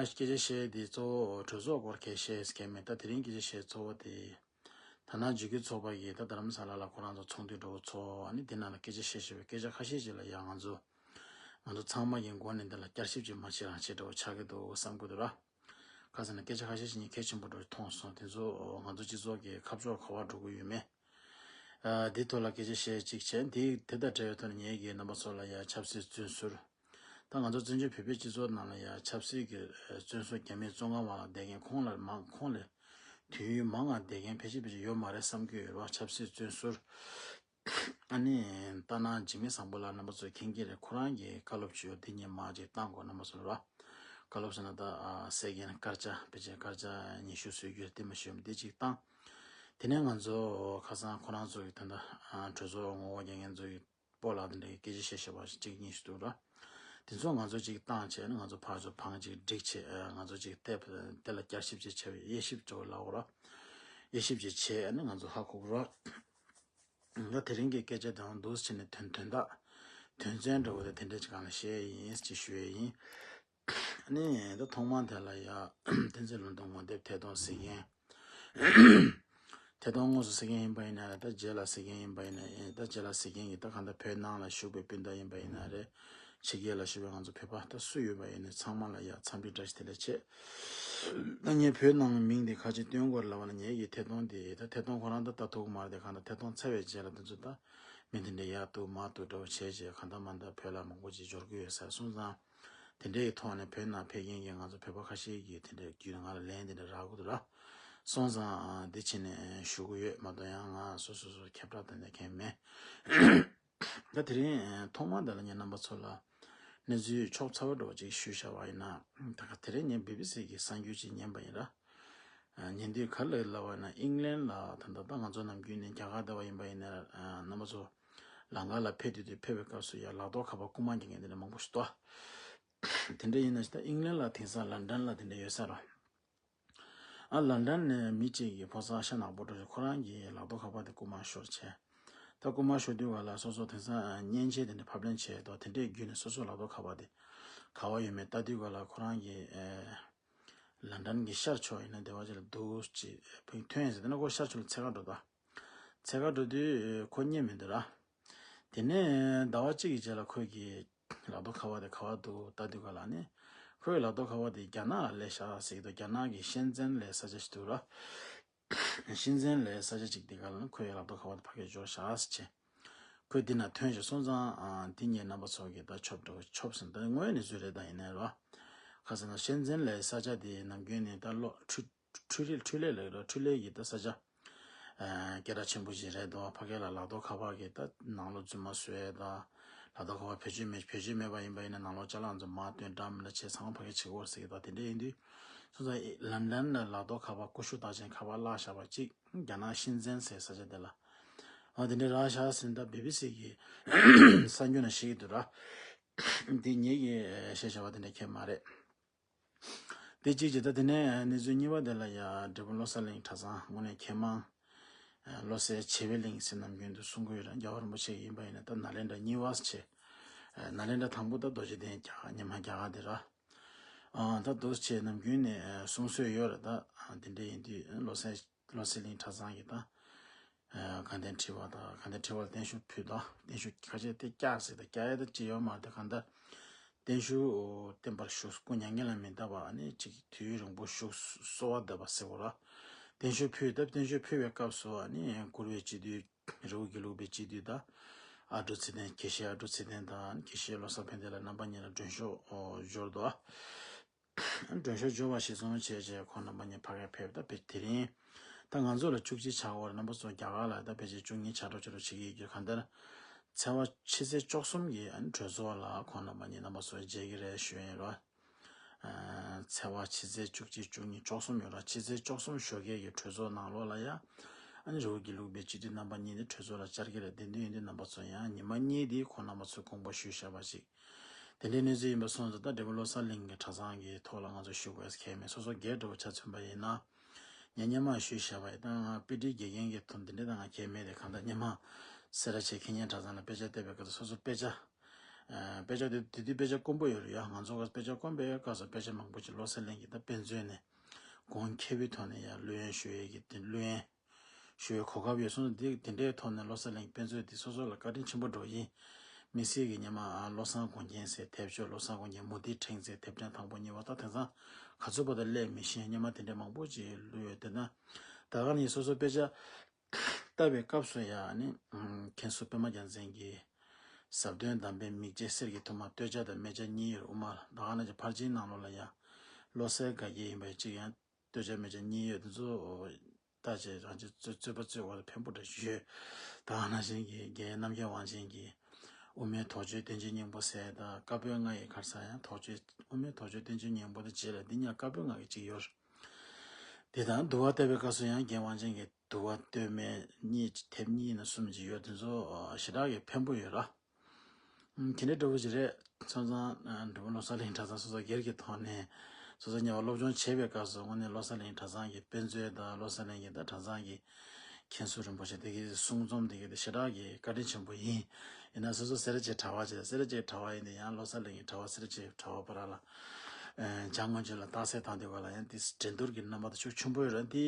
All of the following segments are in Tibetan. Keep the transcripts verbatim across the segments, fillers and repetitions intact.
སྐད་ཆ་བཤད་དེ་གཙོ་བོ་གྲོས་ཚོགས་སྐོར་གྱི་བཤད་ཟེར་མཁན་མེད། ད་དེ་རིང་སྐད་ཆ་བཤད་གཙོ་བོ་དེ། ད་ནང་འཇིགས་སྐུལ་ཚོགས་པ་གིས་ད་རྡ་རམ་ས་ལ་ལ་ཁོ་རང་ཚོ་ཚོགས་འདུ་འགྲོ་ཚོགས། ཨ་ནི་དེ་ནང་ལ་སྐད་ཆ་བཤད་བཞིན་པའི་སྐད་ཆ་ཁ་ཤས་ཤིག་ལ་ཡ་ང་ཚོ་ང་ཚོ་ཚང་མ་གི་མགོ་ནས་འདི་ལ་བསྐྱར་ཞིབ་ཅིག་མ་བྱེད་རང་བྱེད་འགྲོ་ཆགས་ཀྱི་འདུག་བསམ་གྱི་འདུག་ར། ག་ཟེར་ན་སྐད་ཆ་ཁ་ཤས་ཤིག་ངས་གལ་ཆེན་པོ་འགྲོ་མཐོང་སོང་། དེ་ཚོ་ང་ཚོ་སྤྱི་ཚོགས་ཀྱི་ཁ་ཕྱོགས་ག་པར་འགྲོ་གི་ཡོད་མེད། ཨ་འདི་ཐོག་ལ་སྐད་ཆ་བཤད་ཅིག་བྱས། འདི་དེ་དང་འབྲེལ་བའི་ཐོག་ནས་ངེད་ཀྱིས་རྣམ་པ་ཚོ་ལ་ཡ་ཆབ་སྲིད་བཙོན་ཟུར། ད་ང་ཚོ་བཙན་བྱོལ་བོད་པའི་སྤྱི་ཚོགས་ནང་ལ་ཡ་ཆབ་སྲིད་ཀྱི་ཨ་བཙོན་ཟུར་རྒྱ་མིའི་བཙོན་ཁང་བ་ལ་བསྡད་མཁན་ཁོང་ལ་མང་ཁོང་ལས་དུས་ཡུན་མང་ང་བསྡད་མཁན་ཕལ་ཆེར་ཕལ་ཆེར་ཡོད་མ་རེད་བསམ་གྱི་ཡོད་རེད་བ། ཆབ་སྲིད་བཙོན་ཟུར། ཨ་ནི་ད་ནང་འཇིགས་མེད་བཟང་པོ་ལགས་རྣམ་པ་ཚོས་མཁྱེན་གྱི་རེད། ཁོ་རང་གིས་བཀའ་སློབ་ཅིག་ཡོད། འདི་ངས་མར་ཅིག་བཏང་དགོས། རྣམ་པ་ཚོ་ལ་ར། བཀའ་སློབ་ཟེར་ན་ད་ཨ་གསེར་རྒྱན་དཀར་ཆག་ཕལ་ཆེར་དཀར་ཆག་ཉི་ཤུ་བཟོས་རྒྱུ་དེ་མ་ཤེས་མི་འདི་ཅིག་བཏང་། དེ་ནས་ང་ཚོ་ཁ་སང་ཁོ་རང་ཚོ་གི་ད་ལྟ་ཨ་གྲོས་ཚོགས་ངོ་བོ་རྒྱག་མཁན་ཚོ་གི་སྤོ་ལགས་དེ་འདྲའི་སྐད་ཆ་བཤད་བཤད་པ་གཅིག་གཉིས་ཤིག་འདུག་ར། དེ་ཚོ་ང་ཚོ་གཅིག་བཏང་བྱས་ནས་ང་ཚོ་ཕར་ཚུར་བང་གཅིག་བསྒྲིགས་བྱས་ཨ་ང་ཚོ་གཅིག་དེབ་དེ་ལ་བསྐྱར་ཞིབ་ཅིག་བྱས་པའི་དབྱེ་ཞིབ་ཅིག་ལབ་དགོས་ར། དབྱེ་ཞིབ་ཅིག་བྱས་ནས་ང་ཚོ་ཧ་གོ་གི་ར། ད་དེ་རིང་གི་སྐད་ཆ་དེའང་འདུག་སེ་བྱས་ནས་དོན་དོན་དག་དོན་ཚན་འདྲ་བོ་དེ་དེ་འདྲ་ཅིག་སྒང་ལ་བཤད་ཡིན་ཅེས་ཞུ་ཡས་ཡིན། ཨ་ནི་ད་ཐོག་མར་དེ་ལ་ཡ་བསྟན་འཛིན་ལྷུན་སྟོབས་ངོ་དེབ་ཐད་གཏོང་གཟིགས་མཁན། ཐད་གཏོང་དངོས་སུ་གཟིགས་མཁན་ཡིན་པ་ཡིན་ན་རེད། ད་རྗེས་ལ་གཟིགས་མཁན་ཡིན་པ་ཡིན་ན་ཡིན། ད་རྗེས་ལ་གཟིགས་མཁན་གྱི་ད་གང་ལྟར་བོད་ནང་ལ་བཞུགས་པའི་སྤུན་ཟླ་ཡིན་པ་ཡིན་ན་རེད། ཕྱི་རྒྱལ་ལ་བཞུགས་པའི་ང་ཚོ་བོད་པ་ད་སུ་ཡོད་པ་ཡིན་ནའི་ཚང་མ་ལ་ཡ་འཚམས་འདྲི་བཀྲ་ཤིས་བདེ་ལེགས་བྱེད། ད་ངས་བོད་ནང་མིང་དེ་ཁ་ཅིག་སྟོན་དགོས་ལབ་པ་ན་ངེད་ཀྱི་ཐད་གཏོང་དེ་ད་ཐད་གཏོང་ཁོ་རང་ད་ལྟ་ཐུག་མ་རེད། དེ་གང་ལྟར་ཐད་གཏོང་ཚར་བའི་རྗེས་ལ་དེ་ཚོ་ད་མི་དེ་འདྲ་ཡར་གཏུག་མར་གཏུག་འདྲ་བོ་བྱས་རྗེས་གང་ལྟར་མ་ལྟར་བོད་ལ་མང་པོ་ཅིག་འབྱོར་གྱི་ཡོད་ས་སོང་ཙང་། དེ་འདྲའི་ཐོག་ནས་བོད་ནང་ཕེབས་མཁན་གྱི་ང་ཚོ་བོད་པ་ཁ་ཤས་ཀྱིས་དེ་འདྲའི་བརྒྱུད་ནས་ང་ལ་ལན་དེ་འདྲ་རག་གི་འདུག་ར། སོང་ཙང་འདི་བྱས་ནས་ཞུ་གི་ཡོད་མ་གཏོགས་ཡང་ང་སོ་སོ་སོ་ཁྱབ་བསྒྲགས་དེ་འདྲ་མཁན་མེད། ད་དེ་རིང་ཐོག་མ་དེ་ལ་ངས་རྣམ་པ་ཚོ་ལ་གནས་ཚུལ་ཕྱོགས་ཚ་བ་འདྲ་བོ་ཅིག་ཞུས་བཞག་པ་ཡིན་ན། ད་ག་དེ་རིང་ངས་བི་བི་སི་གི་གསར་འགྱུར་ཅིག་ཉན་པ་ཡིན་ར། ཉན་དུས་ག་རེ་ལབ་པ་ཡིན་ན་ཨིང་ལན་ལ་ད་ལྟ་ད་ང་ཚོ་ནམ་རྒྱུན་ནས་རྒྱ་གར་བསྡད་པ་ཡིན་པ་ཡིན་ན་རྣམ་པ་ཚོ་ལམ་ཁ་ལ་ཕེབས་དུས་དུས་ཕེབས་པའི་སྐབས་སུ་ཡ་ལག་ཐོག་ཁ་པར་རྐུ་མ་འགྱེད་མཁན་དེ་འདྲ་མང་པོ་ཞིག་འདུག་དེ་འདྲ་ཡིན་ན་ཞིག་ད་ཨིང་ལན་ལ་དེང་སང་ལན་ཌན་ལ་དེ་འདྲ་ཡོད་ས་ར། ཨ་ལན་ཌན་ནས་མི་གཅིག་གིས་ཕོ་གསར་ཤ་ནག་པོ་འགྲོ་ཞིག་ཁོ་རང་གི་ལག་ཐོག་ཁ་པར་དེ་རྐུ་མ་ཤོར་བྱས། ད་རྐུ་མ་ཤོར་དུས་ག་ལ་སོ་སོ་དེང་སང་མཉེན་ཆས་དེ་འདྲ་ཕབ་ལེན་བྱས་དོ་དེ་འདྲའི་བརྒྱུད་ནས་སོ་སོ་ལག་ཐོག་ཁ་པར་དེ་ག་བ་ཡོད་མེད་ལྟ་དུས་ག་ལ་ཁོ་རང་གི་ཨེ་ལན་ཌན་གྱི་ཤར་ཕྱོགས་ཡིན་ན་སྡེ་བ་ཅིག་ལ་འདུག་ཅེས་ཕུགས་ཐོན་ཟེར་དེ་ན་ཁོ་ཤར་ཕྱོགས་ལ་འཚོལ་ག་འགྲོ་ད། འཚོལ་ག་འགྲོ་དུས་ཁོ་རྙེད་མི་འདུག་ར། དེ་ནས་ཟླ་བ་གཅིག་གི་རྗེས་ལ་ཁོས་ཀྱི་ལག་ཐོག་ཁ་པར་དེ་ག་བ་འདུག་ལྟ་དུས་ག་ལ་ནི་ཁོའི་ལག་ཐོག་ཁ་པར་དེ་རྒྱ་ནག་ལ་སླེབས་ཤག་ཟེར་གྱི་འདུག་རྒྱ་ནག་གི་ཤན་ཙན་ལབ་ས་ཆ་ཞིག་འདུག་ར། ཤན་ཙན་ལབ་ས་ཆ་ཅིག་དེ་ག་ལ་ནི་ཁོའི་ལག་ཐོག་ཁ་པར་དེ་ཕ་གིར་འབྱོར་ཤག་ཟེར་བྱས། ཁོས་འདི་ན་ཐོན་ཞིག་སོང་ཙང་ཨ་འདི་ངས་རྣམ་པ་ཚོ་གི་ད་ཆོབ་འགྲོ་ཆོབ་ཟིན་ད་དངོས་ཡོད་གནས་ཚུལ་རེད་ད་ཡིན་ནའི་རོ། ཁ་སང་ན་ཤན་ཙན་ལའི་ས་ཆ་དེ་ནམ་རྒྱུན་ནས་ད་ལོ་འཕྲུལ་འཕྲུལ་རིག་འཕྲུལ་ལས་ལ་རོ་འཕྲུལ་ལས་ཀྱི་ད་ས་ཆ་ཨ་སྐད་གྲགས་ཆེན་པོ་ཞིག་རེད་དོ། ཕ་གི་ལ་ལག་ཐོག་ཁ་པར་གི་ད་ནང་ལོགས་རྫུན་མ་བཟོ་ཡས་ད་ལག་ཐོག་ཁ་པར་བེད་སྤྱོད་མེད་བེད་སྤྱོད་མེད་པ་ཡིན་པ་ཡིན་ན་ནང་ལོགས་ཅ་ལག་རྫུན་མ་སྟོན་འདྲ་མི་འདྲ་བྱས་ཚང་མ་ཕ་གི་བྱེད་དགོས་ཟེར་གི་ད་དེ་འདྲ་ཡིན་དུས་སོང་ཙང་ལན་ཌན་ལ་ལག་ཐོག་ཁ་པར་ཀུ་ཤུ་རྟགས་ཅན་ཁ་པར་བརླག་བཞག་པ་གཅིག་རྒྱ་ནག་ཤན་ཙན་ཟེར་ས་ཆ་དེ་ལ། ཨ་དེ་འདྲའི་རག་ཤག་ཟེར་ད་བི་བི་སི་གི་གསར་འགྱུར་ནང་བཤད་ཀྱི་འདུག་ར། འདི་ངེད་ཀྱིས་བཤད་བྱ་བ་དེ་འདྲ་ཁྱད་མ་རེད། དེ་གཅིག་བྱས་ད་དེ་ནས་གནས་ཚུལ་གཉིས་པ་དེ་ལ་ཡ་འབྲས་སྤུངས་བློ་གསལ་གླིང་གྲྭ་ཚང་དངོས་གནས་མཁས་མང་། བློ་གསལ་བྱེ་བའི་གླིང་ཟེར་ནམ་རྒྱུན་དུ་གསུང་གི་ཡོད་ར། རྒྱལ་བ་རིན་པོ་ཆེ་ཡིན་པ་ཡིན་ན་ད་ནཱ་ལེནྡྲ་གཉིས་པ་ཟེར་བྱས། ནཱ་ལེནྡྲ་དང་པོ་ད་རྡོ་རྗེ་གདན་རྒྱ་གར་ཉི་མ་རྒྱ་གར་དེ་ར། ཨ་ད་འདུག་བྱས་ནམ་རྒྱུན་ནས་གསུང་སྲོལ་ཡོད་རེད་ད། དེ་འདྲ་ཡིན་དུས་བློ་གསལ་བློ་གསལ་གླིང་གྲྭ་ཚང་གི་ད་དགའ་ལྡན་ཁྲི་པ་དང་དགའ་ལྡན་ཁྲི་པ་ལ་བརྟན་བཞུགས་ཕུལ་དང་བརྟན་བཞུགས་ཁ་ཤས་དེ་བསྐྱར་ཟེར་ད་བསྐྱར་ཡ་ད་ཅི་ཡོད་མ་རེད་ད། གང་ལྟར་བརྟན་བཞུགས་བརྟན་པར་བཞུགས། སྐུ་མྱ་ངན་ལས་མི་འདའ་བ་ཨ་ནི་ཅིག་དུས་ཡུན་རིང་པོ་བཞུགས་གསོལ་བ་འདེབས་པ་ཟེར་བ་ལ་བརྟན་བཞུགས་ཕུལ་ད། བརྟན་བཞུགས་ཕུལ་བའི་སྐབས་སུ་ཨ་ནི་གུ་རུའི་སྤྱི་འདུས། རི་བོ་དགེ་ལུགས་པའི་སྤྱི་འཐུས་དང་། ཨ་འབྲུག་ཚེ་བརྟན་དགེ་བཤེས་ཨ་འབྲུག་ཚེ་བརྟན་དང་དགེ་བཤེས་བློ་བཟང་ཕན་བདེ་ལགས་རྣམ་པ་གཉིས་ལ་མགྲོན་ཤོག་འབྱོར་འདུག་མགྲོན་ཤོག་འབྱོར་བ་གཞིར་བཟུང་བྱས་རྗེས་ཁོང་རྣམ་པ་གཉིས་ཕ་གིར་ཕེབས་ད་ཕེབས་དེ་རིང་། ད་ང་ཚོ་ལ་བཅུ་གཅིག་ཆགས་འོར་རྣམ་པ་ཚོ་རྒྱ་གར་ལ་ད་ཕལ་ཆེར་བཅུ་གཉིས་ཆགས་འགྲོ་ཆགས་འགྲོ་བྱེད་ཀྱི་ཡོད་རྒྱུ་གང་ལྟར། ཚེས་པ་ཕྱི་ཚེས་བཅུ་གསུམ་གྱི་གྲོས་ཚོགས་ལ་ཁོང་རྣམ་པ་གཉིས་རྣམ་པ་ཚོ་མཇལ་གྱི་རེད་ཞུ་ཡིན་རོགས། ཚེས་པ་ཕྱི་ཚེས་བཅུ་གཅིག་བཅུ་གཉིས་བཅུ་གསུམ་ཡོད་ར། ཕྱི་ཚེས་བཅུ་གསུམ་ཞོགས་ཀས་ཀྱི་གྲོས་ཚོགས་ནང་ལོགས་ལ་ཡ། ཨ་ནི་རི་བོ་དགེ་ལུགས་པའི་སྤྱི་འཐུས་རྣམ་པ་གཉིས་ནི་གྲོས་ཚོགས་ལ་བཅར་གྱི་རེད། དེ་འདྲ་ཡིན་དུས་རྣམ་པ་ཚོ་ཡང་ཉི་མ་གཉིས་དེ་ཁོང་རྣམ་པ་ཚོས་དགོངས་པ་ཞུས་བཞག་པ་ཞིག་དེ་འདྲའི་གནས་ཚུལ་ཡིན་པ་སོང་ཙང་ད་འབྲས་སྤུངས་བློ་གསལ་གླིང་གི་གྲྭ་ཚང་གི་ཐོག་ལ་ང་ཚོ་ཞུ་དགོས་ཁེལ་མེད། སོ་སོ་སྒེར་འདྲ་བོ་ཆ་མཚོན་པ་ཡིན་ན། ངས་སྔོན་མ་ཞུས་བཞག་པ་ཡིན་ད་ང་དཔེ་ཁྲིད་དགེ་རྒན་གྱི་དོན་འདི་འདྲ་ད་ང་གལ་མེད་དེ་གང་ལྟར་སྔོན་མ་སེ་ར་བྱེས་ཁེ་ཉན་གྲྭ་ཚང་ལ་དཔེ་ཆ་བལྟས་པའི་སྐབས་སུ་སོ་སོ་དཔེ་ཆ་ དཔེ་ཆ་དེ་དེ་དུས་དཔེ་ཆ་དཀོན་པོ་ཡོད་རེད་ཡ། ང་ཚོ་ག་དཔེ་ཆ་དཀོན་པའི་སྐབས་སུ་དཔེ་ཆ་མང་པོ་ཅིག་བློ་གསལ་གླིང་གི་ད་དཔེ་མཛོད་ནས་གོང་ཁེ་པོའི་ཐོག་ནས་ཡ་བླུ་ཡོན་ཞུ་ཡས་ཀྱི་དེ་བླུ་ཡོན་ཞུ་བའི་གོ་སྐབས་ཡོད་སོང་། དེ་དེ་འདྲའི་ཐོག་ནས་བློ་གསལ་གླིང་དཔེ་མཛོད་དེ་སོ་སོ་ལ་བཀའ་དྲིན་ཆེན་པོ་འགྲོ་ཡིན། དམིགས་བསལ་གྱི་སྔོན་མ་ཨ་བློ་བཟང་དགོངས་རྒྱན་ཟེར་དེབ་ཆོས་བློ་བཟང་དགོངས་རྒྱན་མུ་ཏིག་ཕྲེང་ཟེར་དེབ་ཕྲེང་དང་པོ་གཉིས་པ་ད་དེང་སང་ག་ཚོད་པ་ད་སླེབས་མི་ཤེས། སྔོན་མ་དེ་འདྲའི་མང་པོ་ཅིག་བླུ་ཡོད། དེ་ན་ད་ག་ནས་སོ་སོ་དཔེ་ཆ་ལྟ་བའི་སྐབས་སུ་ཡང་ནི་མཁན་ཟུར་པད་མ་རྒྱལ་མཚན་གྱི་ཟབ་དོན་གདམས་པའི་མིག་འབྱེད་གསེར་གྱི་ཐུར་མ་སྟོད་ཆ་དང་སྨད་ཆ་གཉིས་ཡོད་དབུ་མ། ད་ག་ནང་བཞིན་ཕར་ཕྱིན་ནང་ལོགས་ལ་ཡང་བློ་གསལ་དགའ་རྒྱལ་ཡིན་པའི་གཅིག་ཡང་སྟོད་ཆ་སྨད་ཆ་གཉིས་ཡོད། དེ་ཚོ་ལྟ་བྱས་རང་ཅག་རྩོད་རྩོད་པ་རྩོད་དགོས་ལ་ཕན་པོ་འདྲ་ཞིག་ཡོད། ད་ག་ནང་བཞིན་གྱི་རྒན་རྣམ་རྒྱལ་དབང་ཆེན་གྱི་དབུ་མའི་དོགས་གཅོད་བསྟན་བཅོས་སྙིང་པོ་ཟེར་དང་བཀའ་པོད་ལྔ་ཡི་ཁར་ས་ཡང་དོགས་གཅོད་དབུ་མའི་དོགས་གཅོད་བསྟན་བཅོས་སྙིང་པོ་དང་རྗེས་ལ་འདི་གཉིས་བཀའ་པོད་ལྔ་གི་གཅིག་ཡོད། དེ་དང་འདུལ་བ་བལྟ་བའི་སྐབས་སུ་ཡང་རྒན་དབང་ཆེན་གྱི་འདུལ་བ་སྟོད་སྨད་གཉིས་དེབ་གཉིས་ཡིན་ན་གསུམ་ཅིག་ཡོད། དེ་ཚོ་ཞེ་དྲག་གི་ཕན་པོ་ཡོད་ར། ཨུམ། དེ་འདྲའི་འདྲ་བོ་ཞིག་རེད། སོང་ཙང་འབྲི་མོ་བློ་གསལ་གླིང་གྲྭ་ཚང་སོ་སོ་སྒེར་གྱི་ཐོག་ནས་སོ་སོ་ཉེ་བ་སློབ་སྦྱོང་བྱེད་པའི་སྐབས་སུ་དངོས་གནས་བློ་གསལ་གླིང་གྲྭ་ཚང་གི་དཔེ་མཛོད་དང་བློ་གསལ་གླིང་གི་ད་གྲྭ་ཚང་གི་མཁན་ཟུར་རིན་པོ་ཆེ་དེ་གའི་གསུང་རྩོམ་དེ་གའི་དེ་ཞེ་དྲག་གི་བཀའ་དྲིན་ཆེན་པོ་ཡིན། ཡིན་ན་སོ་སོ་སེ་ར་བྱེས་གྲྭ་པ་བྱས་སེ་ར་བྱེས་གྲྭ་པ་ཡིན་དེ་ཡང་བློ་གསལ་གླིང་གི་གྲྭ་པ་སེ་ར་བྱེས་གྲྭ་པ་བར་ལ་ཨ་བྱ་དངོས་བྱེད་ལ་རྟགས་གསལ་དང་དེ་བར་ལ་ཡང་དེ་འགྲན་བསྡུར་གྱི་རྣམ་པ་དེ་ཤུགས་ཆེན་པོ་ཡོད་ར། དེ་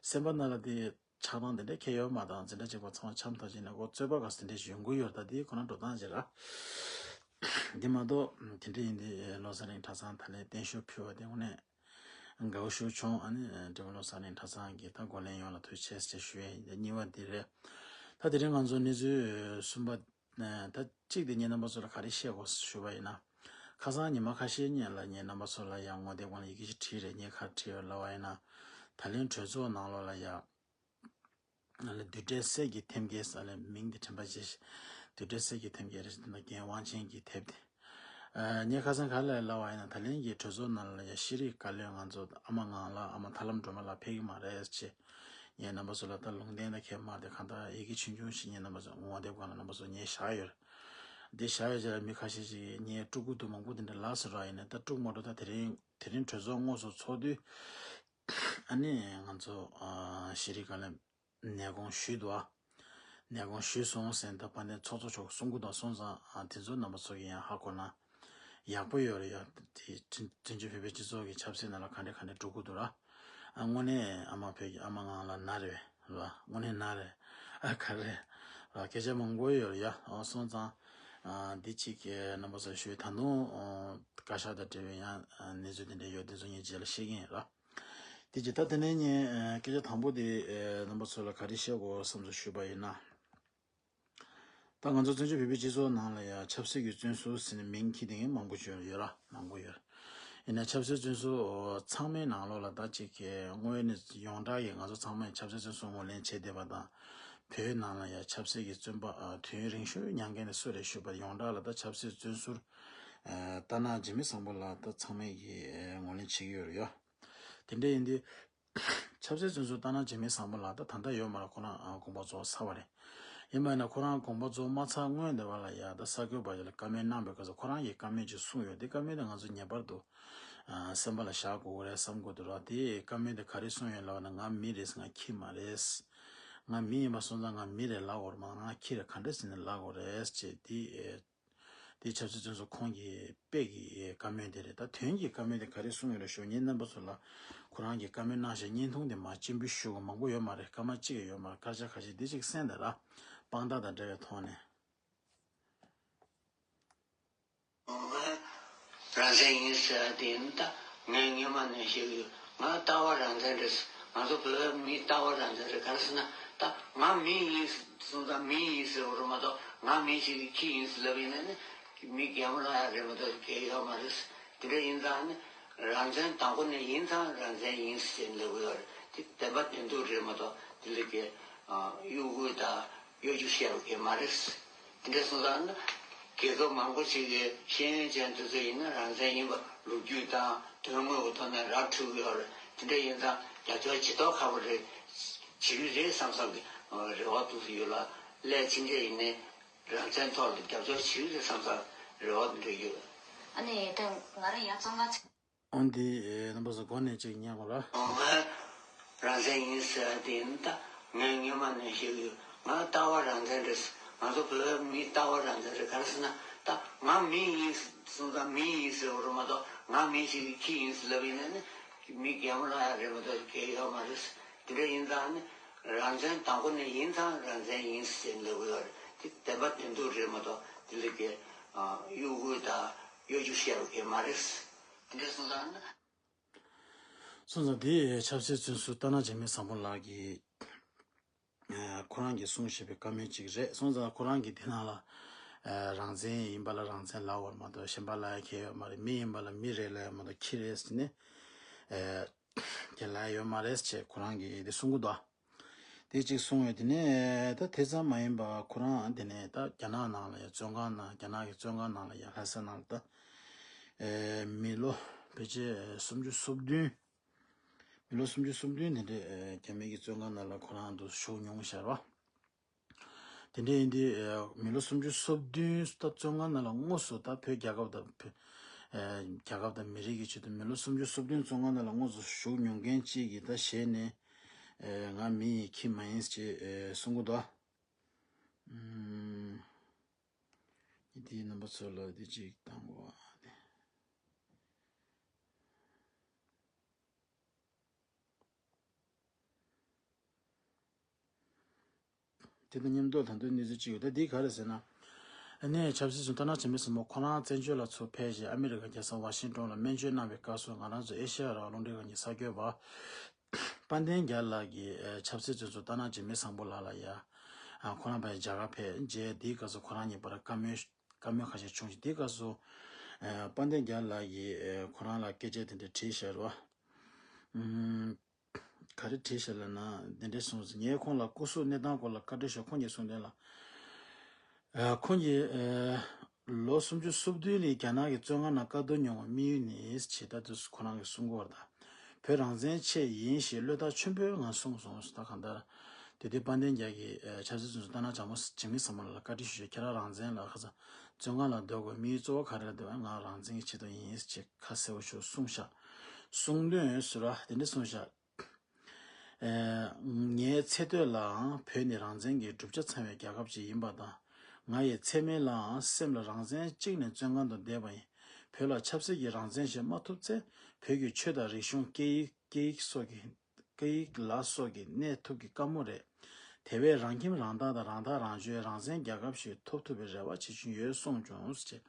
སེམས་པ་ནང་ལ་དེ་ཆགས་སྡང་དེ་འདྲ་ཁྱེར་ཡོད་མ་དང་འཛིན་གྲྭ་གཅིག་པ་ཚང་མ་འཆམ་ཐག་ཅིག་ནས་འགོ་རྩོད་པ་ག་ཚོད་དེ་འདྲ་ཞིག་ཡོང་གི་ཡོད་རེད། ད་དེའི་ཁོ་ན་འགྲོ་སྟངས་ཅིག་ར། འདི་མ་གཏོགས་དེ་འདྲ་ཡིན་དེ་བློ་གསལ་གླིང་གྲྭ་ཚང་ད་ལན་བརྟན་བཞུགས་ཕུལ་བ་དེ་དངོས་གནས་དགའ་བོ་ཞུ་བྱུང་། ཨ་ནི་འབྲི་མོ་བློ་གསལ་གླིང་གྲྭ་ཚང་གི་ད་འགོ་ལས་ཡོངས་ལ་ཐུགས་རྗེ་ཆེ་ཞེས་ཞུ་ཡས་ཡིན། དེ་གཉིས་པ་འདི་རེད། ད་དེ་རིང་ང་ཚོ་གནས་ཚུལ་གསུམ་པ་ད་གཅིག་དེ་ངས་རྣམ་པ་ཚོ་ལ་ག་རེ་བཤད་དགོས་ཞུས་པ་ཡིན་ན། ཁ་སང་ཉི་མ་ཁ་ཤས་སྔོན་ལ་ངས་རྣམ་པ་ཚོ་ལ་ཡང་ངོ་དེབ་སྒང་ལ་ཡི་གེ་ཞིག་བྲིས་རེད། ངས་ག་རེ་བྲིས་ཡོད་ལབ་པ་ཡིན་ན། ད་ལན་གྲོས་ཚོགས་ནང་ལོགས་ལ་ཡ། ཨ་ལས་བདུད་འདྲེ་གསེར་གྱི་ཐེམ་སྐས་ཟེར་ལས་མིང་དེ་དྲན་པ་བརྗེད་ཤག་བདུད་འདྲེ་གསེར་གྱི་ཐེམ་སྐས་རེད། དེ་ན་རྒན་དབང་ཆེན་གྱི་དེབ་དེ། ཨ་ངས་ཁ་སང་ག་རེ་ལབ་པ་ཡིན་ན། ད་ལན་གྱི་གྲོས་ཚོགས་ནང་ལ་ཡ་ཤེས་རིག་བཀའ་བློན་ང་ཚོ་ཨ་མ་ངང་ལགས་ཨ་མ་ཐར་ལམ་སྒྲོལ་མ་ལགས་ཕེབས་ཀྱི་མ་རེད་ཅེས། ངས་རྣམ་པ་ཚོ་ལ་ད་ལུང་བསྟན་ད་ཁྱེད་མ་དེ་གང་ལྟར་ཡི་གེ་ཆུང་ཆུང་ཞིག་ངས་རྣམ་པ་ཚོ་ངོ་དེབ་སྒང་ལ་རྣམ་པ་ཚོ་ངས་བཞག་ཡོད་རེད། འདི་བཞག་ཡོད་ཅེས་ལ་མི་ཁ་ཤས་ཤིག་ངས་དཀྲུག་གི་འདུག་མང་པོ་དེ་འདྲ་ལབ་སོང་ར། ཡིན་ནའི་ད་དཀྲུག་མ་འགྲོ། ད་དེ་རིང་དེ་རིང་གྲོས་ཚོགས་དངོས་སུ་ཚོགས་དུས། ཨ་ནི་ང་ཚོ་ཨ་ཤེས་རིག་བཀའ་བློན་ནས་དགོངས་ཞུས་འདུག་ཨ་ནས་དགོངས་ཞུས་སོང་ཟེར་ད་ཕ་ནས་ཚོགས་གཙོ་མཆོག་གསུང་གི་འདུག་སོང་ཙང་ཨ་དེ་ཚོ་རྣམ་པ་ཚོ་གིས་ཡང་ཧ་གོ་ན་ཡག་པོ་ཡོད་རེད་ཡ། དེ་བཙན་བཙན་བྱོལ་བོད་པའི་སྤྱི་ཚོགས་ཀྱི་ཆབ་སྲིད་ནང་ལ་ག་འདྲ་ག་འདྲ་འགྲོ་གི་འདུག་ར། ཨ་དངོས་གནས་ཨ་མ་བོད་ཀྱི་ཨ་མ་ངང་ལ་ན་རེད་ར། དངོས་གནས་ན་རེད། ཨ་ག་རེ་ར། སྐད་ཆ་མང་པོ་ཡོད་རེད་ཡ། ཨ་སོང་ཙང་ཨ་འདི་གཅིག་གི་རྣམ་པ་ཚོ་ཞུས། ད་དུང་ཨ་བཀའ་ཤག་དང་འབྲེལ་བའི་ཡང་ཨ་གནས་ཚུལ་དེ་འདྲ་ཡོད། དེ་ཚོ་ངས་རྗེས་ལ་བཤད་ཀྱི་ཡིན་ར། དེ་རྗེས་ད་དེ་ནས་ངས་ཨ་སྐད་ཆ་དང་པོ་དེ་ཨ་རྣམ་པ་ཚོ་ལ་ག་རེ་བཤད་དགོས་བསམ་ཚུལ་ཞུས་པ་ཡིན་ན། ད་ང་ཚོ་བཙན་བྱོལ་བོད་པའི་སྤྱི་ཚོགས་ནང་ལ་ཡང་ཆབ་སྲིད་ཀྱི་བཙོན་ཟུར་ཟེར་ནས་མིང་འཁྱེར་བསྡད་མཁན་མང་པོ་ཅིག་ཡོད་ར། མང་པོ་ཡོད། ཡིན་ན་ཆབ་སྲིད་བཙོན་ཟུར་ཚང་མའི་ནང་ལོགས་ལ་ད་ཅིག་གི་དངོས་ཡོད་ནས་ཡོངས་གྲགས་ཀྱི་ང་ཚོ་ཚང་མས་ཆབ་སྲིད་བཙོན་ཟུར་ངོས་ལེན་བྱེད་བསྡད་པ་དང་། བོད་ནང་ལ་ཡང་ཆབ་སྲིད་ཀྱི་བཙོན་པ་ཨ་དུས་ཡུན་རིང་ཤོས་མྱངས་མཁན་དེ་སུ་རེད་ཞུས་པ་ཡོངས་གྲགས་ལ་ད་ཆབ་སྲིད་བཙོན་ཟུར་ཨ་རྟ་ནག་འཇིགས་མེད་བཟང་པོ་ལགས་ད་ཚང་མས་ཀྱི་ཨ་ངོས་ལེན་བྱེད་ཀྱི་ཡོད་རེད་ཡ། དེ་འདྲ་ཡིན་དུས། ཆབ་སྲིད་བཙོན་ཟུར་རྟ་ནག་འཇིགས་མེད་བཟང་པོ་ལགས་ད་ད་ལྟ་ཡོད་མ་རེད། ཁོ་རང་ཨ་དགོངས་པ་རྫོགས་ཚར་བ་རེད། ཡིན་པ་ཡིན་ན་ཁོ་རང་དགོངས་པ་རྫོགས་མ་ཚར་སྔོན་དེ་བ་ལ་ཡ་ད་གསར་འགོད་པ་ཡ་ལ་བཀའ་མོལ་གནང་པའི་སྐབས་སུ་ཁོ་རང་གིས་བཀའ་མོལ་ཅིག་གསུངས་ཡོད། དེ་བཀའ་མོལ་དེ་ང་ཚོ་ངེས་པར་དུ་ཨ་སེམས་པ་ལ་བཞག་དགོས་ཀྱི་རེད་བསམ་གྱི་འདུག་ར། དེ་བཀའ་མོལ་དེ་ག་རེ་གསུངས་ཡོད་ལབ་ན། ང་མི་རེད། ང་ཁྱི་མ་རེད། ང་མི་ཡིན་པ་སོང་ཙང་ང་མི་རེད་ལབ་དགོས་རེད་མ་གཏོགས་ང་ཁྱི་རེད་ག་འདྲ་ཟེར་ནས་ལབ་དགོས་རེད་ཅེས་དེ། དེ་ཆབ་སྲིད་བཙོན་ཟུར་ཁོང་གི་དཔེ་གི་བཀའ་མོལ་དེ་རེད། ད་དོན་གྱི་བཀའ་མོལ་དེ་ག་རེ་གསུངས་ཡོད་རེད་ཞུ། ངས་རྣམ་པ་ཚོ་ལ་ཁོ་རང་གི་བཀའ་མོལ་གནང་བཞག་བརྙན་ཐུང་དེ་མར་སྤྱན་འབུལ་ཞུ་དགོས། མང་པོ་ཡོད་མ་རེད། སྐར་མ་གཅིག་ཡང་ཡོད་མ་རེད། སྐར་ཆ་ཁ་ཤས་འདི་གཅིག་གསན་དང་ར། དཔང་རྟགས་དང་འབྲེལ་བའི་ཐོག་ནས། ང་རང་བཙན་ཡིན་ཟེར་དེ་ཡིན། ད་ངས་སྔོན་མ་ནས་བཤད་ཀྱི་ཡོད། ང་ལྟ་བ་རང་བཙན་རེད། ང་ཚོ་བོད་མི་ལྟ་བ་རང་བཙན་རེད། ག་རེ་ཟེར་ན་ད་ང་མི་ཡིན་སོང་ཙང་མི་ཡིན་ཟེར་བ་རེད་མ་གཏོགས་ང་མི་ཞིག་གིས་ཁྱི་ཡིན་ཟེར་ལབ་ཡིན་ན་ནི་མི་རྒན་མོ་ལ་ཡང་རེད་མ་གཏོགས་གལ་ཡོད་མ་རེད། དེ་འདྲ་ཡིན་ཙང་ནི་རང་བཙན་དང་པོ་ནས་ཡིན་ཙང་རང་བཙན་ཡིན་ཟེར་ལབ་ཀྱི་ཡོད་རེད། དེ་བདེན་པ་བདེན་ཐུག་རེད་མ་གཏོགས་དེ་ལ་གི་གཡོ་འགུལ་དང་གཡོ་སྒྱུ་བཤད་པ་གང་ཡང་མ་རེད། དེ་འདྲ་སོང་ཙང་ན་རྒྱལ་ཁབ་མང་པོ་ཞིག་གི་ཤེས་ཡོན་ཅན་དེ་ཚོ་ཡིན་ན་རང་བཙན་ཡིན་པ་ལོ་རྒྱུས་དང་དོན་དངོས་ཀྱི་ཐོག་ནས་ར་འཕྲོད་ཀྱི་ཡོད་རེད། དེ་འདྲ་ཡིན་ཙང་རྒྱབ་སྐྱོར་ཇི་ལྟར་ཁག་པོ་རེད། བྱེད་ཀྱི་རེད་བསམ་བསམ་གྱི་རེ་བ་འདུག་སེ་ཡོད་ལ། སླད་ཕྱིན་ཆད་ཡིན་ནའི་རང་བཙན་ཐོག་ལ་རྒྱབ་སྐྱོར་བྱེད་ཀྱི་རེད་བསམ་བསམ་རེ་བ་འདུག་ཡོད། ཨ་ནི་ད་ང་རང་ཡང་བཙོན་ཁང་ཆ། འོན་ཏེ་རྣམ་པ་ཚོ་སྒོ་ནས་ཅིག་ཉན་དགོས་ར། ང་རང་བཙན་ཡིན་ཟེར་དེ་ཡིན། ད་ངས་སྔོན་མ་ནས་བཤད་ཀྱི་ཡོད། ང་ལྟ་བ་རང་བཙན་རེད། ང་ཚོ་བོད་མི་ལྟ་བ་རང་བཙན་རེད། ག་རེ་ཟེར་ན་ད་ ང་མི་ཡིན་སོང་ཙང་མི་ཡིན་ཟེར་བ་རེད་མ་གཏོགས། ང་མི་ཞིག་གིས་ཁྱི་ཡིན་ཟེར་ལབ་ཡིན་ན་ནི་མི་གད་མོ་ལངས་ཡ་རེད་མ་གཏོགས་གལ་ཡོད་མ་རེད། དེ་འདྲ་ཡིན་ཙང་ནི་རང་བཙན་དང་པོ་ནས་ཡིན་ཙང་རང་བཙན་ཡིན་ཟེར་ལབ་གི་ཡོད་རེད། དེ་བདེན་པ་བདེན་ཐུག་རེད་མ་གཏོགས་དེ་ལ་གི་གཡོ་འགུལ་དང་གཡོ་སྒྱུ་བཤད་པ་གང་ཡང་མ་རེད། དེ་འདྲ་སོང་ཙང་ནི། སོང་ཙང་དེ་ཆབ་སྲིད་བཙོན་ཟུར་སྟག་སྣ་འཇིགས་མེད་བཟང་པོ་ལགས་ཀྱིས་ཁོ་རང་གིས་གསུངས་བཞིན་པའི་བཀའ་མོལ་ཅིག་རེད། སོང་ཙང་ཁོ་རང་གིས་དེ་ནང་ལ་རང་བཙན་ཡིན་པ་ལ་རང་བཙན་ལབ་ཡོད་མ་གཏོགས་གཞན་པ་ལབ་ཡ་གང་ཡང་ཡོད་མ་རེད། མི་ཡིན་པ་ལ་མི་རེད་ལབ་ཡོད་མ་གཏོགས་ཁྱི་རེད་ཟེར་ནས་གང་ཡང་ལབ་ཡ་ཡོད་མ་རེད་ཅེས་ཁོ་རང་གིས་དེ་གསུང་གི་འདུག་དེ་གཅིག་གསུངས་ཡོད། དེ་ནས་ད་དེ་ཙམ་མ་ཡིན་པ་ཁོ་རང་དེ་ནས་ད་རྒྱ་ནག་ནང་ལ་ཡང་བཙོན་ཁང་ནང་རྒྱ་ནག་གི་བཙོན་ཁང་ནང་ལ་ཡང་ལྷ་ས་ནང་ལ་ད་ཨེ་མི་ལོ་ཕལ་ཆེར་སུམ་ཅུ་སོ་བདུན། མི་ལོ་སུམ་ཅུ་སོ་བདུན་དེ་འདྲས་ཨེ་རྒྱ་མི་གི་བཙོན་ཁང་ནང་ལ་ཁོ་རང་དུ་བཞུགས་མྱོང་ཤར་བ། དེ་འདྲས་ཡིན་དུས་ཨེ་མི་ལོ་སུམ་ཅུ་སོ་བདུན་ད་བཙོན་ཁང་ནང་ལ་དངོས་སུ་ད་བོད་རྒྱལ་ཁབ་དང་བོད་ཨེ་རྒྱལ་ཁབ་དང་མི་རིགས་ཀྱི་ཆེད་དུ་མི་ལོ་སུམ་ཅུ་སོ་བདུན་བཙོན་ཁང་ནང་ལ་དངོས་སུ་བཞུགས་མྱོང་མཁན་གཅིག་གིས་ད་ཞལ་ནས་ཨེ་ང་མི་ཡིན་ཁྱི་མ་ཡིན་ཅེས་ཨེ་གསུང་གི་འདུག་ཨུམ། དེའི་རྣམ་པ་ཚོ་ལ་དེ་གཅིག་བཏང་གོ། དེ་དང་མཉམ་དུ་ད་དུང་གནས་ཚུལ་གཅིག་ཡོད། ད་འདི་ག་རེ་ཟེར་ན། ཨ་ནི་ཆབ་སྲིད་བཙོན་སྟག་སྣ་འཇིགས་མེད་བཟང་པོ་ཁོ་རང་བཙན་བྱོལ་ལ་ཚུར་ཕེབས་རྗེས་ཨ་མི་རི་ཀ་རྒྱལ་ས་ཝ་ཤིང་ཏོན་ལ་སྨན་བཅོས་གནང་བའི་སྐབས་སུ་ང་རང་ཚོ་ཨེ་ཤེ་ཡ་རང་དབང་རླུང་འཕྲིན་ཁང་གི་གསར་འགོད་པ་དཔལ་ལྡན་རྒྱལ་ལགས་ཀྱིས་ཨེ་ཆབ་སྲིད་བཙོན་ཟུར་སྟག་སྣ་འཇིགས་མེད་བཟང་པོ་ལགས་ལ་ཡ། ཨ་ཁོ་རང་ཕར་རྒྱ་གར་ཕེབས་རྗེས་དེའི་སྐབས་སུ་ཁོ་རང་གཉིས་བར་བཀའ་མོལ་བཀའ་མོལ་ཁ་ཤས་བྱུང་ཞིང་། དེའི་སྐབས་སུ་ཨེ་དཔལ་ལྡན་རྒྱལ་ལགས་ཀྱིས་ཨེ་ཁོ་རང་ལ་སྐད་ཆ་དེ་འདྲ་དྲིས་ཤག་རེད་བ། ཨུམ། ག་རེ་བྲིས་ཤག་ལབ་ན་འདི་འདྲ་གསུངས་སོང་། ངས་ཁོང་ལ་སྐུ་གཟུགས་གནས་སྟངས་སྐོར་ལ་བཀའ་འདྲི་ཞུ། ཁོང་གིས་གསུངས་དོན་ལ། ཨ་ཁོང་གིས་ཨ་ལོ་སུམ་ཅུ་སོ་བདུན་ལ་རྒྱ་ནག་གི་བཙོན་ཁང་ནང་བཀག་སྡོམ་མྱོང་བའི་དམིགས་ཡུལ་ནི་ཇི་ལྟར་དུ་ཁོ་རང་གིས་གསུང་གི་ཡོད་པར་གདའ། བོད་རང་བཙན་ཆེད་ཡིན་ཞེས་བློས་ཐག་ཆོད་པོས་ང་གསུངས་སོང་ཟེར། ད་གང་ལྟར་དེ་དུས་དཔལ་ལྡན་རྒྱལ་གྱིས་ཨ་ཆབ་སྲིད་བཙོན་ཟུར་སྟག་སྣ་འཇམ་མོ་འཇིགས་མེད་བཟང་མོ་ལགས་ལ་བཀའ་འདྲི་ཞུས་ཤག་ཁྱེད་རང་རང་བཙན་ལ་ཁ་སང་བཙོན་ཁང་ལ་སྡོད་དགོས་དམིགས་ཡུལ་གཙོ་བོ་ག་རེ་ལ་འདོད་པ། ང་རང་བཙན་གྱི་ཆེད་དུ་ཡིན་ཞེས་ཁ་གསལ་པོ་ཞིག་གསུངས་ཤག་གསུང་དོན་ཟེར་བ་དེ་འདྲ་གསུངས་ཤག་ཨེ། ངའི་ཚེ་སྟོད་ལའང་བོད་ནི་རང་བཙན་གྱི་གྲུབ་ཆ་ཚང་བའི་རྒྱལ་ཁབ་ཅིག་ཡིན་པ་དང་། ང་ཡི་ཚེ་སྨད་ལའང་སེམས་ལ་རང་བཙན་གཅིག་ནས་བཙོན་ཁང་དུ་བསྡད་པ་ཡིན། བོད་ལ་ཆབ་སྲིད་ཀྱི་རང་བཙན་ཞིག་མ་ཐོབ་ཚེ་བོད་ཀྱི་ཆོས་དང་རིག་གཞུང་སྐད་ཡིག་སྐད་ཡིག་སོགས་ཀྱི་སྐད་ཡིག་ལ་སོགས་ཀྱི་གནས་ཐུབ་ཀྱི་དཀའ་མོ་རེད། དེ་བས་རང་ཁྱིམ་རང་བདག་དང་རང་ཐག་རང་གཅོད་རང་བཙན་རྒྱལ་ཁབ་ཞིག་ཐོབ་ཐུབ་པའི་རེ་བ་བྱེད་བཞིན་ཡོད་གསུངས་བྱུང་ཞེས།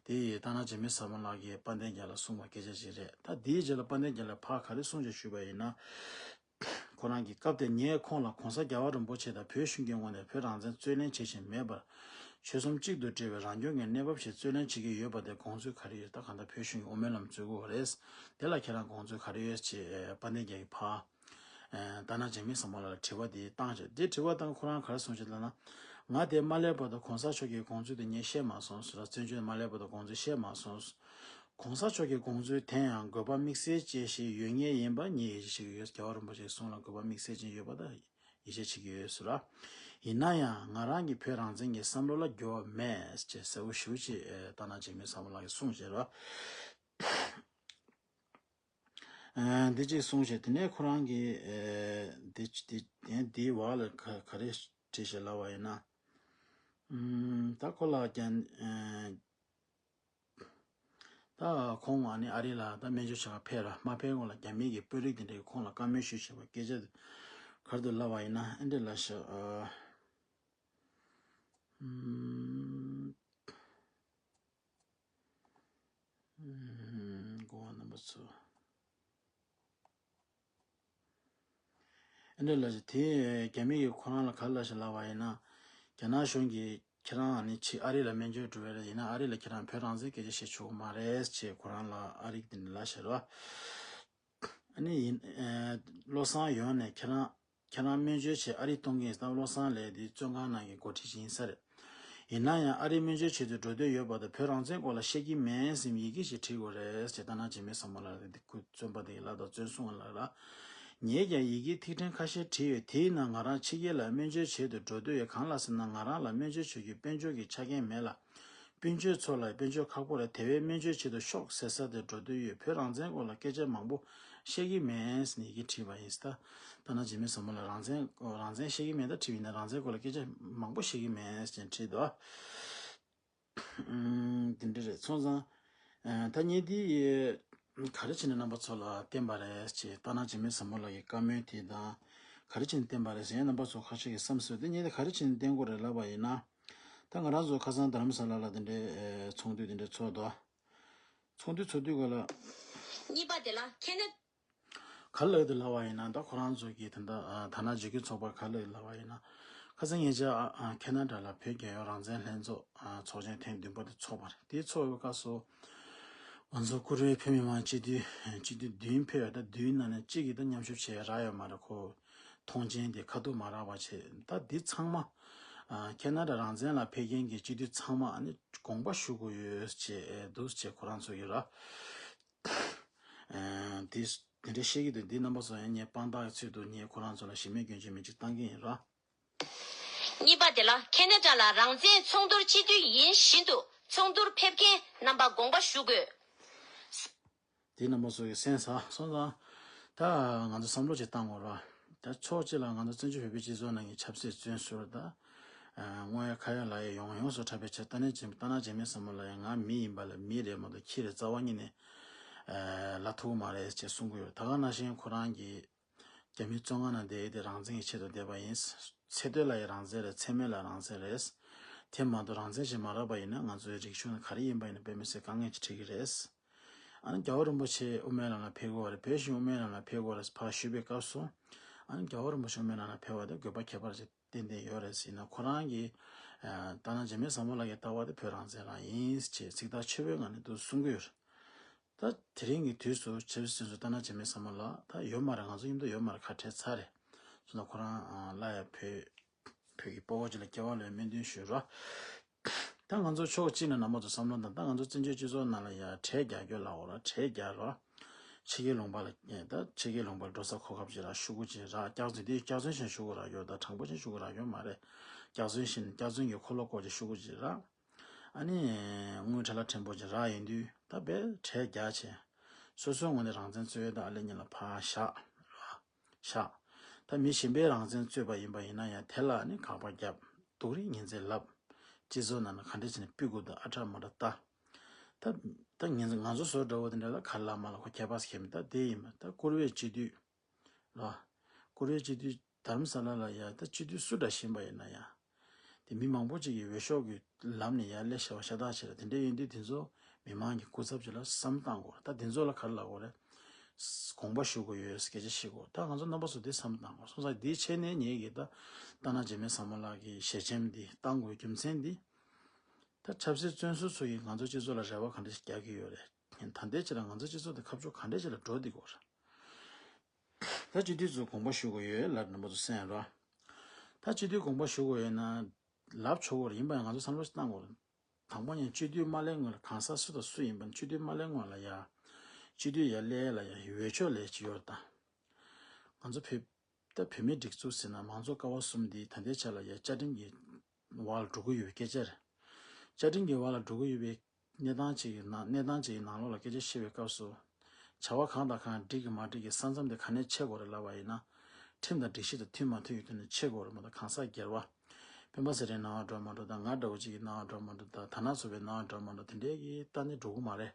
དེ་ཡི་སྟག་སྣ་འཇིགས་མེད་བཟང་མོ་ལགས་ཀྱིས་དཔལ་ལྡན་རྒྱལ་ལ་གསུངས་པ་སྐད་ཆ་ཞིག་རེད། ད་དེའི་རྗེས་ལ་དཔལ་ལྡན་རྒྱལ་ལ་ཕར་ག་རེ་གསུངས་ཤག་ཞུས་པ་ཡིན་ན། ཁོ་རང་གིས་སྐབས་དེར་ངས་ཁོང་ལ་གོང་ས་རྒྱལ་བ་རིན་པོ་ཆེ་དང་བོད་གཞུང་གི་ངོས་ནས་བོད་རང་བཙན་རྩོད་ལེན་བྱེད་བཞིན་མེད་པར། ཆོལ་གསུམ་གཅིག་ཏུ་སྒྲིལ་བའི་རང་སྐྱོང་གི་གནས་བབ་ཞིག་རྩོད་ལེན་བྱེད་ཀྱི་ཡོད་པ་དེ་དགོངས་ཚུལ་ག་རེ་ཡོད། ད་གང་ལྟར་བོད་གཞུང་གི་དབུ་མའི་ལམ་རྩོད་ཀྱི་ཡོད་རེད། དེ་ལ་ཁྱེད་རང་དགོངས་ཚུལ་ག་རེ་ཡོད་ཅེས་དཔལ་ལྡན་རྒྱལ་གྱིས་ཕར། ཨ་སྟག་སྣ་འཇིགས་མེད་བཟང་མོ་ལགས་ལ་དྲི་བ་དེ་བཏང་ཞིང་། དེ་དྲི་བ་བཏང་ཁོ་རང་ག་རེ་གསུངས་ཤག་ལབ་ན། ང་དེ་མ་སླེབས་བར་དུ་གོང་ས་མཆོག་གི་དགོངས་ཚུལ་དེ་ངས་ཤེས་མ་སོང་ཟེར། བཙན་བྱོལ་མ་སླེབས་བར་དུ་དགོངས་ཚུལ་ཤེས་མ་སོང་། གོང་ས་མཆོག་གི་དགོངས་ཚུལ་དེ་ཡང་དགོས་པ་དམིགས་བསལ་ཅན་ཞིག་ཡོད་ངེས་ཡིན་པ་ངས་ཡིད་ཆེས་བྱེད་ཀྱི་ཡོད། རྒྱལ་བ་རིན་པོ་ཆེའི་གསུང་ལ་དགོས་པ་དམིགས་བསལ་ཅན་ཡོད་པ་དང་ཡིད་ཆེས་བྱེད་ཀྱི་ཡོད་ཟེར། ཡིན་ན་ཡང་ང་རང་གི་བོད་རང་བཙན་གྱི་བསམ་བློ་ལ་འགྱུར་བ་མེད་ཅེས་གསལ་པོ་ཞེ་པོ་ཅིག་ཨེ་སྟག་སྣ་འཇིགས་མེད་བཟང་མོ་ལགས་ཀྱིས་གསུངས་བཞག་རེད་བ། ཨ་འདི་གཅིག་གསུངས་བྱས། དེ་ནས་ཁོ་རང་གིས་ཨེ་འདི་འདི་འདིའི་བར་ལ་ག་ག་རེ་བྲིས་ཤག་ལབ་པ་ཡིན་ན། ཨམ་ད་ཁོ་ལ་ཀྱང་ཨེ་ད་ཁོང་ཨ་ནི་ཨ་རི་ལ་ད་སྨན་བཅོས་བྱེད་ག་ཕེབས་ར་མ་ཕེབས་སྔོན་ལ་རྒྱ་མི་གི་དཔོན་རིགས་དེ་འདྲས་ཀྱིས་ཁོང་ལ་བཀའ་མོལ་ཞུས་བྱས་པ་སྐད་ཆ་དེ་ག་རེ་འདུག་ལབ་པ་ཡིན་ན་ཨེ་འདྲས་ལབ་ཤག་ཨ་ཨམ། ཨུམ། གོ་བ་རྣམ་པ་ཚོ། ཨ་ནི་ལ་དེ་རྒྱ་མི་ཡིས་ཁོ་རང་ལ་ག་རེ་ལབ་ཤག་ལབ་པ་ཡིན་ན། རྒྱ་ནག་གཞུང་གིས་ཁྱེད་རང་ནི་ཕྱི་ཨ་རི་ལ་སྨན་བཅོས་འགྲོ་བ་རེད། ཡིན་ན་ཨ་རི་ལ་ཁྱེད་རང་བོད་རང་བཙན་སྐད་ཆ་བཤད་ཆོག་གི་མ་རེད་ཅེས་ཁོ་རང་ལ་ཨ་རི་གིས་དེ་འདྲ་ལབ་ཤག་རེད་བ། ཨ་ནི་ཡིན་ཨེ་བློ་བཟང་ཡོང་ནས་ཁྱེད་རང་ཁྱེད་རང་སྨན་བཅོས་བྱེད་ཨ་རི་གཏོང་གི་ཡིན་ཟེར། བློ་བཟང་ལགས་འདི་བཙོན་ཁང་ནང་གི་འགོ་ཁྲིད་ཅིག་ཡིན་ས་རེད། ཡིན་ན་ཡང་ཨ་རི་སྨན་བཅོས་བྱེད་དུ་འགྲོ་འདོད་ཡོད་པ་དང་བོད་རང་བཙན་སྐོར་ལ་བཤད་ཀྱི་མེད་ཟེར་ཡི་གེ་ཞིག་བྲིས་དགོས་རེད་ཅེས་སྟག་སྣ་འཇིགས་མེད་བཟང་མོ་ལགས་ལ་འདི་ཁུ་བཙོན་པ་དེ་ཡི་ལག་དང་བཙོན་སྲུང་བ་ལགས་ལ། ངས་ཀྱང་ཡི་གེ་ཐིག་ཕྲེང་ཁ་ཤས་བྲིས་ཡོད། དེའི་ནང་ང་རང་ཕྱི་རྒྱལ་ལ་སྨན་བཅོས་བྱེད་དུ་འགྲོ་འདོད་ཡོད། གང་ལ་ཟེར་ན་ང་རང་ལ་སྨན་བཅོས་བྱེད་རྒྱུའི་དཔལ་འབྱོར་གྱི་ཆ་རྐྱེན་མེད་ལ། སྤུན་མཆེད་ཚོ་ལ་དཔལ་འབྱོར་ཁག་པོ་རེད། དེ་བས་སྨན་བཅོས་བྱེད་དུ་ཤོག་ཟེར་ས་དེར་འགྲོ་འདོད་ཡོད། བོད་རང་བཙན་སྐོར་ལ་སྐད་ཆ་མང་པོ་བཤད་ཀྱི་མེད་ཟེར་ནས་ཡི་གེ་བྲིས་པ་ཡིན་ཟེར། ད་སྟག་སྣ་འཇིགས་མེད་བཟང་མོ་ལགས་རང་བཙན་རང་བཙན་བཤད་ཀྱི་མེད་ད་བྲིས་པ་ཡིན་ན། རང་བཙན་སྐོར་ལ་སྐད་ཆ་མང་པོ་བཤད་ཀྱི་མེད་ཟེར་བྲིས་འདུག་ཨུམ། དེ་འདྲ་རེད། སོང་ཙང་། ཨ། ད་ངས་འདི་ག་རེ་བྱས་ནས་རྣམ་པ་ཚོ་ལ་བསྟན་པ་རེད་ཅེས། སྟག་སྣ་འཇིགས་མེད་ཟབ་མོ་ལགས་ཀྱི་བཀའ་མོལ་དེ་དང་ག་རེ་བྱས་ནས་བསྟན་པ་རེད་ཟེར་ཡང་རྣམ་པ་ཚོ་ཁ་ཤས་ཀྱིས་བསམ་སྲིད་དེ། ངས་དེ་ག་རེ་བྱས་ནས་བསྟན་དགོས་རེད་ལབ་པ་ཡིན་ན། ད་ང་རང་ཚོ་ཁ་སང་རྡ་རམ་ས་ལ་ལ་དེ་འདྲའི་ཨེ་ཚོགས་འདུ་དེ་འདྲ་ཚོགས་འདུག་ཚོགས་འདུ་ཚོགས་དུས་ག་ལ། གཉིས་པ་དེ་ལ་ཁེ་ན། ག་ལ་དེ་ལབ་པ་ཡིན་ན། ད་ཁོ་རང་ཚོ་གི་ད་ལྟ་ཨ་དར་ནག་བརྗོད་དགེ་ཚོགས་པ་ག་ལ་ལབ་པ་ཡིན་ན། ཁ་སང་ཉེ་ཆར་ཨ་ཨ་ཁེ་ན་ཌ་ལ་བོད་རྒྱལ་ཡོངས་རང་བཙན་ལྷན་ཚོགས་ཨ་ཚོགས་ཆེན་ཐེངས་བདུན་པ་དེ་ཚོགས་པ་རེད། དེ་ཚོགས་པའི་སྐབས་སུ་ང་ཚོ་བཀུར་འོས་བོད་མི་མང་སྤྱི་འཐུས་སྤྱི་འཐུས་བདུན་ཕེབས་ཡོད། ད་བདུན་ནང་ནས་གཅིག་གིས་ད་མཉམ་ཞུགས་བྱས་རག་ཡོད་མ་རེད། ཁོ་མཐོང་མཆན་དེ་ཁ་ཐུག་མ་རག་པ་བྱས། ད་འདི་ཚང་མ་ཨ་ཁེ་ན་ཌ་རང་བཙན་ལ་ཕེབས་མཁན་གྱི་སྤྱི་འཐུས་ཚང་མ་ཨ་ནི་དགོངས་པ་ཞུ་དགོས་ཡོད་ཅེས་འདུག་ཅེས་ཁོ་རང་ཚོ་གིས་ར། ཨ་འདི་འདི་འདྲ་བཤད་ཀྱི་འདུག་འདི་རྣམ་པ་ཚོ་ཡང་ངས་དཔང་རྟགས་ཀྱི་ཚུལ་དུ་ངས་ཁོ་རང་ཚོ་ལ་གཞི་མེད་སྐྱོན་བརྗོད་མི་གཅིག་བཏང་གི་ཡིན་ར། གཉིས་པ་དེ་ལ་ཁེ་ན་ཌ་ལ་རང་བཙན་ཚོགས་འདུར་སྤྱི་འཐུས་ཡིན་བཞིན་དུ་ཚོགས་འདུར་ཕེབས་མཁན་རྣམ་པ་དགོངས་པ་ཞུ་དགོས། དེ་རྣམ་པ་ཚོ་གིས་གསན་ས་སོང་ཙང་། ད་ང་ཚོ་བསམ་བློ་ཅིག་བཏང་དགོས་ར། ད་ཕྱོགས་གཅིག་ལ་ང་ཚོ་བཙན་བྱོལ་བོད་པའི་སྤྱི་ཚོགས་ནང་གི་ཆབ་སྲིད་བཙོན་ཟུར་དང་། ཨ་དངོས་ཡོད་ཁ་ཡོད་ལ་ཡོད་ཡོངས་ཡོངས་སུ་གྲགས་པའི་ཆེད། ད་ནས་ཇི་ད་ན་ཇི་མི་བསམ་བློ་ལ་ཡང་ང་མི་ཡིན་པ་ལ་མི་རེད་མ་གཏོགས་ཁྱི་རེད་རྩ་བ་ཉིད་ནས་ཨ་ལབ་ཐུབ་ཀྱི་མ་རེད་ཅེས་གསུང་གི་ཡོད། ད་ག་ནང་བཞིན་ཁོ་རང་གིས་རྒྱ་མི་བཙོན་ཁང་ནང་བསྡད་ཡོད་དེ་རང་བཙན་གྱི་ཆེད་དུ་བསྡད་པ་ཡིན། ཚེ་སྟོད་ལ་ཡང་རང་བཙན་རེད། ཚེ་སྨད་ལ་རང་བཙན་རེད། དེ་མ་གཏོགས་རང་བཙན་ཞིག་མ་རག་པ་ཡིན་ན་ང་ཚོའི་རིག་གཞུང་ནང་ག་རེ་ཡིན་པ་ཡིན་ན་དཔེ་མི་སྲིད་དཀའ་ངལ་ཅིག་འཕྲད་ཀྱི་རེད། ཨ་ནི་རྒྱལ་བ་རིན་པོ་ཆེ་དབུ་མའི་ལམ་ལ་ཕེབས་དགོས་པ་རེད། བོད་གཞུང་དབུ་མའི་ལམ་ལ་ཕེབས་དགོས་རེད་ཕར་ཞུས་པའི་སྐབས་སུ། ཨ་ནི་རྒྱལ་བ་རིན་པོ་ཆེ་དབུ་མའི་ལམ་ལ་ཕེབས་པ་དེ་དགོས་པ་ཁྱད་པར་ཅིག་ཏན་ཏན་ཡོད་རེད་ཟེར་ན། ཁོ་རང་གིས་ཨ་ད་ན་འཇིགས་མེད་ཟབ་མོ་ལགས་ཀྱི་ལྟ་བ་དེ་བོད་རང་བཙན་རང་ཡིན་ཅེས་ཚིག་ཐག་ཆོད་པོའི་ངང་ནས་འདུག་གསུང་གི་ཡོད་རེད། ད་དེ་རིང་གི་དུས་སུ་ཆབ་སྲིད་བཙོན་ཟུར་ད་ན་འཇིགས་མེད་ཟབ་མོ་ལགས་ད་ཡོད་མ་རེད། ང་ཚོ་མཉམ་དུ་ཡོད་མ་རེད། ཁ་བྲལ་ཚར་རེད། སོང་ཙང་ཁོ་རང་ཨ་སླར་ཡང་བོད་བོད་ཀྱི་དཔའ་བོ་ཅིག་ལ་སྐྱེ་བ་ལེན་སྨོན་འདུན་ཞུ་རོགས། ད་ང་ཚོ་ཕྱོགས་གཅིག་ནས་རྣམ་པ་ཚོ་བསམ་བློ་བཏང་། ད་ང་ཚོ་བཙན་བྱོལ་སྤྱི་ཚོགས་ནང་ལ་ཡ་གྲལ་རྒྱག་རྒྱུ་ལབ་དགོས་ར། གྲལ་རྒྱག་རོགས། ཕྱི་རྒྱལ་ལུང་པ་ལ་ད་ཕྱི་རྒྱལ་ལུང་པར་འགྲོ་ས་གོ་སྐབས་ཅིག་རག་ཤོག་གུ་ཅིག་རག་སྐྱག་རྫུན་དེ་སྐྱག་རྫུན་བཤད་ཤོག་གུ་རག་རྒྱུ་དང་དྲང་པོ་བཤད་ཤོག་གུ་རག་རྒྱུ་མ་རེད། སྐྱག་རྫུན་བཤད་ནས་སྐྱག་རྫུན་གྱི་འཁོར་ལོ་བསྐོར་ཅིག་ཤོག་གུ་ཅིག་རག་ཨ་ནི་དངུལ་ཁྲ་ལ་ཕྲན་བུ་ཅིག་རག་ཡིན་དུས་ད་དཔེ་གྲལ་རྒྱག་བྱས། སོ་སོའི་ངོས་ནས་རང་བཙན་རྩོད་ཡས་དང་ཨ་ལེ་གཉིས་ལ་ཕར་བཞག་བཞག་ད་མི་གཞན་པའི་རང་བཙན་རྩོད་པ་ཡིན་པ་ཡིན་ན་ཡང་དེ་ལ་ནི་དགག་པ་བརྒྱབ། སྡུག་རུས་ངན་ཚད་ལབ། སྤྱི་ཚོགས་ནང་ན་ག་འདྲ་བྱས་ནས་སྤུ་གུ་དང་ཨ་འདྲ་མ་འདྲ་ལྟ། ད་ད་ངན་ང་ཚོ་བཟོ་འདྲ་བོ་དེ་འདྲ་ལ་ག་ལ་མ་ལ་ཁོ་ཁྱད་པར་ཁྱད་མི་ད་དེ་ཡིན་པ་ད་བཀུར་འོས་སྤྱི་འཐུས་ལ། བཀུར་འོས་སྤྱི་འཐུས་དྷ་རམ་ས་ལ་ལ་ཡ་ད་སྤྱི་འཐུས་སུ་འདྲ་བཞིན་པ་ཡིན་ན་ཡང་། དེ་མི་མང་པོ་ཅིག་གིས་འོས་ཤོག་གི་ལམ་ནས་ཡར་སླེབས་བྱ་བ་ཤ་སྟག་བྱེད་ལ་དེ་འདྲ་ཡིན་དུས་དེ་ཚོ་མི་མང་གི་སྐུ་ཚབ་ཅིག་ལ་བསམ་བཏང་དགོས་རེད། ད་དེ་ཚོ་ལ་ག་རེ་ལབ་དགོས་རེད། དགོངས་པ་ཞུ་དགོས་ཡོད་སྐད་ཆ་བཤད་དགོས། ད་ང་ཚོ་རྣམ་པ་ཚོ་དེ་བསམ་བཏང་དགོས། སོང་ཙང་དེའི་ཆེད་ནས་ངེད་ཀྱིས་ད་ལྟ་ན་འཇིགས་མེད་ཟབ་མོ་ལགས་ཀྱི་ཞལ་ཆེམས་འདི་བཏང་དགོས་རྒྱུ་མཚན་འདི། ད་ཆབ་སྲིད་བཙོན་ཟུར་ཚོ་ཡིས་ང་ཚོ་སྤྱི་ཚོགས་ལ་རེ་བ་ག་འདྲ་ཞིག་རྒྱག་གི་ཡོད་རེད། ད་ལྟའི་ཆར་ང་ཚོ་སྤྱི་ཚོགས་དེ་ཁ་ཕྱོགས་ག་འདྲ་ཞིག་ལ་འགྲོ་བསྡད་ཀྱི་ཡོད་རེད། ད་སྤྱི་འཐུས་ཚོ་དགོངས་པ་ཞུ་དགོས་ཡོད་ལབ་རྣམ་པ་ཚོ་གསན་རོགས། ད་སྤྱི་འཐུས་དགོངས་པ་ཞུ་དགོས་ཡོད་ན་ལབ་ཆོག་གི་རེད། ཡིན་པ་ཡང་ང་ཚོ་བསམ་བློ་ཞིག་བཏང་དགོས་རེད། དང་པོ་ནས་སྤྱི་འཐུས་མ་སླེབས་སྔོན་ལ་གང་ཟག་སུ་དང་སུ་ཡིན་པ་ནས་སྤྱི་འཐུས་མ་སླེབས་སྔོན་ལ་ཡ། སྤྱི་འཐུས་ཡར་སླེབས་ལ་ཡ་འོས་ཆོས་ལས་ཀྱི་ཡོད་རེད་ད། ང་ཚོ་བོད། ད་བོད་མིའི་སྒྲིག་འཛུགས་ཟེར་ན་མང་གཙོ་ཀ་བ་གསུམ་འདི་ད་ལྟའི་ཆ་ལ་ཡ་བཅའ་ཁྲིམས་ཀྱི་འོག་ལ་འགྲོ་གི་ཡོད་པའི་སྐད་ཆ་རེད། བཅའ་ཁྲིམས་ཀྱི་འོག་ལ་འགྲོ་གི་ཡོད་པའི་གནས་སྟངས་ཅིག་གི་ནང་གནས་སྟངས་ཅིག་གི་ནང་ལོགས་ལ་སྐད་ཆ་བཤད་པའི་སྐབས་སུ། བྱ་བ་གང་དང་གང་འགྲིག་གི་མ་འགྲིག་གི་ས་མཚམས་དེ་ག་ནས་ཕྱེ་དགོས་རེད་ལབ་པ་ཡིན་ན། ཁྲིམས་དང་སྒྲིག་གཞི་དང་མཐུན་མ་མཐུན་གྱི་ཐོག་ནས་ཕྱེ་དགོས་རེད་མ་གཏོགས་གང་ཟག་སྒེར་བ། སྤེན་པ་ཚེ་རིང་ནང་འགྲོ་མ་འགྲོ་དང་ང་འདྲ་བོ་ཅིག་གི་ནང་འགྲོ་མ་འགྲོ་དང་དར་ནག་ཚོགས་པའི་ནང་འགྲོ་མ་འགྲོ་དེ་འདྲའི་གི་ལྟ་ནས་འགྲོ་གི་མ་རེད།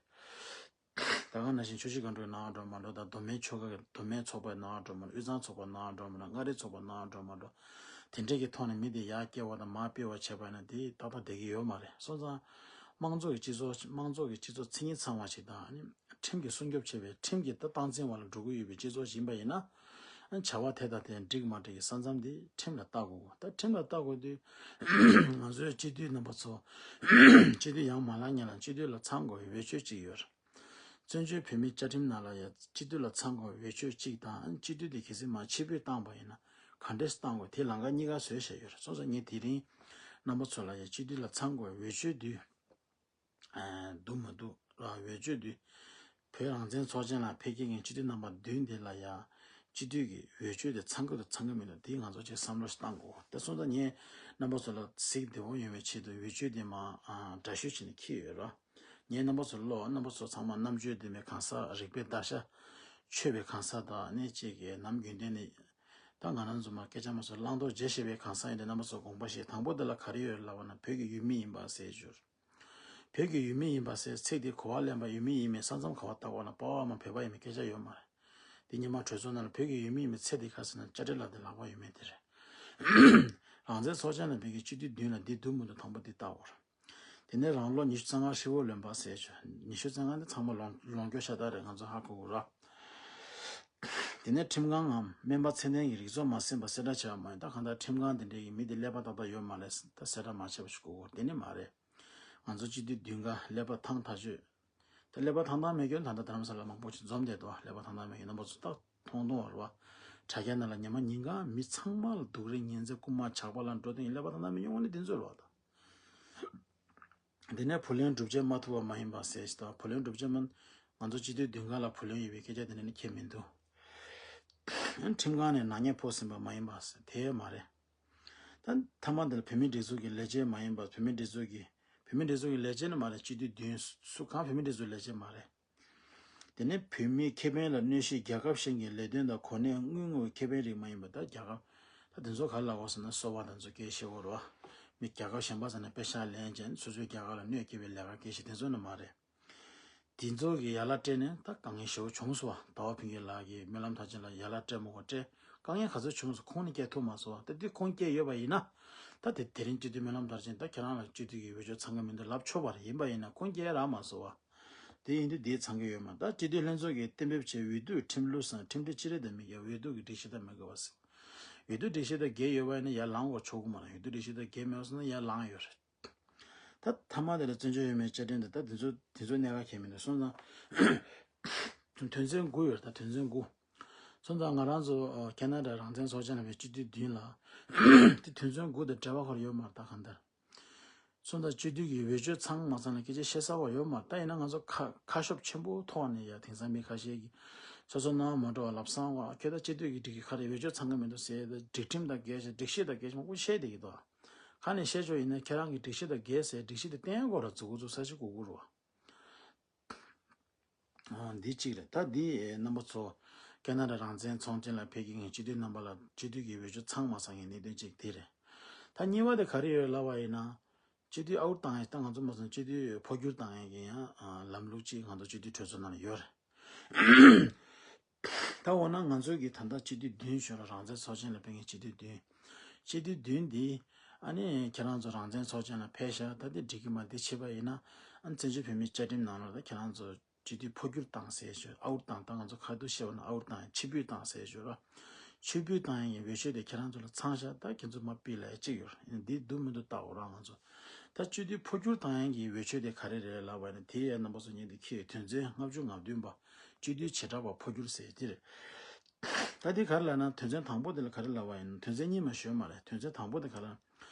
ད་ག་ནང་བཞིན་ཆུ་བཞི་སྒང་དྲུག་ནང་འགྲོ་མ་འགྲོ་དང་མདོ་སྨད་ཆོལ་ཁ་གི་མདོ་སྨད་ཚོགས་པའི་ནང་འགྲོ་མ་འགྲོ་དབུས་གཙང་ཚོགས་པ་ནང་འགྲོ་མ་འགྲོ་མངའ་རིས་ཚོགས་པ་ནང་འགྲོ་མ་འགྲོ། དེ་འདྲས་ཀྱི་ཐོག་ནས་མི་དེ་ཡར་སྐྱེལ་བ་དང་མར་སྤེལ་བ་བྱས་པ་ཡིན་ན་དེ་ཏག་ཏག་བསྡད་ཀྱི་ཡོད་མ་རེད། སོང་ཙང་། དམངས་གཙོ་གི་སྤྱི་ཚོགས་དམངས་གཙོ་གི་སྤྱི་ཚོགས་མཚན་ཉིད་ཚང་བ་ཞིག་དང་ཁྲིམས་ཀྱིས་སྲུང་སྐྱོབ་བྱེད་པའི་ཁྲིམས་ཀྱི་ཏང་འཛིན་བ་ལ་འགྲོ་གི་ཡོད་པའི་སྤྱི་ཚོགས་ཤིག་ཡིན་པ་ཡིན་ན། བྱ་བ་དེ་དང་དེ་འགྲིག་མ་འགྲིག་གི་ས་མཚམས་དེ་ཁྲིམས་ལ་བལྟ་དགོས། ད་ཁྲིམས་ལ་བལྟ་དགོས་དུས། ང་ཚོའི་སྤྱི་འཐུས་རྣམ་པ་ཚོ། སྤྱི་འཐུས་ཡང་མ་ལངས་སྔོན་ལ་སྤྱི་འཐུས་ལ་ཚང་དགོས་པའི་འོས་ཆོས་གཅིག་ཡོད། བཙན་བྱོལ་བོད་མིའི་བཅའ་ཁྲིམས་ནང་ལ་ཡང་སྤྱི་འཐུས་ལ་ཚང་དགོས་པའི་འོས་ཆོས་གཅིག་དང་སྤྱི་འཐུས་དེ་གལ་སྲིད་མར་ཕྱིར་འབུད་བཏང་པ་ཡིན་ན་ག་འདྲས་བཏང་དགོས་དེ་ལམ་ཁ་གཉིས་ཀ་བཟོས་བཞག་ཡོད་རེད། སོང་ཙང་ངས་དེ་རིང་རྣམ་པ་ཚོ་ལ་ཡང་སྤྱི་འཐུས་ལ་ཚང་དགོས་པའི་འོས་ཆོས་འདི། ཨ། འདུག་མ་འདུག་ལ་འོས་ཆོས་འདི། བོད་རང་བཙན་ཚོགས་ཆེན་ལ་ཕེབས་མཁན་གྱི་སྤྱི་འཐུས་རྣམ་པ་བདུན་དེ་ལ་ཡང་སྤྱི་འཐུས་ཀྱི་འོས་ཆོས་དེ་ཚང་གི་འདུག་ཚང་གི་མི་འདུག་དེ་ང་ཚོ་ཅིག་བསམ་བློ་ཞིག་བཏང་དགོས། དེ་སོང་ཙང་ངས་རྣམ་པ་ཚོ་ལ་གཟིགས་བདེ་པོ་ཡོང་བའི་ཆེད་དུ་འོས་ཆོས་དེ་མར་ཨ་འདྲ་བཤུས་བྱས་ནས་འཁྱེར་ཡོད་ར། ངས་རྣམ་པ་ཚོར་ཀློག་རྣམ་པ་ཚོ་ཚང་མ་རྣམ་དཔྱོད་ལྡན་པའི་གང་ཟག་རིག་པའི་བརྡར་ཤ་ཆོད་པའི་གང་ཟག་དང་ནི་གཅིག་གི་ནམ་རྒྱུན་ལྡན་ནི། ད་ང་རང་ཚོ་མ་སྐད་ཆ་མ་སོ་བླང་དོར་བརྗེ་ཤེས་པའི་གང་ཟག་ཡིན་ཏེ་རྣམ་པ་ཚོ་དགོངས་པ་བཞེས། དང་པོ་འདི་ལ་ག་རེ་ཡོད་ལབ་པ་ན་བོད་ཀྱི་ཡུལ་མི་ཡིན་པ་ཟེར་བརྗོད། བོད་ཀྱི་ཡུལ་མི་ཡིན་པ་ཟེར་ཚིག་དེ་གོ་བ་ལེན་པ་ཡུལ་མི་ཡིན་མིན་ས་མཚམས་ག་བ་བཏགས་པ་ན་པ་ཝ་མ་བོད་པ་ཡིན་མིན་སྐད་ཆ་ཡོད་མ་རེད། དེ་སྔོན་མ་གྲོས་ཚོགས་ནང་ལ་བོད་ཀྱི་ཡུལ་མི་ཡིན་མིན་ཚེ་འདི་ཁ་ཟེར་ན་ཅ་ཏི་ལ་དེ་ལག་པ་ཡོད་མེད་དེ་རེད། རང་བཙན་ཚོགས་ཆེན་ལ་བོད་ཀྱི་སྤྱི་འཐུས་བདུན་ལ་འདི་བསྡུ་མི་འདུག་དང་པོ་འདི་བལྟ་དགོས་རེད། དེ་ནས་རང་ལོ་ཉི་ཤུ་རྩ་ལྔ་ཧྲིལ་བོ་ལོན་པ་ཟེར་ཆོག་ཉི་ཤུ་རྩ་ལྔ་འདི་ཚང་མ་ལོངས་ལོངས་སྐྱོ་ཤ་སྟག་རེད། ང་ཚོ་ཧ་གོ་དགོས་ར། དེ་ནས་ཁྲིམས་ཁང་ངམ་སྨན་པ་ཚད་ལྡན་གྱི་རིགས་ཚོགས་མ་ཟིན་པ་གསལ་བསྒྲགས་བྱས་པ་མ་ཡིན། ད་གང་ལྟར་ཁྲིམས་ཁང་དེ་འདྲའི་གི་མི་དེ་ཀླད་པ་ཏག་ཏག་ཡོད་མ་རེད། ད་གསལ་བསྒྲགས་མ་བྱས་པ་ཞིག་དགོས་དགོས་དེ་ནི་མ་རེད། ང་ཚོ་སྤྱི་འཐུས་བདུན་ག་ཀླད་པ་ཐང་ཐག་ཆོད། ད་ཀླད་པ་ཐང་ཐང་མེད་མཁན་ད་ལྟ་རྡ་རམ་ས་ལ་མང་པོ་ཞིག་འཛོམས་བསྡད་འདུག་ཀླད་པ་ཐང་ཐང་མེད་མཁན་རྣམ་པ་ཚོ་ད་མཐོང་མཐོང་བ་རེད་བ། དྲ་རྒྱ་ནང་ལ་ཉི་མ་ཉིན་གང་མི་ཚང་མ་ལ་སྡུག་རུས་ཉེན་ཚབས་རྐུན་མ་ཇག་པ་ལ་འགྲོ་དུས་ཀླད་པ་ཐང་ཐང་མེད་མཁན་དངོས་གནས་དེ་ཚོ་རེད་བ་ད། དེ་ནས་བུ་ལོན་སྒྲུབ་བྱེད་མ་ཐུབ་པ་མ་ཡིན་པ་ཟེར་ཞིག་དང་བུ་ལོན་སྒྲུབ་བྱེད་མ། ང་ཚོ་སྤྱི་འཐུས་བདུན་ག་ལ་བུ་ལོན་ཡོད་པའི་སྐད་ཆ་དེ་འདྲ་ནི་ཁྱེད་མི་འདུག་ཁྲིམས་ཁང་ནས་ནག་ཉེས་ཕོག་ཟིན་པ་མ་ཡིན་པ་ཟེར་དེ་མ་རེད། ད་མཐའ་མ་འདི་ལ་བོད་མིའི་སྒྲིག་འཛུགས་ཀྱི་ལས་བྱེད་མ་ཡིན་པ་བོད་མིའི་སྒྲིག་འཛུགས་ཀྱི་བོད་མིའི་སྒྲིག་འཛུགས་ཀྱི་ལས་བྱེད་ནི་མ་རེད། སྤྱི་འཐུས་བདུན་སུ་གང་བོད་མིའི་སྒྲིག་འཛུགས་ལས་བྱེད་མ་རེད། དེ་ནས་བོད་མིའི་ཁེ་ཕན་ལ་གནོད་གཞིའི་རྒྱལ་ཁབ་གཞན་གྱི་ལས་དོན་དང་གོ་གནས་དངུལ་དངོས་ཁེ་ཕན་རིགས་མ་ཡིན་པ་ད་རྒྱལ་ཁབ་ད་དེ་ཚོ་ག་རེ་ལབ་དགོས་ཟེར་ན་སོ་པ་དེ་ཚོ་སྐད་ཆ་བཤད་དགོས་རེད་བ། མི་རྒྱལ་ཁབ་གཞན་པ་ཚོ་ནས་པེ་ཤག་ལེན་བྱས་ནས་སོ་སོའི་རྒྱལ་ཁབ་ལ་གནོད་སྐྱེལ་བའི་ལས་ཀ་སྐད་ཆ་དེ་ཚོ་ནི་མ་རེད། དེ་ཚོ་གི་ཡ་ལ་སྤྲད་ནས་ད་དཀའ་ངལ་ཞེ་པོ་བྱུང་སོང་བ། ཟླ་བ་ཕུན་སྐྱིད་ལགས་ཀྱིས་སྨོན་ལམ་མཐར་ཕྱིན་ལ་ཡ་ལ་སྤྲད་མ་དགོས་སྤྲད། དཀའ་ངལ་ག་ཚོད་བྱུང་སོང་ཁོང་ནི་སྐྱེལ་ཐུབ་མ་སོང་བ། ད་དེ་ཁོང་སྐྱེལ་ཡོད་པ་ཡིན་ན་ད་དེ་དེ་རིང་སྤྱི་འཐུས་སྨོན་ལམ་མཐར་ཕྱིན་ད་ཁྱེད་རང་ལ་སྤྱི་འཐུས་ཀྱི་འོས་ཆོས་ཚང་གི་མི་འདུག་ལབ་ཆོག་པ་རེད། ཡིན་པ་ཡིན་ན་ཁོང་སྐྱེལ་རག་མ་སོང་བ། དེ་ཡིན་དུས་དེ་ཚང་གི་ཡོད་མ་རེད། ད་སྤྱི་འཐུས་ལྷན་ཚོགས་ཀྱིས་གཏན་འབེབས་བྱས་འོས་བསྡུ་ཁྲིམས་ལུགས་སམ་ཁྲིམས་སྒྲིག་ཅི་རིགས་དང་མི་འགལ། འོས་བསྡུ་གི་སྒྲིག་གཞི་དང་མི་འགལ་བ་ཟེར། འོས་བསྡུ་སྒྲིག་གཞི་དང་འགལ་ཡོད་པ་ཡིན་ན་ཡར་ལངས་དགོས་ཆོག་གི་མ་རེད། འོས་བསྡུ་སྒྲིག་གཞི་དང་འགལ་མེད་པ་སོང་ན་ཡར་ལངས་ཡོད་རེད། ད་མཐའ་མ་དེ་ལ་བཙན་བྱོལ་བོད་མིའི་བཅའ་ཁྲིམས་དེ་ད་དེ་ཚོ་དེ་ཚོ་གནད་འགག་གལ་མི་འདུག་སོང་ཙང་དོན་ཚན་དགུ་ཡོད་རེད། ད་དོན་ཚན་དགུ། སོང་ཙང་ང་རང་ཚོ་ཨ་ཁེ་ན་ཌ་རང་བཙན་ཚོགས་ཆེན་ལ་བའི་སྤྱི་འཐུས་བདུན་ལ་དེ་དོན་ཚན་དགུ་དང་འབྲེལ་བ་ག་རེ་ཡོད་མ་རེད། ད་གང་ལྟར་སོང་ཙང་སྤྱི་འཐུས་ཀྱི་འོས་ཆོས་ཚང་མ་ཚང་ལ་སྐད་ཆ་བཤད་ས་བ་ཡོད་མ་རེད། ད་ཡིན་ན་ང་ཚོ་ཁ་ཁ་ཤོབ་ཆེན་པོ་ཐོག་ནས་ཡ་དེང་སང་མི་ཁ་ཤས་ཀྱིས་སོ་སོ་སྣང་བ་མ་འགྲོ་བ་ལབ་སང་བ་ཁྱོད་ད་སྤྱི་འཐུས་ཀྱི་སྒྲིག་གི་ཁ་རེ་འོས་ཆོས་ཚང་གི་མི་འདུག་ཟེར་ད་སྒྲིག་ཁྲིམས་དང་འགལ་ཞིང་སྒྲིག་གཞི་དང་འགལ་ཞིང་མང་པོ་བཤད་བསྡད་ཀྱི་འདུག་ཁ་ནས་བཤད་ཆོག་ཡིན་ན་ཁྱེད་རང་གི་སྒྲིག་གཞི་དང་འགལ་ཟེར་སྒྲིག་གཞི་དེ་གཏན་འགོག་ལ་འཛུགས་འགོ་འཛུགས་ས་ཞིག་དགོས་ཀྱི་རེད་བ། འདི་གཅིག་རེད། ད་འདི་རྣམ་པ་ཚོ་ཁེ་ན་ཌ་རང་བཙན་ཚོགས་ཆེན་ལ་ཕེབས་ཀྱི་ངས་སྤྱི་འཐུས་རྣམ་པ་ལ་སྤྱི་འཐུས་ཀྱི་འོས་ཆོས་ཚང་མ་ཚང་གི་གནད་དོན་གཅིག་དེ་རེད། ད་གཉིས་པ་དེ་ག་རེ་ཡོད་ལབ་པ་ཡིན་ན། སྤྱི་འཐུས་ཨའུ་ཊི་བཏང་ཡས་ད་ང་ཚོ་མ་སོང་སྤྱི་འཐུས་འཕོ་འགྱུར་བཏང་ཡས་ཀྱི་ཡང་ལམ་ལུགས་གཅིག་ང་ཚོ་སྤྱི་འཐུས་གྲོས་ཚོགས་ནང་ལ་ཡོད་རེད། ད་འོ་ན་ང་ཚོའི་གི་ད་ལྟ་སྤྱི་འཐུས་བདུན་ཞུ་ར་རང་བཙན་ཚོགས་ཆེན་ལ་ཕེབས་མཁན་སྤྱི་འཐུས་བདུན། སྤྱི་འཐུས་བདུན་འདི་ཨ་ནི་ཁྱེད་རང་ཚོ་རང་བཙན་ཚོགས་ཆེན་ལ་ཕེབས་ཤག་ད་འདི་འགྲིག་གི་མ་འདི་བྱས་པ་ཡིན་ན་ཨ་ནི་བཙན་བྱོལ་བོད་མིའི་བཅའ་ཁྲིམས་ནང་ལ་ད་ཁྱེད་རང་ཚོ་སྤྱི་འཐུས་འཕོ་འགྱུར་བཏང་ཟེར་ཞུ་ཨའུ་ཊི་བཏང་ད་ང་ཚོ་ཁ་ཐུག་བཤད་པ་ན་ཨའུ་ཊི་བཏང་ཕྱིར་འབུད་བཏང་ཟེར་ཞུ་ར། ཕྱིར་འབུད་བཏང་ཡས་ཀྱི་འོས་ཆོས་དེ་ཁྱེད་རང་ཚོ་ལ་ཚང་ཤག་ད་ཁྱེད་ཚོ་མ་ཕུད་ལ་ཡ་གཅིག་ཡོད་ར། འདི་འདུག་མི་འདུག་བལྟ་འོ་ར་ང་ཚོ། ད་སྤྱི་འཐུས་འཕོ་འགྱུར་བཏང་ཡས་ཀྱི་འོས་ཆོས་དེ་ག་རེ་རེད་ལབ་པ་ཡིན་ན་དེ་ཡས་རྣམ་པ་ཚོ་ཉིད་དུ་འཁྱེར་དོན་ཚན་ལྔ་བཅུ་ང་བདུན་པ། སྤྱི་འཐུས་བྱེ་བྲག་པ་འཕོ་འགྱུར་ཟེར་འདི་རེད། ད་འདི་ག་རེ་ལབ་ན་དོན་ཚན་དང་པོ་འདི་ལ་ག་རེ་ལབ་པ་ཡིན་ན་དོན་ཚན་གཉིས་མ་ཞུས་མ་རེད། དོན་ཚན་དང་པོ་འདི་ག་རེ་ལབ།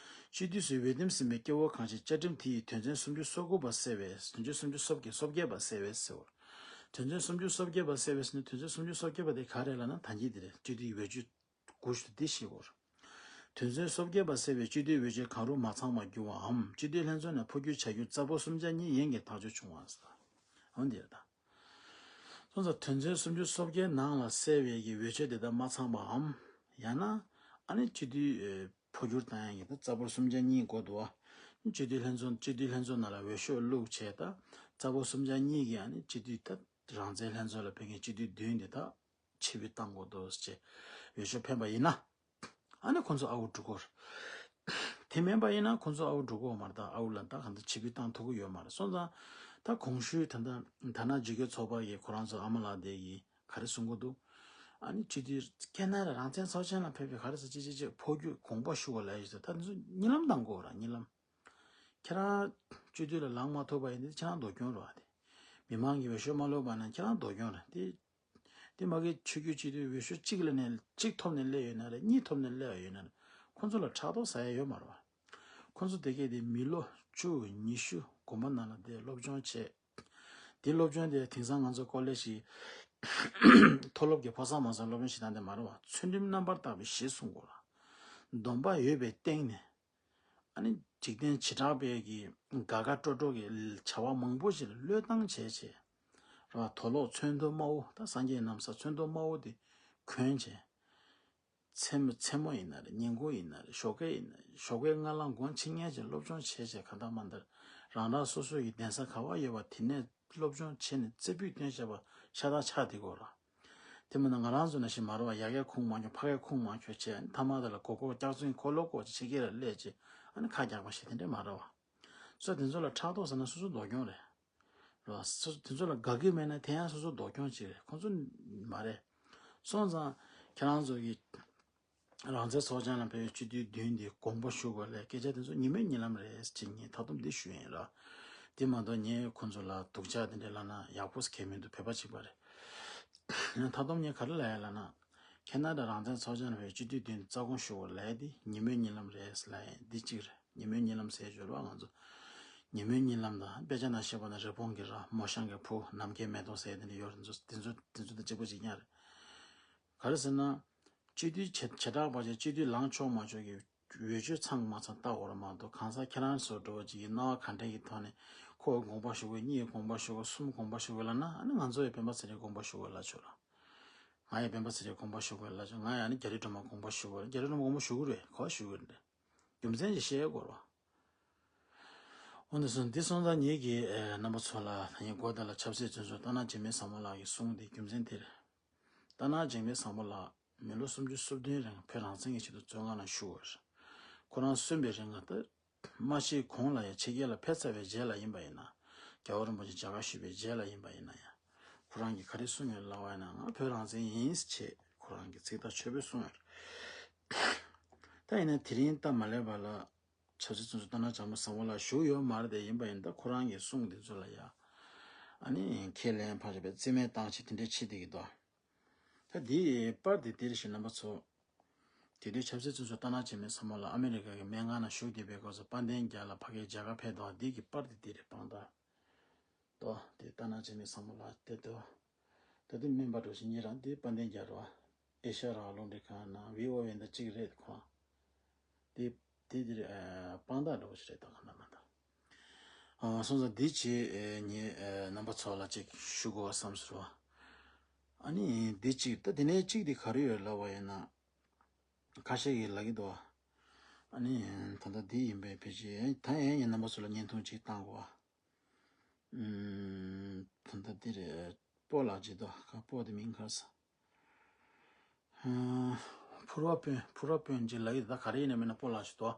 སྤྱི་འཐུས་སུ་འོས་འདེམས་ཟིན་པའི་སྐྱེ་བོ་གང་ཞིག་བཅའ་ཁྲིམས་དེ་ཡི་དོན་ཚན་སུམ་ཅུ་སོ་དགུ་པ་གསལ་བས་དོན་ཚན་སུམ་ཅུ་སོ་བརྒྱད་སོ་བརྒྱད་པ་གསལ་བས་ཟེར་བ། དོན་ཚན་སུམ་ཅུ་སོ་བརྒྱད་པ་གསལ་བས་ཟེར་ན་དོན་ཚན་སུམ་ཅུ་སོ་བརྒྱད་པ་དེ་ག་རེ་ལབ་ན་ད་གིན་འདི་རེད། སྤྱི་འཐུས་ཀྱི་འོས་ཆོས་དགུ་ཞུ་འདི་ཞིག་གོ། དོན་ཚན་སོ་བརྒྱད་པ་གསལ་བའི་སྤྱི་འཐུས་འོས་ཆོས་གང་རུང་མ་ཚང་བར་གྱུར་བའམ་སྤྱི་འཐུས་ལྷན་ཚོགས་ནས་འཕོ་འགྱུར་བྱ་རྒྱུ་རྩ་འབོར་སུམ་ཆ་གཉིས་ཡན་གྱི་ཐག་གཅོད་བྱུང་བ་ཟེར། འོ་འདིར་ད། སོང་ཙང་དོན་ཚན་སུམ་ཅུ་སོ་བརྒྱད་ནང་ལ་གསལ་བའི་གི་འོས་ཆོས་དེ་དག་མ་ཚང་བའམ། ཡང་ན་ཨ་ནི་སྤྱི་འཐུས་འཕོ་འགྱུར་བཏང་ཡག་གི་ད་རྩ་འབོར་སུམ་ཆ་གཉིས་དགོས་འདུག་བ། སྤྱི་འཐུས་ལྷན་ཚོགས་སྤྱི་འཐུས་ལྷན་ཚོགས་ནང་ལ་འོས་ཤོག་བླུགས་བྱས་ད་རྩ་འབོར་སུམ་ཆ་གཉིས་ཀྱི་ཨ་ནི་སྤྱི་འཐུས་ད་རང་བཙན་ལྷན་ཚོགས་ལ་ཕེབས་མཁན་སྤྱི་འཐུས་བདུན་དེ་དག་ཕྱིར་འབུད་བཏང་དགོས་འདུག་ཅེས་འོས་ཤོག་འཕེན་པ་ཡིན་ན། ཨ་ནི་ཁོང་ཚོ་ཨ་འུ་འགྲོ་གི་རེད། དེ་མིན་པ་ཡིན་ན་ཁོང་ཚོ་ཨ་འུ་འགྲོ་གི་མ་རེད། ད་ཨ་འུ་ལ་ད་གང་ལྟར་ཕྱིར་འབུད་བཏང་ཐུབ་ཀྱི་ཡོད་མ་རེད། སོང་ཙང་ད་གོང་ཞུས་ད་ལྟ་དར་ནག་བརྗེ་སྐྱོང་ཚོགས་པ་ཡིས་ཁོ་རང་ཚོ་ཨ་མ་ལགས་དེ་གིས་ག་རེ་གསུང་གི་འདུག་ཨ་ནི་སྤྱི་འཐུས་ཁེ་ན་ཌ་རང་བཙན་ཚོགས་ཆེན་ལ་ཕེབས་པའི་ག་རེ་ཟེར་ཅི་ཅི་ཅི་འཕོ་འགྱུར་དགོངས་པ་ཞུ་བ་ལ་ཡོད་ཟེར། ད་འདི་ཚོ་གཉིད་ལམ་བཏང་དགོས་ར་གཉིད་ལམ། ཁྱེད་རང་སྤྱི་འཐུས་ལ་ལངས་མ་ཐུབ་པ་ཡིན་ན་ཁྱེད་རང་སྡུག་གྱོང་རེད་བ། དེ་མི་མང་གིས་འོས་ཤོག་མ་བླུགས་པ་ན་ཁྱེད་རང་སྡུག་གྱོང་རེད། དེ་དེ་མ་གི་ཆོས་བརྒྱུད་སྤྱི་འཐུས་འོས་ཤོག་གཅིག་ལ་ནས་གཅིག་ཐོབ་ནས་སླེབས་ཡོད་ན་རེད། གཉིས་ཐོབ་ནས་སླེབས་ཡོད་ན་རེད། ཁོང་ཚོ་ལ་ཕྲག་དོག་ཟ་ཡ་ཡོད་མ་རེད་བ། ཁོང་ཚོ་དེ་གས་དེ་མི་ལོ་བཅུ་ཉི་ཤུ་དགོན་པ་ནང་ལ་བསྡད་སློབ་སྦྱོང་བྱས། དེ་སློབ་སྦྱོང་དེ་དེང་སང་ང་ཚོ་ཀོ་ལེ་ཇི་མཐོ་སློབ་ཀྱི་ཕོ་གསར་མོ་གསར་སློབ་སྦྱོང་བྱེད་སྟངས་དེ་མ་རེད་བ། ཚུལ་ཁྲིམས་རྣམ་པར་དག་པའི་གཞི་བཟུང་དགོས་ལ། སྡོམ་པ་ཡོད་པའི་སྟེང་ནས། ཨ་ནི་འཇིག་རྟེན་བྱེ་བྲག་པའི་གི་དགའ་དགའ་སྤྲོ་སྤྲོ་གི་བྱ་བ་མང་པོ་ཞིག་ལ་བློས་བཏང་བྱས་བྱས། ར་དུག་ལོག་ཚོན་མདོག་དམར་པོ་ད་སངས་རྒྱས་ནམ་བཟའ་ཚོན་མདོག་དམར་པོ་དེ་གོན་བྱས། མཚན་མོ་མཚན་མོ་ཡིན་ན་རེད། ཉིན་གུང་ཡིན་ན་རེད། ཞོགས་ཀས་ཡིན་ན་རེད། ཞོགས་ཀས་སྔ་ལངས་དགོང་ཕྱི་ཉལ་བྱས་སློབ་སྦྱོང་བྱས་བྱས་གང་ལྟར་མ་ལྟར་ རང་རང་སོ་སོ་ཡི་གདན་ས་ག་བ་ཡོད་པ་དེ་ནས་སློབ་སྦྱོང་བྱས་ནས་རྩེ་ཕུད་བཏོན་བྱས་པ་ཤ་སྟག་ཆགས་བསྡད་ཀྱི་ཡོད་རེད། དེ་མིན་ན་ང་རང་ཚོ་ནང་བཞིན་མ་རེད་བ། ཡ་གིར་ཁུངས་མ་འཁྱོལ་ཕ་གིར་ཁུངས་མ་འཁྱོལ་བྱས་ཐ་མག་དེ་ལ་མགོ་སྐོར་སྐྱག་རྫུན་འཁོར་ལོ་བསྐོར་བྱས་ཕྱི་རྒྱལ་ལ་སླེབས་བྱས་ཨ་ནི་ཁ་རྒྱག་པ་ཞིག་དེ་འདྲས་མ་རེད་བ། སོ་དེ་ཚོ་ལ་ཕྲག་དོག་ཟེར་ན་སོ་སོ་སྡུག་གྱོང་རེད། རེད་བ། སོ་དེ་ཚོ་ལ་དགའ་གི་མེད་ན་དེ་ཡང་སོ་སོ་སྡུག་གྱོང་ཅིག་རེད། ཁོང་ཚོ་མ་རེད། སོང་ཙང་ཁྱེད་རང་ཚོ་གི་རང་བཙན་ཚོགས་ཆེན་ལ་ཕེབས་པའི་སྤྱི་འཐུས་བདུན་འདི་དགོངས་པ་ཞུ་དགོས་ལས་སྐད་ཆ་དེ་ཚོ་ཉི་མའི་གཉིད་ལམ་རེད་ཅེས་ངས་ད་དུང་འདི་ཞུ་ཡིན་ར། འདི་མ་གཏོགས་ངས་ཁོང་ཚོ་ལ་སྡུག་ཅག་དེ་འདྲས་ལབ་ན་ཡག་པོ་ཟེར་མཁན་མི་འདུག་བོད་པ་གཅིག་པ་རེད། ད་དུང་ངས་ག་རེ་ལབ་ཡ་ལབ་ན། ཁེ་ན་ཌ་རང་བཙན་ཚོགས་ཆེན་ལ་ཕེབས་པའི་སྤྱི་འཐུས་བདུན་འདི་རྩ་དགོངས་ཞུ་དགོས་ལབ་ཡ་འདི་ཉི་མའི་གཉིད་ལམ་རེད་ལབ་ཡ་འདི་གཅིག་རེད། ཉི་མའི་གཉིད་ལམ་ཟེར་ཡོད་རེད་བ། ང་ཚོ་ཉི་མའི་གཉིད་ལམ་དང་དཔེ་ཆ་ནང་བཤད་པ་ན་རི་བོང་གི་རྭ་མོ་ཤང་གི་བུ་ནམ་མཁའི་མེ་ཏོག་ཟེར་དེ་འདྲ་ཡོད་རེད། ཚོ་དེ་ཚོ་དེ་ཚོ་དང་གཅིག་པ་གཅིག་རྐྱང་རེད། ག་རེ་ཟེར་ན། སྤྱི་འཐུས་བྱེ་བྱེ་བྲག་པ་ཅིག་སྤྱི་འཐུས་ལངས་ཆོག་མ་ཆོག་གི་འོས་ཆོས་ཚང་མ་ཚང་ལྟ་དགོས་རེད་མ་གཏོགས་གང་ཟག་ཁྱེད་རང་ཚོ་འདྲ་བོ་ཅིག་གི་སྣང་བ་ག་འདྲ་གི་ཐོག་ནས་ཁོ་དགོངས་པ་ཞུ་དགོས། གཉིས་དགོངས་པ་ཞུ་དགོས། གསུམ་དགོངས་པ་ཞུ་དགོས་ལབ་ན་ཨ་ནི་ང་ཚོ་ཡང་སྤེན་པ་ཚེ་རིང་དགོངས་པ་ཞུ་དགོས་ལབ་ཆོག་ར། ང་ཡང་སྤེན་པ་ཚེ་རིང་དགོངས་པ་ཞུ་དགོས་ལབ་ཆོག་ང་ཡང་ཨ་ནི་རྒྱ་རི་སྒྲོལ་མ་དགོངས་པ་ཞུ་དགོས། རྒྱ་རི་སྒྲོལ་མ་དགོངས་པ་ཞུ་དགོས་རེད། ག་པར་ཞུ་དགོས་རེད། རྒྱུ་མཚན་ཅིག་བཤད་དགོས་རེད་བ། འོ་འདི་སོང་འདི་སོང་ཙང་ངེད་ཀྱིས་ཨེ་རྣམ་པ་ཚོ་ལ་ད་ངས་མགོ་དེ་ལ་ཆབ་སྲིད་བཙོན་ཟུར་རྟ་ནག་འཇིགས་མེད་བཟང་མོ་ལགས་ཀྱི་གསུང་འདི་རྒྱུ་མཚན་དེ་རེད། རྟ་ནག་འཇིགས་མེད་བཟང་མོ་ལགས་མི་ལོ་སུམ་ཅུ་སོ་བདུན་རིང་བོད་རང་བཙན་གྱི་ཆེད་དུ་བཙོན་ཁང་ནང་བཞུགས་པ་རེད། ཁོ་རང་གསོན་པའི་རིང་ལ་ད་མ་ཤི་གོང་ལ་ཡང་ཕྱི་རྒྱལ་ལ་ཕེབས་ཚར་བའི་རྗེས་ལ་ཡིན་པ་ཡིན་ན། རྒྱལ་བ་རིན་པོ་ཆེ་མཇལ་ཁ་ཞུས་པའི་རྗེས་ལ་ཡིན་པ་ཡིན་ན་ཡང་། ཁོ་རང་གིས་ག་རེ་གསུངས་ཡོད་ལབ་པ་ཡིན་ན་ང་བོད་རང་བཙན་ཡིན་ཞེས་ཁོ་རང་གིས་ཚིག་ཐག་ཆོད་པོས་གསུངས་ཡོད་རེད། ད་ཡིན་ན་དེ་རིང་སྟབས་མ་ལེགས་པ་ལ། ཆབ་སྲིད་བཙོན་ཟུར་རྟ་ནག་འཇམ་པོ་བཟང་པོ་ལགས་བཞུགས་ཡོད་མ་རེད་དེ། ཡིན་པ་ཡིན་ད་ཁོ་རང་གི་གསུང་དེ་ཚོ་ལ་ཡ། ཨ་ནི་ཁས་ལེན་ཕར་བྱས་པའི་རྩིས་མེད་བཏང་བྱས་དེ་འདྲའི་ཆེད་དེ་གི་དོ། ད་འདིའི་པར་དེ་དེར་བཞིན་རྣམ་པ་ཚོ། དེ་དུས་ཆབ་སྲིད་བཙོན་ཟུར་རྟ་ནག་འཇིགས་མེད་བཟང་མོ་ལགས་ཨ་མི་རི་ཀ་གི་སྨན་ཁང་ནང་བཞུགས་བསྡད་པའི་སྐབས་སུ་དཔལ་ལྡན་རྒྱལ་ལགས་ཕ་གིར་མཇལ་ཁ་ཕེབས་འདུག་འདི་གི་པར་དེ་དེ་རེད་དཔང་རྟགས། ཏོ། དེ་རྟ་ནག་འཇིགས་མེད་བཟང་མོ་ལགས་དེ་ཏོ། ད་དེ་སྨན་པ་འགྲོ་བཞིན་ཉེ་རང་དེ་དཔལ་ལྡན་རྒྱལ་རོ། ཨེ་ཤ་ར་རླུང་འཕྲིན་ཁང་ནང་བྷི་ཨོ་ཨེ་འདི་གཅིག་རེད་ཁོང་། དེ་དེ་དེ་རེད་དཔང་རྟགས་འགྲོ་བཞིན་རེད་ད་ག་ན་མ་ད། ཨ་སོང་ཙང་འདི་ཅི་ཨེ་ཉེ་ཨེ་རྣམ་པ་ཚོ་ལ་ཅིག་ཞུ་དགོས་བསམ་ཟེར་བ། ཨ་ནི་འདི་ཅིག་ད་དེ་ནས་ཅིག་དེ་ག་རེ་ཡོད་ལབ་པ་ཡིན་ན། ཁ་ཤས་ཀྱིས་ལབ་ཀྱི་འདུག་ཨ་ནི་ད་ལྟ་འདི་ཡིན་པའི་ཕལ་ཆེར་ད་ཡིན་ཡིན་རྣམ་པ་ཚོ་ལ་བརྙན་ཐུང་ཅིག་བཏང་དགོས། ཨུམ། ད་ལྟ་འདི་རེད། སྤོ་ལགས་ཅིག་འདུག་ག་སྤོ་དེ་མིང་ག་རེ་ཟེར། ཨ། ཕུར་བ་དཔོན་ཕུར་བ་དཔོན་ཅིག་ལབ་ཀྱི་འདུག་ད་ག་རེ་ཡིན་ན་མིན་ན་སྤོ་ལགས་ཅིག་འདུག་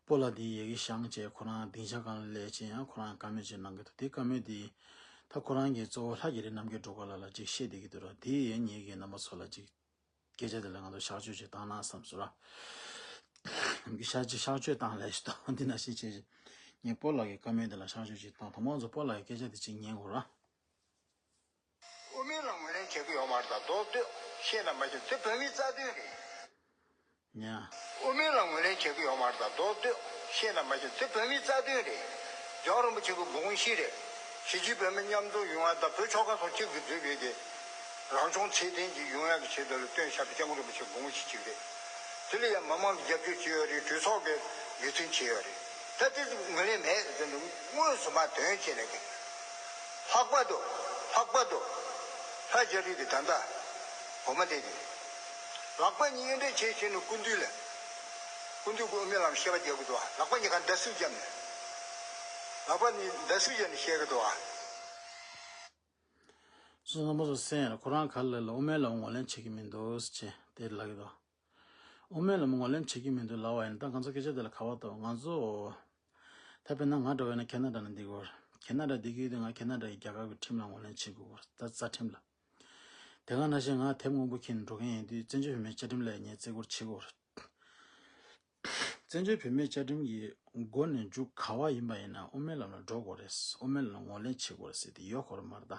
སྤོ་ལགས་འདི་ཡ་གི་བཞེངས་བྱས་ཁོ་རང་སྡིངས་ཆ་སྒང་ལ་སླེབས་བྱས་ཡང་ཁོ་རང་བཀའ་མོལ་ཅིག་གནང་གི་འདུག་དེ་བཀའ་མོལ་འདི་ད་ཁོ་རང་གིས་གཙོ་བོ་ལྷ་རྒྱ་རི་རྣམ་རྒྱལ་སྒྲོལ་དཀར་ལགས་ལ་ཅིག་བཤད་བསྡད་ཀྱི་འདུག་ར། དེ་ཡིན་ངེད་ཀྱིས་རྣམ་པ་ཚོ་ལ་ཅིག་སྐད་ཆ་དེ་ལ་ང་ཚོ་གཤག་བཅོས་ཅིག་བཏང་ན་བསམ་སོང་ར། ནམ་རྒྱུན་གཤག་བཅོས་གཤག་བཅོས་བཏང་ལས་ཞིག་བཏང་འདི་ན་ཞིག་བྱས་ཤིག་ངས་སྤོ་ལགས་ཀྱི་བཀའ་མོལ་དེ་ལ་གཤག་བཅོས་ཅིག་བཏང་། དང་པོ་ང་ཚོ་སྤོ་ལགས་ཀྱི་སྐད་ཆ་དེ་ཅིག་ཉན་དགོས་ར། དབུ་མའི་ལམ་ངོས་ལེན་བྱེད་ཀྱི་ཡོད་མ་རེད་ད་རྡོག་རྡོག་ཤེས་ན་མ་ཤེས་དེ་བོད་མིའི་རྩ་དོན་རེད། ཉ། དབུ་མའི་ལམ་ངོས་ལེན་བྱེད་ཀྱི་ཡོད་མ་རེད་ད་རྡོག་རྡོག་ཤེས་ན་མ་ཤེས་དེ་བོད་མིའི་རྩ་དོན་རེད། རྒྱལ་བ་རིན་པོ་ཆེ་གི་དགོངས་གཞི་རེད། གཞིས་བྱེས་བོད་མི་མཉམ་འཛོམས་ཡོང་ཡ་དང་བོད་ཆོལ་ཁ་གསུམ་གཅིག་ཏུ་བསྒྲིལ་བའི་གི་རང་སྐྱོང་ཚད་ལྡན་ཅིག་ཡོང་ཡག་གི་ཆེད་དུ་ལ་བཏོན་བཞག་པའི་སྐྱབས་མགོན་རིན་པོ་ཆེའི་དགོངས་གཞི་གཅིག་རེད། དེ་ལ་ཡང་མི་མང་གིས་རྒྱབ་སྐྱོར་བྱས་ཡོད་རེད། གྲོས་ཚོགས་ཀྱིས་འབད་བརྩོན་བྱས་ཡོད་རེད། ད་དེ་ཚོ་ངོས་ལེན་མེད་ཟེར་འདུག་དངོས་སུ་མར་དོན་བྱས་ནས་ཀྱི། ལྷག་པར་དུ་ལྷག་པར་དུ་ལྷ་རྒྱ་རི་གི་ད་ལྟ་འོ་མ་དེ་གི་ལག་པ་གཉིས་གཡོན་འདྲེན་བྱས་བྱས་ནས་སྐུ་མདུན་ལ་སྐུ་མདུན་གྱི་དབུ་མའི་ལམ་བཤད་པ་རྒྱག་གི་འདུག་ལག་པ་གཉིས་ཀ་མདའ་གསིག་བརྒྱབ་ནས་ལག་པ་གཉིས་མདའ་གསིག་བརྒྱབ་ནས་བཤད་གི་འདུག་སོ་སོ་རྣམ་པ་ཚོ་གསན་ཡ་ལ་ཁོ་རང་ག་ལ་ལ་དབུ་མའི་ལམ་ངོས་ལེན་བྱེད་ཀྱི་མི་འདུག་ཟེར་བྱས་དེ་ལབ་ཀྱི་འདུག་དབུ་མའི་ལམ་ངོས་ལེན་བྱེད་ཀྱི་མི་འདུག་ལབ་པ་ཡིན་ན་ད་ང་ཚོ་སྐད་ཆ་དེ་ལ་ག་བ་འདུག་ང་ཚོ་ད་དཔེར་ན་ང་འདྲ་བ་ཡིན་ན་ཁེ་ན་ཌ་ནང་བསྡད་ཀྱི་ཡོད་རེད། ཁེ་ན་ཌ་བསྡད་ཀྱི་ཡོད་དུས་ང་ཁེ་ན་ཌ་ཡི་རྒྱལ་ཁབ་ཀྱི་ཁྲིམས་ལ་ངོས་ལེན་བྱེད་དགོས་ཀྱི་ཡོད་རེད། ད་རྩ་ཁྲིམས་ལ། དེ་ག་ནང་བཞིན་ང་དེབ་སྔོན་པོ་འཁྱེར་ནས་འགྲོ་མཁན་ཡིན་དུས་བཙན་བྱོལ་བོད་མིའི་བཅའ་ཁྲིམས་ལ་ངས་བརྩི་བཀུར་བྱེད་དགོས་རེད། བཙན་བྱོལ་བོད་མིའི་བཅའ་ཁྲིམས་ཀྱི་མགོ་ནས་མཇུག་ག་བ་ཡིན་པ་ཡིན་ན་དབུ་མའི་ལམ་ལ་འགྲོ་དགོས་རེད། དབུ་མའི་ལམ་ལ་ངོས་ལེན་བྱེད་དགོས་རེད་ཟེར་དེ་ཡོད་ཁོ་ར་མ་རེད་ད།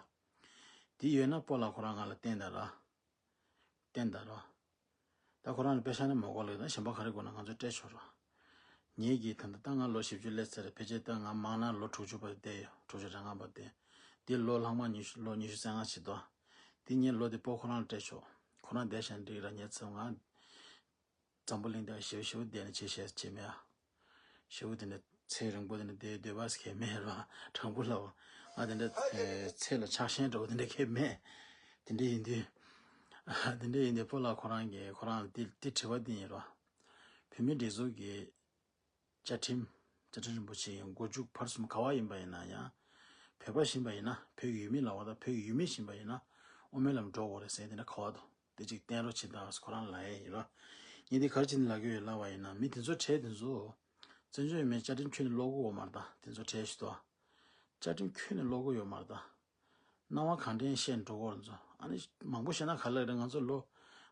དེ་ཡོད་ན་སྤོ་ལགས་ཁོ་རང་ང་ལ་བསྟན་དང་ར། བསྟན་དང་ར། ད་ཁོ་རང་ལ་པེ་ཤ་ནི་མ་དགོས་ལབ་ན་གཞན་པ་ག་རེ་དགོས་ན་ང་ཚོ་སྤྲད་ཆོག་ར། ངེད་ཀྱིས་ད་ལྟ་ད་ང་ལོ་བཞི་བཅུ་སླེབས་ཚར་རེད། ཕལ་ཆེར་ད་ང་མང་ན་ལོ་དྲུག་ཅུ་བར་བསྡད་ཡོད། དྲུག་ཅུ་རེ་ལྔ་བར་བསྡད། འདི་ལོ་ལྷག་མ་ཉི་ཤུ་ལོ་ཉི་ཤུ་རྩ་ལྔ་བྱེད་དོ། འདི་ངའི་ལོ་འདི་སྤོ་ཁོ་རང་ལ་སྤྲད་ཆོག་ཁོ་རང་བསྡད་ཤག་འགྲིག་ར་ངའི་ཚབ་ང་། འཛམ་བུ་གླིང་འདིར་ཞེའུ་ཞེའུ་བསྡད་ནས་བྱེད་ཤེས་བྱེད་མེད་ཨ། ཞེའུ་དེ་འདྲ་ཚེ་རིང་པོ་དེ་འདྲ་བསྡད་འདོད་པ་ཟེར་མཁན་མེད་ར། དྲང་པོ་ལབ་ང་དེ་འདྲ་ཚེ་ལ་ཆགས་ཞེན་འདྲ་བོ་དེ་འདྲ་གང་ཡང་མེད། དེ་འདྲ་ཡིན་དུས། དེ་འདྲ་ཡིན་དུས་སྤོ་ལགས་ཁོ་རང་གིས་ཁོ་རང་ལ་དེ་དེ་དྲི་བ་འདི་ཡིན་ར། བོད་མིའི་སྒྲིག་འཛུགས་ཀྱི་བཅའ་ཁྲིམས་ བཅའ་ཁྲིམས་རིན་པོ་ཆེ་ཡི་མགོ་མཇུག་བར་གསུམ་ག་བ་ཡིན་པ་ཡིན་ན་ཡང་། བོད་པ་ཡིན་པ་ཡིན་ན་བོད་ཀྱི་ཡུལ་མི་ལབ་པ་དང་བོད་ཀྱི་ཡུལ་མི་ཡིན་པ་ཡིན་ན་དབུ་མའི་ལམ་འགྲོ་དགོས་རེད་ཟེར་དེ་འདྲ་ག་བ་དང་དེ་གཅིག་བསྟན་རོགས་བྱེད་དང་ཁོ་རང་ལབ་ཡ་ཡིན་རོགས། ངས་འདི་ག་རེ་བྱས་ནས་ལབ་ཀྱི་ཡོད་ལབ་པ་ཡིན་ན་མི་དེ་ཚོ་གྲས་དེ་ཚོ་བཙན་བྱོལ་མི་བཅའ་ཁྲིམས་ཁྱོན་ནས་ཀློག་གི་ཡོད་མ་རེད་ད། དེ་ཚོ་གྲས་ཞིག་ཏུ་བཅའ་ཁྲིམས་ཁྱོན་ནས་ཀློག་གི་ཡོད་མ་རེད་ད། སྣང་བ་གང་དྲན་བཤད་འགྲོ་གོ་ར་ཚོ། ཨ་ནི་མང་པོ་བཤད་ན་ག་ལ་རེད། ང་ཚོ་ལོ་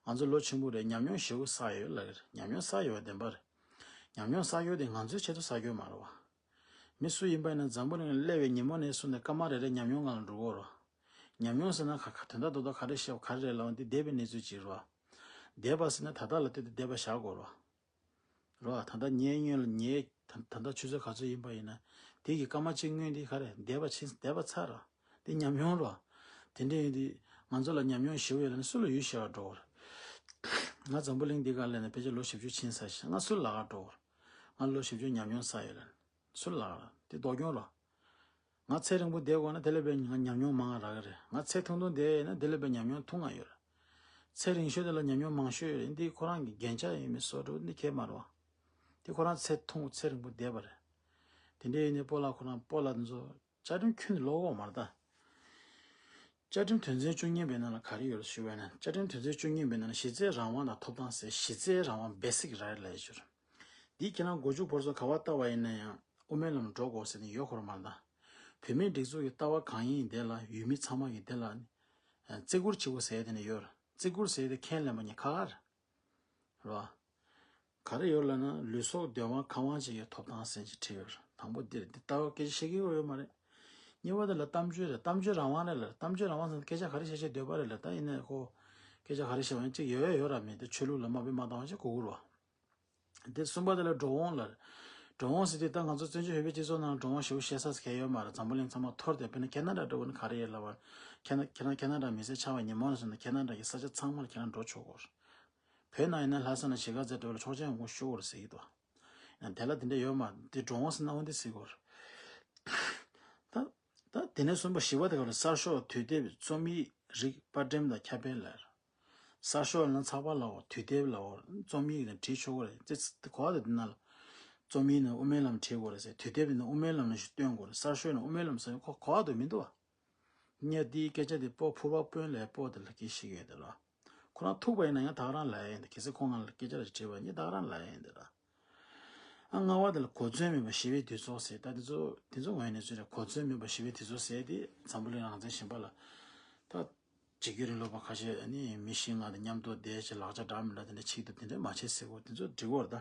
ང་ཚོ་ལོ་ཆེན་པོ་རེད། ཉམས་མྱོང་ཞེ་པོ་བསགས་ཡོད་ལ་རེད། ཉམས་མྱོང་བསགས་ཡོད་པ་བདེན་པ་རེད། ཉམས་མྱོང་བསགས་ཡོད་དེ་ང་ཚོའི་ཆེད་དུ་བསགས་ཡོད་མ་རེད་བ། མི་སུ་ཡིན་པ་ཡིན་ན་འཛམ་བུ་གླིང་ལ་སླེབས་པའི་ཉིན་མོ་ནས་བཟུང་ནས་སྐར་མ་རེ་རེ་ཉམས་མྱོང་ངང་ལ་འགྲོ་གོ་ར། ཉམས་མྱོང་ཟེར་ན་ག་ག་དོན་དག་རྡོག་རྡོག་ག་རེ་བཤད་པ་ག་རེ་རེད་ལབ་འདི་འདས་པའི་གནས་ཚུལ་ཅིག་རེད་བ། འདས་པ་ཟེར་ན་ད་ལྟ་ལ་ལྟོས་ཏེ་འདས་པ་བཞག་དགོས་ར། རོ། ད་ལྟ་ཉལ་སྔོན་ལ་ཉལ་ད་ད་ལྟ་ཆུ་ཚོད་ག་ཚོད་ཡིན་པ་ཡིན་ན། དེ་གི་སྐར་མ་གཅིག་སྔོན་དེ་ག་རེ་འདས་པ་ཕྱིན་འདས་པ་ཚར་ར། དེ་ཉམས་མྱོང་རོ། དེ་འདྲ་ཡིན་དུས་ང་ཚོ་ལ་ཉམས་མྱོང་ཞེ་པོ་ཡོད་ལ་ནི་སུ་ལ་ཡུལ་ཤེས་པ་འགྲོ་བར། ང་འཛམ་བུ་གླིང་འདི་ག་ལ་ནི་ཕལ་ཆེར་ལོ་བཞི་བཅུ་ཕྱིན་ས་ཞིག་ང་སུ་ལ་ག་འགྲོ་བར། ང་ལོ་བཞི་བཅུ་ཉམས་མྱོང་ས་ཡོད་ལ་ནི། སུ་ལ་ག་ར་དེ་ལྡོག་སྐྱོན་རོ། ང་ཚེ་རིང་པོ་བསྡད་དགོས་ན་དེ་ལས་པའི་ང་ཉམས་མྱོང་མང་རག་གི་རེད། ང་ཚེ་ཐུང་ཐུང་བསྡད་ཡོད་ན་དེ་ལས་པའི་ཉམས་མྱོང་ཐུང་ང་ཡོད་རེད། ཚེ་རིང་ཤོས་དེ་ལ་ཉམས་མྱོང་མང་ཤོས་ཡོད་རེད། འདི་ཁོ་རང་གི་རྒྱན་ཆ་ཡིན་མིན་སོགས་འགྲོ་འདི་ཁྱད་མ་རེད་བ། དེ་ཁོ་རང་ཚེ་ཐུང་ཚེ་རིང་པོ་བསྡད་པ་རེད། དེ་འདྲ་ཡིན་ནའི་སྤོ་ལགས་ཁོ་རང་སྤོ་ལགས་འདི་ཚོ་བཅའ་ཁྲིམས་ཁྱོན་ནས་ཀློག་གོ་མ་རེད་ད། བཅའ་ཁྲིམས་དོན་ཚན་བཅུ་གཉིས་པའི་ནང་ལ་ག་རེ་ཡོད་ཞུ་བ་ཡིན་ན། བཅའ་ཁྲིམས་དོན་ཚན་བཅུ་གཉིས་པའི་ནང་ལ་གཞི་རྩའི་རང་དབང་དང་ཐོབ་ཐང་ཟེར། གཞི་རྩའི་རང་དབང་basic right ལབ་ཡོད་ཞུ། འདི་ཁྱེད་རང་མགོ་མཇུག་བར་གསུམ་ག་བ་ལྟ་བ་ཡིན་ན་ཡང་དབུ་མའི་ལམ་འགྲོ་དགོས་ཟེར་ནས་ཡོད་ཁོ་ར་མ་རེད་ད། བོད་མིའི་སྒྲིག་འཛུགས་ཀྱི་ལྟ་བ་གང་ཡིན་དེ་ལ་ཡུལ་མི་ཚང་མ་གིས་དེ་ལ་བརྩི་བཀུར་བྱེད་དགོས་ཟེར་དེ་ནས་ཡོད་རེད། བརྩི་བཀུར་ཟེར་དེ་ཁས་ལེན་པ་ཉིད་ཁག་ཁག་རེད། རེད་བ། ག་རེ་ཡོད་ལབ་ན་ལུས་སྲོག་འདོད་དབང་ཁམས་དབང་བཅས་ཀྱི་ཐོབ་ཐང་ཟེར་ཅིག་བྲིས་ཡོད་རེད། དང་པོ་འདིར་འདི་ལྟ་བ་སྐད་ཆ་བཤད་ཀྱི་ཡོད་མ་རེད། གཉིས་པ་དེ་ལ་གཏམ་བརྗོད་རེད། གཏམ་བརྗོད་རང་དབང་རེད་ལ། གཏམ་བརྗོད་རང་དབང་ཟེར་ན་སྐད་ཆ་ག་རེ་བཤད་བཤད་འདོད་པ་རེད་ལ། ད་ཡིན་ནའི་ཁོ་སྐད་ཆ་ག་རེ་བཤད་པ་ཡིན་གཅིག་ཡོད་ཡོད་ར་མེད་དེ་ཆོས་ལུགས་ལ་དམའ་འབེབས་མ་བཏང་བ་ཞིག་གོ་དགོས་རེད་བ། དེ་གསུམ་པ་དེ་ལ་འགྲོ་འོང་ལ། འགྲོ་འོང་ཟེར་དུས་ད་ང་ཚོ་བཙན་བྱོལ་བོད་པའི་སྤྱི་ཚོགས་ནང་འགྲོ་འོང་ཞེ་པོ་བཤད་ས་གལ་ཡོད་མ་རེད། འཛམ་བུ་གླིང་ཚང་མ་འཐོར་ཏེ་དཔེར་ན་ཁེ་ན་ཌ་འདྲ་བོ་ནི་ག་རེ་ཡོད་ལབ་པ། ཁེ་ན་ཁེ་ན་ཁེ་ན་ཌ་མི་སེར་ཆགས་པ་ཉིན་མོ་ནས་བཟུང་ནས་ཁེ་ན་ཌ་གི་ས་ཆ་ཚང་མར་ཁྱེད་རང་འགྲོ་ཆོག་གོ། བོད་ནང་ཡིན་ན་ལྷ་ས་ནས་གཞིས་ཀ་རྩེ་འགྲོ་ལ་ཆོག་མཆན་འོང་ཤོག་གོ་ཟེར་གྱི་འདུག་ཡང་དེ་ལ་དེ་འདྲ་ཡོད་མ་རེད། འགྲོ་འོང་ཟེར་ན་འོང་དེ་ཟེར་གོ། ད་ད་དེ་ནས་གསུམ་པ་བཞི་པ་དེ་ག་ལ་གསར་ཤོག་དུས་དེབ་རྩོམ་ཡིག་རིགས་པར་འགྲེམས་དང་ཁྱབ་སྤེལ་ལ། གསར་ཤོག་ལ་ཚགས་པར་ལའོ་དུས་དེབ་ལའོ་རྩོམ་ཡིག་ནས་བྲིས་ཆོག་གི་རེད། ཙི་ཙི་གོ་བ་དེ་ན་ལ། རྩོམ་ཡིག་ནས་དབུ་མའི་ལམ་བྲིས་དགོས་རེད་ཟེར། དུས་དེབ་ནས་དབུ་མའི་ལམ་ལ་ཞིག་སྟོན་དགོས་རེད། གསར་ཤོག་ནས་དབུ་མའི་ལམ་ཟེར་ཁོ་གོ་བ་དེ་མི་འདུག་བ། ངས་འདིའི་སྐད་ཆ་དེ་སྤོ་ཕུར་པ་དཔོན་ལས་སྤོ་དེ་ལ་སྐད་ཤིག་ཡོད་དེ་ལ། ཁོ་རང་ཐུག་པ་ཡིན་ན་ཡང་ད་ག་རང་ལབ་ཡ་ཡིན་ད། གལ་སྲིད་ཁོ་ང་ལ་སྐད་ཆ་རེ་དྲིས་པ་ཡིན་ད་ག་རང་ལབ་ཡ་ཡིན་དེ་ལ། ཨ་ལྔ་བ་དེ་ལ་གོ་མཚོན་མེད་པ་ཞི་བའི་དུས་ཚོད་ཟེར། ད་དེ་ཚོ་དེ་ཚོ་ངོས་ནས་ཚུལ་རེད། གོ་མཚོན་མེད་པ་ཞི་བའི་དུས་ཚོད་ཟེར་དེ་འཛམ་བུ་གླིང་རང་བཙན་ཞིང་པ་ལ་ད། འཇིགས་སྐུལ་རིང་ལུགས་པ་ཁ་ཤས་ནི་མི་བཞི་ལྔ་དང་མཉམ་དུ་བསྡད་ཅེས་ལག་ཆ་འདྲ་མི་འདྲ་དེ་འདྲ་ཆིག་ཏུ་དེ་འདྲ་མ་བྱེད་ཟེར་གོ་དེ་ཚོ་འགྲིག་གོ་རེད་ད།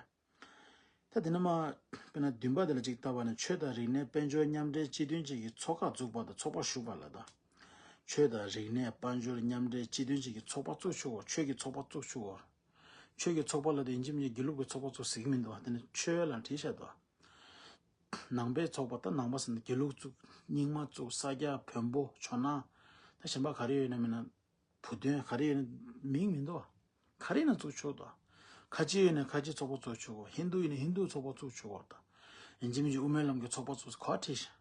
ད་དེ་ནས་མ། དཔེར་ན་བདུན་པ་དེ་ལ་ཅིག་ལྟ་བ་ནི་ཆོས་དང་རིག་གནས་དཔལ་འབྱོར་མཉམ་འབྲེལ་སྤྱི་མཐུན་ཅན་གྱི་ཚོགས་ཁག་བཙུགས་པ་དང་ཚོགས་པར་ཞུགས་པ་ལ་ད། ཆོས་དང་རིག་གནས་དཔལ་འབྱོར་མཉམ་འབྲེལ་སྤྱི་མཐུན་ཅན་གྱི་ཚོགས་པ་བཙུགས་ཆོག་གོ། ཆོས་ཀྱི་ཚོགས་པ་བཙུགས་ཆོག་གོ། ཆོས་ཀྱི་ཚོགས་པ་ལ་དེ་ཡིན་གཅིག་མིན་གཅིག་དགེ་ལུགས་ཀྱི་ཚོགས་པ་བཙུགས་ཟེར་གྱི་མི་འདུག་བ། དེ་ནི་ཆོས་ལ་བྲིས་བཞག་འདུག་བ། ནང་པའི་ཚོགས་པ་ད་ནང་པ་ཟེར་ན་དགེ་ལུགས་བཙུགས། རྙིང་མ་བཙུགས། ས་སྐྱ། བོན་པོ། ཇོ་ནང་། ད་གཞན་པ་ག་རེ་ཡོད་ན་མིན་ན། བུ་སྟོན་ག་རེ་ཡོད་ན་མིང་མི་འདུག་བ། ག་རེ་ཡིན་ན་བཙུགས་ཆོག་ད། ཁ་ཆེ་ཡོད་ན་ཁ་ཆེ་ཚོགས་པ་བཙུགས་ཆོག་གོ། ཧིན་དུ་ཡིན་ན་ཧིན་དུ་ཚོགས་པ་བཙུགས་ཆོག་གོ་ད། ཡིན་གཅིག་མིན་གཅིག་དབུ་མའི་ལམ་གྱི་ཚོགས་པ་བཙུགས་གོ་བྲིས་ཤག་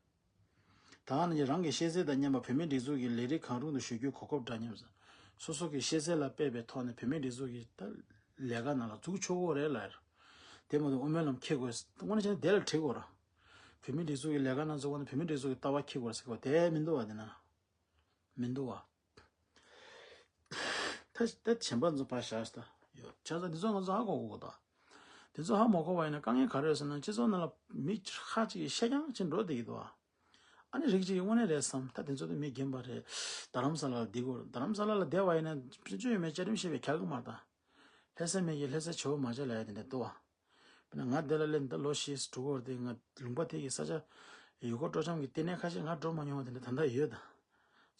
ད་ནི་རང་གི་ཤེས་ཚད་དང་མཉམ་པ་བོད་མིའི་སྒྲིག་འཛུགས་ཀྱི་ལས་རིགས་གང་རུང་དུ་ཞུགས་རྒྱུའི་གོ་སྐབས་འདྲ་མཉམ། སོ་སོ་གི་ཤེས་ཚད་ལ་དཔག་པའི་ཐོག་ནས་བོད་མིའི་སྒྲིག་འཛུགས་ཀྱི་ད་ལས་ཀ་ནང་ལ་འཛུལ་ཆོག་གོ་རེད་ལ། དེ་མ་གཏོགས་དབུ་མའི་ལམ་འཁྱེར་དགོས། དངོས་གནས་བྱས་ན་དེ་ལ་བྲིས་དགོས་ར། བོད་མིའི་སྒྲིག་འཛུགས་ཀྱི་ལས་ཀ་ནང་འཛུལ་བ་ན་བོད་མིའི་སྒྲིག་འཛུགས་ཀྱི་ལྟ་བ་འཁྱེར་དགོས་ར་ཟེར་གོ་དེ་མི་འདུག་བ། དེ་ན་མི་འདུག་བ། ད་ད་གཞན་པ་ཚོ་ཕར་བཞག་ད་ཡོད་བྱས་ཙང་འདི་ཚོ་ང་ཚོ་ཧ་གོ་དགོས་ད། འདི་ཚོ་ཧ་མ་གོ་བ་ཡིན་ན་དཀའ་ངལ་ག་རེ་ཡོད་ཟེར་ན་སྤྱི་ཚོགས་ནང་ལ་མི་ཁ་ཅིག་གིས་བཤད་རྐྱང་ཅིག་འགྲོ་བསྡད་ཀྱི་འདུག་བ། ཨ་ནི་རིགས་ཅིག་གིས་དངོས་གནས་རེད་བསམ། ད་དེ་ཚོ་དེ་མི་རྒན་པ་རེད། རྡ་རམ་ས་ལ་ལ་བསྡད་དགོས་རེད། རྡ་རམ་ས་ལ་ལ་བསྡད་པ་ཡིན་ན་སྤྱི་སྤྱོད་ཡོད་མེད་བཅའ་ཁྲིམས་ཤེས་པའི་ཁྱག་གི་མ་ད། ལྷ་ས་མི་གིས་ལྷ་ས་བྱེད་པོ་མ་བྱ་ལ་ཡ་དེ་འདྲ་འདུག་བ། དཔེར་ན་ང་འདི་ལ་སླེབས་ད་ལོ་བཞི་དྲུག་འགོར་ཏེ་ང་ལུང་པ་དེ་གི་ས་ཆ་ཡུལ་སྐོར་སྤྲོ་འཆམ་གྱི་ལྟེ་གནས་ཁ་ཤས་ང་འགྲོ་མ་མྱོང་བ་དེ་འདྲ་ད་ལྟ་ཡོད་ད།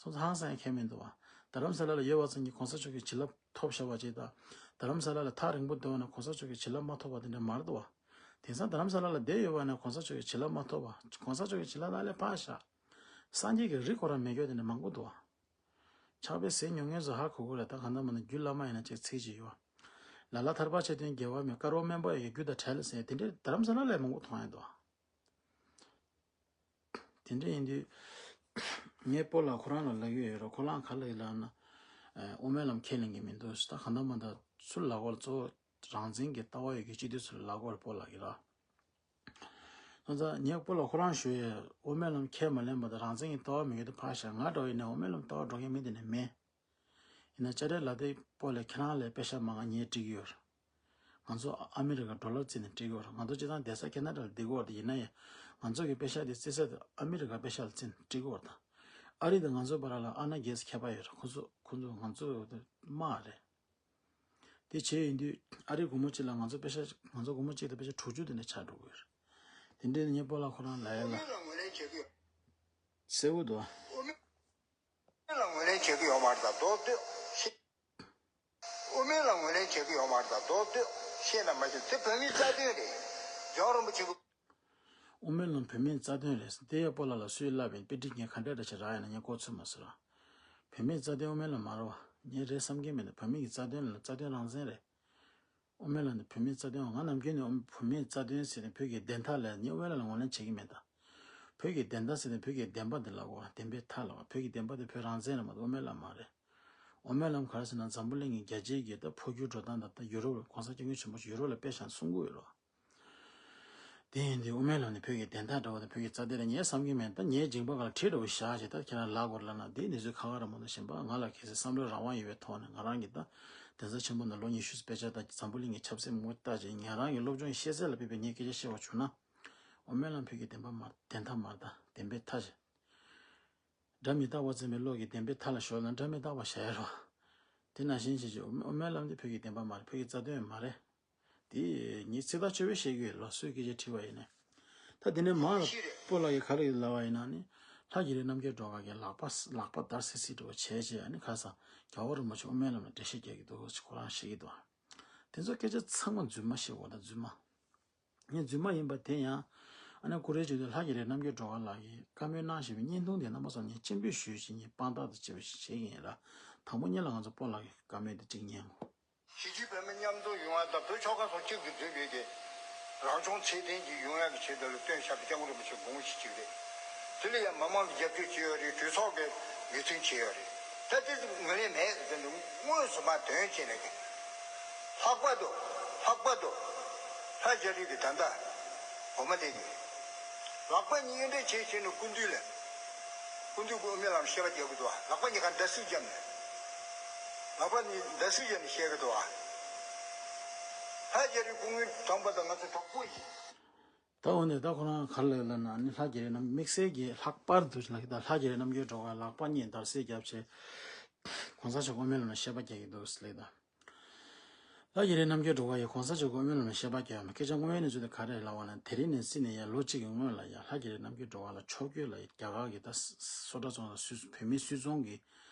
སོང་ཙང་ཧང་སང་ཡང་ཁྱད་མི་འདུག་བ། རྡ་རམ་ས་ལ་ལ་ཡོད་པ་ཙམ་གྱིས་གོང་ས་མཆོག་གི་བྱིན་རླབས་ཐོབ་བཞག་པ་ཅིག་དང་། རྡ་རམ་ས་ལ་ལ་ཐག་རིང་པོ་སྡོད་ན་གོང་ས་མཆོག་གི་བྱིན་རླབས་མ་ཐོབ་པ་དེ་འདྲ་མ་རེད་འདུག་བ། དེང་སང་རྡ་རམ་ས་ལ་ལ་བསྡད་ཡོད་པ་ན་གོང་ས་མཆོག་གི་བྱིན་རླབས་མ་ཐོབ་པ། གོང་ས་མཆོག་གི་བྱིན་རླབས་ད་ལས་ཕར་བཞག་སངས་རྒྱས་ཀྱི་རིགས་ཁོ་རང་མེད་རྒྱུ་དེ་འདྲ་མང་པོ་འདུག་བ། ཕྱག་དཔེ་ཟེར་མྱོང་མཁན་ཚོ་ཧ་གོ་གི་རེད། ད་གང་ལྟར་མ་ན་རྒྱུད་བླ་མ་ཡིན་ན་ཅིག་ཚིག་ཅིག་ཡོད། ལ་ལ་ཐར་པ་ཆེ་བསྟན་རྒྱལ་བ་མེད། དཀར་པོ་དམན་པ་ཡི་རྒྱུ་དང་བྲལ་ཟེར་དེ་འདྲའི་རྡ་རམ་ས་ལ་ལས་མང་པོ་མཐོང་ཡ་འདུག་དེ་འདྲ་ཡིན་དུས་ངས་སྤོ་ལགས་ཁོ་རང་ལ་ལབ་ཀྱི་ཡོད་རེད། ཁོ་རང་ག་ལ་ཡིན་ལབ་ན་དབུ་མའི་ལམ་ཁས་ལེན་གྱི་མི་འདུག་ད་གང་ལྟར་མ་ད་ཚུར་ལབ་པ་ལ་གཙོ་བོ་རང་བཙན་གྱི་ལྟ་བ་ཡོད་ཀྱི་སྤྱི་འཐུས་ཚོ་ལ་ལབ་དགོས་རེད་སྤོ་ལགས་ཀྱིས་ལ། སོང་ཙང་ངས་སྤོ་ལགས་ཁོ་རང་ཞུ་ཡས། དབུ་མའི་ལམ་ཁས་མ་ལེན་པ་དང་རང་བཙན་གྱི་ལྟ་བ་མེད་མཁན་དེ་ཕར་བཞག་ང་འདྲ་བོ་ཡིན་ན་དབུ་མའི་ལམ་ལྟ་བ་འགྲོ་མཁན་མི་དེ་ནི་མེད། ཡིན་ན་ཅ་རེ་ལ་དེ་སྤོ་ལགས་ཁྱེད་རང་ལས་པེ་ཤག་མང་ང་ངས་སྤྲད་ཀྱི་ཡོད་རེད། ང་ཚོ་ཨ་མི་རི་ཀ་ཌོ་ལར་བརྩིས་ནས་སྤྲད་ཀྱི་ཡོད་རེད། ང་ཚོ་སྤྱིར་བཏང་བསྡད་ས་ཁེ་ན་ཌ་ལ་བསྡད་ཀྱི་ཡོད་རེད། ཡིན་ན་ཡང་ང་ཚོ་གི་པེ་ཤག་དེ་བརྩི་ས་དེ་ཨ་མི་རི་ཀ་པེ་ཤག་ལ་བརྩིས་ནས་སྤྲད་ཀྱི་ཡོད་རེད། ད་ཨ་རི་དང་ང་ཚོ་བར་ལ་ཨ་ན་རྒྱལ་སི་ཁྱད་པར་ཡོད་རེད། ཁོ་ཚོ་ཁོ་ཚོ་ང་ཚོ་དམག་རེད། དེ་བྱས་ཡིན་དུས་ཨ་རིའི་སྒོར་མོ་གཅིག་ལ་ང་ཚོ་པེ་ཤག་ང་ཚོ་སྒོར་མོ་གཅིག་དང་པེ་ཤག་དྲུག་ཅུ་དེ་འདྲ་ཆགས་འགྲོ་གི་ཡོད་རེད། དེ་འདྲའི་ངས་སྤོ་ལགས་ཁོ་རང་ལ་ཡ་ལ་དབུ་མའི་ལམ་ངོས་ལེན་བྱེད་ཀྱི་ཡོད། གསལ་པོ་འདུག་དབུ་མའི་ལམ་ངོས་ལེན་བྱེད་ཀྱི་ཡོད་མ་རེད། ད་མདོ་སྟོད་ཤེས། དབུ་མའི་ལམ་ངོས་ལེན་བྱེད་ཀྱི་ཡོད་མ་རེད། ད་མདོ་སྟོད་ཤེས་ན་མ་ཤེས། དེ་བོད་མིའི་རྩ་དོན་རེད། རྒྱལ་བ་རིན་པོ་ཆེ་གི་དབུ་མའི་ལམ་བོད་མིའི་རྩ་དོན་རེད་ཟེར། དེ་ཡང་སྤོ་ལགས་ལ་སུས་བསླབས་ཡིན། དཔེ་ཁྲིད་ངས་ག་འདྲ་འདྲ་ཞིག་རག་ཡིན་ན་ངས་ལྐོག་ཚོད་མ་ཟེར་བ། བོད་མིའི་རྩ་དོན་དབུ་མའི་ལམ་མ་རེད་བ། ངས་རེད་བསམ་གྱི་མེད་ནས། བོད་མི་གི་རྩ་དོན་ལ་རྩ་དོན་རང་བཙན་རེད། དབུ་མའི་ལམ་ནི་བོད་མིའི་རྩ་དོན། ང་ནམ་རྒྱུན་ནས་བོད་མིའི་རྩ་དོན་ཟེར་ནས་བོད་ཀྱི་བདེན་མཐའ་ལ་ངས་དབུ་མའི་ལམ་ངོས་ལེན་བྱེད་ཀྱི་མེད་ད། བོད་ཀྱི་བདེན་མཐའ་ཟེར་ནས་བོད་ཀྱི་བདེན་པ་འདི་ལ་གོ་བདེན་པའི་མཐའ་ལ་བ། བོད་ཀྱི་བདེན་པ་དེ་བོད་རང་བཙན་རེད་མ་གཏོགས་དབུ་མའི་ལམ་མ་རེད། དབུ་མའི་ལམ་ག་རེ་ཟེར་ན་འཛམ་བུ་གླིང་གི་རྒྱལ་སྤྱིའི་གི་ད་འཕོ་འགྱུར་འགྲོ་སྟངས་དང་ད་ཡུ་རོབ་ལ་གོང་ས་སྐྱབས་མགོན་ཆེན་པོ་མཆོག་ཡུ་རོབ་ལ་དཔེ་བཞག་གསུང་གི་ཡོད་རེད། དེ་ཡིན་དུས་དབུ་མའི་ལམ་ནི་བོད་ཀྱི་བདེན་མཐའ་འདྲ་བོ་དང་བོད་ཀྱི་རྩ་དོན་རེད། ངས་བསམ་གྱི་མེད། ད་ངའི་མཇིང་པ་སྒང་ལ་བྲིས་འདྲ་བོ་བཞག་བྱས། ད་ཁྱེད་རང་ལབ་དགོས་ལབ་ན་དེ་ནི་ཚོད་ཁ་ཁ་ར་མ་གཏོགས་གཞན་པ་ང་ལ་གལ་སྲིད་བསམ་བློའི་རང་དབང་ཡོད་པའི་ཐོག་ནས་ང་རང་གིས་ད་གདན་ས་ཆེན་པོ་ནང་ལོ་ཉི་ཤུ་ཙམ་དཔེ་ཆ་ལྟ། འཛམ་བུ་གླིང་གི་ཆབ་སྲིད་མང་པོ་ལྟ་བྱས། ང་རང་གི་སློབ་སྦྱོང་ཤེས་ཚད་ལ་དཔག་པའི་ངས་སྐད་ཆ་བཤད་པ་བྱུང་ན། དབུ་མའི་ལམ་བོད་ཀྱི་བདེན་པ་མ་བདེན་མཐའ་མ་རེད། ད་བདེན་པའི་མཐའ་བྱས། སྒྲ་མི་རྟག་པ་འཛིན་པའི་བློ་གིས་བདེན་པའི་མཐའ་ལ་ཞོག་ལབ་ན་སྒྲ་མི་རྟག་པ་བཞག་ཡ་རོ། དེ་ནང་བཞིན་བྱས་བྱས་དབུ་མའི་ལམ་འདི་བོད་ཀྱི་བདེན་པ་མ་རེད། བོད་ཀྱི་རྩ་དོན་མ་རེད། དེ་ངས་ཚིག་ཐག་ཆོད་པོ་བཤད་ཀྱི་ཡོད་ལ། སུས་སྐད་ཆ་དྲིས་པ་ཡིན་ན། ད་དེ་ནས་མར་སྤོ་ལགས་ཀྱིས་ག་རེ་ལབ་པ་ཡིན་ན་ནི། ལྷ་རྒྱ་རི་རྣམ་རྒྱལ་སྒྲོལ་དཀར་གྱིས་ལག་པ་ལག་པ་འདར་སིག་སིག་འདྲ་བོ་བྱས་བྱས། ཨ་ནི་ཁ་སང་རྒྱལ་བ་རིན་པོ་ཆེ་དབུ་མའི་ལམ་ལ་འགྲེལ་བཤད་རྒྱག་གི་འདུག་ཅེས་ཁོ་རང་བཤད་ཀྱི་འདུག་དེ་ཚོ་སྐད་ཆ་ཚང་མ་རྫུན་མ་བཤད་དགོས། ད་རྫུན་མ། ངས་རྫུན་མ་ཡིན་པ་དེ་ཡང་། ཨ་ནི་ཀུ་རེ་བྱེད་དུས་ལྷ་རྒྱ་རི་རྣམ་རྒྱལ་སྒྲོལ་དཀར་ལགས་ཀྱིས་བཀའ་མོལ་གནང་བཞིན་པའི་བརྙན་ཐུང་དེ་རྣམ་པ་ཚོར་ངས་སྤྱན་འབུལ་ཞུས་བྱས། ངས་དཔང་རྟགས་དང་བཅས་པ་ཞིག་བྱེད་ཀྱི་ཡིན་ལ། དང་པོ་ཉིད་ལ་ང་ཚོ་སྤོ་ལགས་ཀྱི་བཀའ་མོལ་དེ་གཅིག་ཉན་གོ། གཞིས་བྱེས་བོད་མི་མཉམ་འཛོམས་ཡོང་ཡ་དང་བོད་ཆོལ་ཁ་གསུམ་གཅིག་ཏུ་འཛིན་པའི་གི་རང་སྐྱོང་ཚད་ལྡན་ཅིག་ཡོང་ཡ་གི་ཆེད་དུ་ལ་བཏོན་བཞག་པའི་སྐྱབས་མགོན་རིན་པོ་ཆེ་དགོངས་གཞི་གཅིག་རེད། དེ་ལ་ཡང་མི་མང་གི་རྒྱབ་སྐྱོར་བྱས་ཡོད་རེད། གྲོས་ཚོགས་ཀྱི་ལས་དོན་བྱས་ཡོད་རེད། ད་དེ་ཚོ་ངོས་ལེན་མེད་ཟེར་ནས་དངོས་སུ་མར་དོན་བྱས་ནས་ཀྱི། ལྷག་པར་དུ་ལྷག་པར་དུ་ལྷ་རྒྱ་རི་གི་ད་ལྟ་འོ་མ་དེ་གི་ལག་པ་གཉིས་འདྲེས་བྱས་བྱས་ནས་སྐུ་མདུན་ལ། སྐུ་མདུན་གྱི་དབུ་མའི་ལམ་བཤད་པ་རྒྱག་གི་འདུག་བ། ལག་པ་གཉིས་ཀ་འདར་སིག་བརྒྱབ་ནས། ལག་པ་གཉིས་འདར་སིག་བརྒྱབ་ནས་བཤད་གི་འདུག་བ། ལྷ་རྒྱ་རི་སྐུ་ངོ་དམ་པ་དང་ང་ཚོ་གྲོགས་པོ་ཡིན། ད་འོ་ནས་ད་ཁོ་རང་ག་རེ་ལབ་ན་ནི། ལྷ་རྒྱ་རི་རྣམ་དམིགས་བསལ་གྱི་ལྷག་པར་དུ་ལ་ད་ལྷ་རྒྱ་རི་རྣམ་རྒྱལ་སྒྲོལ་དཀར་ལག་པ་གཉིས་འདར་སིག་བརྒྱབ་བྱས། གོང་ས་མཆོག་དབུ་མའི་ལམ་ལ་བཤད་པ་རྒྱག་གི་འདུག་ཟེར་ལབ་ད། ལྷ་རྒྱ་རི་རྣམ་རྒྱལ་སྒྲོལ་དཀར་ཡིས་གོང་ས་མཆོག་གི་དབུ་མའི་ལམ་ལ་བཤད་པ་རྒྱག་ཡོད་མ། སྐད་ཆ་དངོས་ཡོད་གནས་ཚུལ་དེ་ག་རེ་ལབ་པ་ན། དེ་རིང་ནས་བརྩིས་ནས་ཡར་ལོ་གཅིག་གི་སྔོན་ལ་ཡ་ལྷ་རྒྱ་རི་རྣམ་རྒྱལ་སྒྲོལ་དཀར་ལགས་ཕྱོགས་བསྐྱོད་ལ་རྒྱ་གར་གྱི་ད་སོ་ཊ་རྫོང་ལ་སུད་བོད་མིའི་སུད་ཚོང་གི་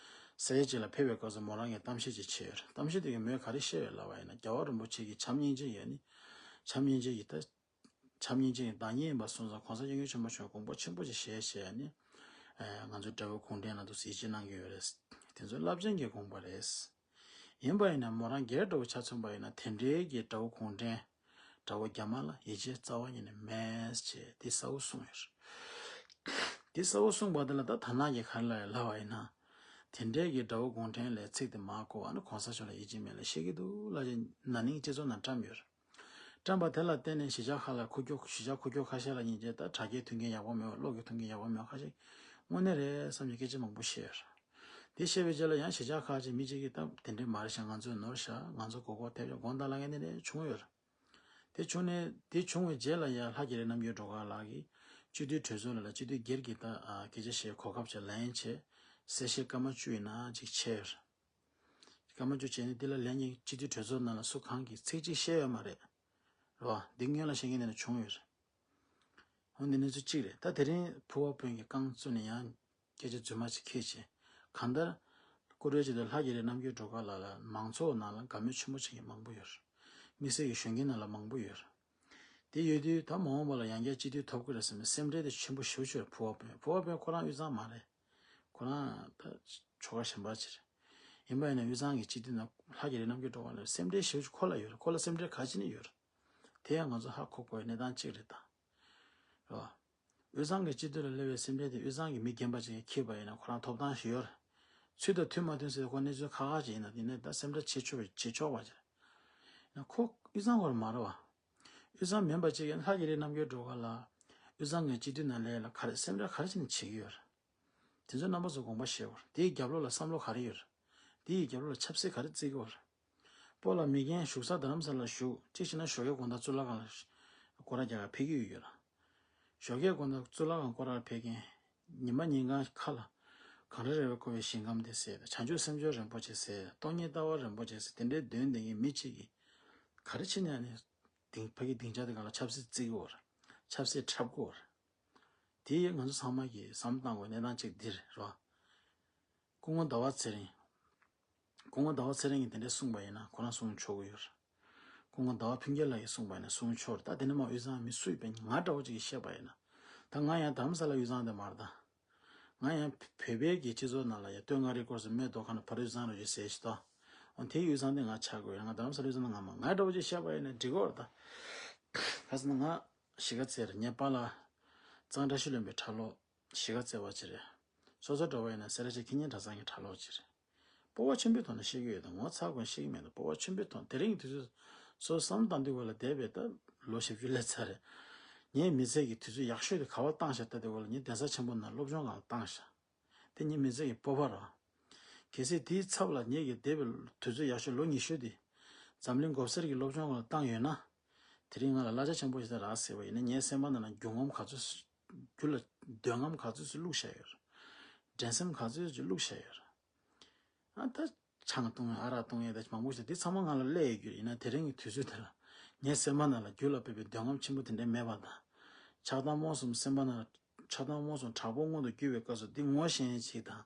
ས་ཡ་གཅིག་ལ་ཕེབས་པའི་སྐབས་སུ་མོ་རང་གིས་གཏམ་བཤད་ཅིག་བྱས་ཡོད་རེད། གཏམ་བཤད་དེ་གི་མོས་ག་རེ་བཤད་ཡོད་ལབ་པ་ཡིན་ན། རྒྱལ་བ་རིན་པོ་ཆེ་གི་བྱམས་སྙིང་རྗེ་ཡོད་ནི། བྱམས་སྙིང་རྗེ་ཡི་ད་བྱམས་སྙིང་རྗེ་ཡི་བདག་ཉིད་ཡིན་པ་སོང་ཙང་གོང་ས་སྐྱབས་མགོན་ཆེན་པོ་མཆོག་དགོངས་པ་ཆེན་པོ་ཅིག་བཞེས་བྱས་ནི། ཨ་ང་ཚོའི་དགྲ་བོ་གུང་ཁྲན་ལ་འདུག་ཡིད་ཆེས་གནང་གི་ཡོད་རེད། དེ་ཚོ་རླབས་ཆེན་གྱི་དགོངས་པ་རེད། ཡིན་པ་ཡིན་ན་མོ་རང་སྒེར་འདྲ་བོ་ཆ་མཚོན་པ་ཡིན་ན། དེ་འདྲའི་གི་དགྲ་བོ་གུང་ཁྲན། དགྲ་བོ་རྒྱ་དམར་ལ་ཡིད་ཆེས་རྩ་བ་ཉིད་ནས་མེད་ཅེས་དེ་གསལ་བོ་གསུངས་ཡོད་རེད། དེ་གསལ་བོ་གསུངས་པ་དེ་ལ་ད་ཐ་ན་གྱི་ག་རེ་ལབ་ཡོད་ལབ་པ་ཡིན་ན། དེ་འདྲའི་གི་དགྲ་བོ་གུང་ཁྲན་ལ་ཚིག་དེ་མ་གོ་བ་ནི་གོང་ས་མཆོག་ལ་ཡིད་ཆེས་མེད་ལབ་བཤད་ཀྱི་འདུག་ལབ་ཅིག་ན་ནིང་སྤྱི་ཚོགས་ནང་བཀྲམ་ཡོད་རེད། བཀྲམ་པ་དེ་ལ་བརྟེན་ནས་གཞིས་ཆགས་ཁག་ལ་ཁུག་ཀྱོག་གཞིས་ཆགས་ཁུག་ཀྱོག་ཁ་ཤས་ལ་སྙིང་རྗེ། ད་དྲ་རྒྱའི་མཐུན་རྐྱེན་ཡག་པོ་མེད་པ། གློག་གི་མཐུན་རྐྱེན་ཡག་པོ་མེད་པ་ཁ་ཤས་དངོས་གནས་རེད་བསམ་གྱི་སྐད་ཆ་མང་པོ་བཤད་ཡོད་རེད། དེ་བཤད་པའི་རྗེས་ལ་ཡང་གཞིས་ཆགས་ཁག་ཅིག་མི་གཅིག་གིས་ད་དེ་འདྲས་མ་རེད་ཤག་ང་ཚོས་ནོར་ཤག་ང་ཚོ་མགོ་སྐོར་ཐེབས་ཤག་དགོངས་དག་ལབ་མཁན་དེ་འདྲས་བྱུང་ཡོད་རེད། དེ་བྱུང་ནས་དེ་བྱུང་བའི་རྗེས་ལ་ཡང་ལྷ་རྒྱ་རི་རྣམ་རྒྱལ་སྒྲོལ་དཀར་ལགས་ཀྱིས་སྤྱི་འཐུས་གྲོས་ཚོགས་ལ་ལ་སྤྱི་འཐུས་སྒེར་གྱི་ད་ཨ་སྐད་ཆ་བཤད་གོ་སྐབས་ཅིག་ལེན་བྱས། གསལ་བཤད་སྐར་མ་བཅུ་ཡིན་ན་ཅིག་བྱས་ཡོད་རེད། སྐར་མ་བཅུ་བྱས་ནས་དེ་ལ་ལན་གཉིས་སྤྱི་འཐུས་གྲོས་ཚོགས་ནང་ལ་སུ་གང་གིས་ཚིག་གཅིག་བཤད་ཡོད་མ་རེད། རེད་བ། འདི་སྔོན་ལ་བཤད་མཁན་དེ་འདྲ་བྱུང་ཡོད་རེད། འོ་འདི་གནས་ཚུལ་གཅིག་རེད། ད་དེ་རིང་ཕུར་པ་དཔོན་གྱིས་རྐང་བཙུགས་ནས་ཡང་སྐད་ཆ་རྫུན་མ་ཅིག་ཁྱེར་བྱས། གང་ལྟར་ཀུ་རེ་བྱེད་དུས་ལྷ་རྒྱ་རི་རྣམ་རྒྱལ་སྒྲོལ་དཀར་ལགས་ལ་མང་ཚོགས་ནང་ལ་དགའ་མོས་ཆེན་པོ་བྱེད་མཁན་མང་པོ་ཡོད་རེད། དམིགས་བསལ་གྱི་གཞོན་སྐྱེས་ནང་ལ་མང་པོ་ཡོད་རེད། དེ་ཡོད་དུས་ད་མ་འོངས་པ་ལ་ཡང་བསྐྱར་སྤྱི་འཐུས་ཐོབ་ཀྱི་རེད་བསམ་པའི་སེམས་ཁྲལ་དེ་ཆེན་པོ་ཞེ་པོ་ཅིག་ཡོད་རེད། ཕུར་པ་དཔོན། ཕུར་པ་དཔོན་ཁོ་རང་དབུས་གཙང་མ་རེད། ཁོ་རང་ད་ཆོལ་ཁ་གཞན་པ་ཅིག་རེད། ཡིན་པ་ཡིན་ན་དབུས་གཙང་གི་སྤྱི་འཐུས་ནང་ལྷ་རྒྱ་རི་རྣམ་རྒྱལ་སྒྲོལ་དཀར་ལ་སེམས་ཁྲལ་ཞེ་པོ་ཅིག་ཁོ་ལ་ཡོད་རེད། ཁོ་ལ་སེམས་ཁྲལ་ག་ཅི་ནས་ཡོད་རེད། དེ་ཡང་ང་ཚོ་ཧ་གོ་དགོས་པའི་གནས་སྟངས་གཅིག་རེད་ད། རེད་བ། དབུས་གཙང་གི་སྤྱི་འཐུས་ལ་སླེབས་པའི་སེམས་ཁྲལ་དེ་དབུས་གཙང་གི་མི་རྒན་པ་ཅིག་གིས་འཁྱེར་པ་ཡིན་ན་ཁོ་རང་ཐོབ་ཐང་ཞིག་ཡོད་རེད། ཚུལ་དང་མཐུན་མ་མཐུན་ཟེར་ཁོ་གནས་ཚུལ་ཁག་ཁག་ཅིག་ཡིན་ན་དེ་ནས་ད་སེམས་ཁྲལ་བྱེད་ཆོག་པའི་བྱེད་ཆོག་པ་ཅིག་རེད། ཡིན་ན་ཁོ་དབུས་གཙང་བར་མ་རེད་བ། དབུས་གཙང་མིན་པ་ཅིག་གིས་ལྷ་རྒྱ་རི་རྣམ་རྒྱལ་སྒྲོལ་དཀར་ལ་ དབུས་གཙང་གི་སྤྱི་འཐུས་ནང་ལས་ལ་ག་རེ་སེམས་ཁྲལ་ག་རེ་བྱས་ནས་བྱེད་ཀྱི་ཡོད་རེད། དེ་ཚོའི་རྣམ་པ་ཚོ་དགོངས་པ་བཞེས་དགོས་རེད། དེའི་རྒྱབ་ལོགས་ལ་བསམ་བློ་ག་རེ་ཡོད་རེད། དེའི་རྒྱབ་ལོགས་ལ་ཆབ་སྲིད་ག་རེ་བརྩི་གི་ཡོད་རེད། སྤོ་ལགས་མི་རྒན་བཞུགས་ས་རྡ་རམ་ས་ལ་བཞུགས། གཅིག་བྱས་ན་ཞོགས་ཀའི་དགོང་དག་གཙུག་ལག་ཁང་ལ་སྐོར་ར་རྒྱག་གར་ཕེབས་ཀྱི་ཡོད་ཡོད་ར། ཞོགས་ཀའི་དགོང་དག་གཙུག་ལག་ཁང་སྐོར་ར་ཕེབས་མཁན། ཉི་མ་ཉིན་གང་ཁ་ལ་གངས་རི་ར་བས་བསྐོར་བའི་ཞིང་ཁམས་དེ་ཟེར། བྱང་ཆུབ་སེམས་མཆོག་རིན་པོ་ཆེ་ཟེར། སྟོང་ཉིད་ལྟ་བ་རིན་པོ་ཆེ་ཟེར། དེ་འདྲའི་འདོན་བསྡད་མཁན་མི་གཅིག་གིས་ག་རེ་བྱས་ནས་ཨ་ནི་སྡིངས་ཕ་གི་སྡིངས་ཆ་དེ་སྒང་ལ་ཆབ་སྲིད་བརྩི་གི་ཡོད་རེད། ཆབ་སྲིད་འཁྲབ་གི་ཡོད་རེད། དེ་ང་ཚོ་ཚང་མ་གིས་བསམ་བློ་བཏང་དགོས་གནས་སྟངས་གཅིག་འདི་རེད་རོ། སྐུ་ངོ་ཟླ་བ་ཚེ་རིང་། སྐུ་ངོ་ཟླ་བ་ཚེ་རིང་གིས་དེ་འདྲས་གསུངས་པ་ཡིན་ན་ཁོ་རང་གསུང་ཆོག་གི་ཡོད་རེད། སྐུ་ངོ་ཟླ་བ་ཕུན་སྐྱིད་ལགས་ཀྱིས་གསུངས་པ་ཡིན་ན་གསུང་ཆོག་རེད། ད་དེ་ནས་མ་དབུས་གཙང་མི་སུ་ཡིན་པ་ང་འདྲ་བོ་ཅིག་གིས་བཤད་པ་ཡིན་ན། ད་ང་ཡང་རྡ་རམ་ས་ལ་དབུས་གཙང་དེ་མ་རེད་ད། ང་ཡང་བོད་པའི་གི་སྤྱི་ཚོགས་ནང་ལ་ཡང་སྟོད་མངའ་རིས་སྐོར་སུ་མེ་ཏོག་ཁ་ན་བར་དབུས་གཙང་རེད་ཅེས་ཟེར་ཞིག་ཏོ། འོ་དེའི་དབུས་གཙང་དེ་ང་ཆགས་དགོས་ཡོད། ང་རྡ་རམ་ས་ལ་དབུས་གཙང་ང་མ་ང་འདྲ་བོ་ཅིག་བཤད་པ་ཡིན་ན་འགྲིག་གི་རེད་ད། ག་ཟེར་ན་ང་གཞིས་ཀ་རྩེ་རེད། ངའི་པཱ་ལགས་གཙང་བཀྲ་ཤིས་ལྷུན་པོའི་གྲྭ་ལོག་གཞིས་ཀ་རྩེ་བ་ཅིག་རེད། སོ་སོ་འདྲ་བོ་ཡིན་ན་སེ་ར་བྱེས་ཁེ་ཉིན་གྲྭ་ཚང་གི་གྲྭ་ལོག་ཅིག་རེད། སྤོབས་པ་ཆེན་པོའི་ཐོག་ནས་བཤད་ཀྱི་ཡོད་དང་ངོ་ཚ་དགོས་བཤད་ཀྱི་མེད་དང་། སྤོབས་པ་ཆེན་པོའི་ཐོག་དེ་རིང་གི་དུས་ཚོད་སོ་སོ་བསམ་བློ་བཏང་དུས་སྐབས་ལ་འདས་པའི་ད་ལོ་བཞི་བཅུ་སླེབས་ཚར་རེད། ངའི་མི་ཚེ་གི་དུས་ཚོད་ཡག་ཤོས་དེ་ག་པར་བཏང་ཤག་ལྟ་དུས་སྐབས་ལ་ངས་གདན་ས་ཆེན་པོ་ནང་སློབ་སྦྱོང་སྒང་ལ་བཏང་ཤག་དེ་ངའི་མི་ཚེ་གི་སྤོབས་པ་རེད། གལ་སྲིད་དེའི་ཚབ་ལ་ངེད་ཀྱི་འདས་པའི་དུས་ཚོད་ཡག་ཤོས་ལོ་ཉི་ཤུ་དེ་འཛམ་གླིང་མགོ་སེར་གྱི་སློབ་སྦྱོང་སྒང་ལ་བཏང་ཡོད་ན། དེ་རིང་ང་ལ་གླ་ཆ་ཆེན་པོ་ཞིག་ད་རག་ཟེར་བ་ཡིན་ན་ངའི་སེམས་པ་ནང་ལ་རྒྱུ་ངམ་ག་ཚོད་རྒྱུ་ལ་འདོད་རྔམ་ག་ཚོད་ཅིག་བླུགས་བཞག་ཡོད་རེད། འགྲན་སེམས་ག་ཚོད་ཅིག་བླུགས་བཞག་ཡོད་རེད། ཨ་ད་ཆང་བཏུང་ཡ་ཨ་རག་བཏུང་ཡ་ད་མང་པོ་ཞིག་དེ་ཚང་མ་ང་ལ་སླེབས་ཡོད་རྒྱུ་ཡིན་ན་དེ་རིང་གི་དུས་ཚོད་དེ་ལ་ངའི་སེམས་པ་ནང་ལ་རྒྱུ་ལ་དཔག་པའི་འདོད་རྔམ་ཆེན་པོ་དེ་འདྲ་མེད་པ་དང་། ཆགས་སྡང་རྨོངས་གསུམ་སེམས་པ་ནང་ལ་ཆགས་སྡང་རྨོངས་གསུམ་དྲག་པོ་མངོན་དུ་གྱུར་བའི་སྐབས་སུ་འདི་ངོ་ཤེས་མཁན་ཅིག་དང་།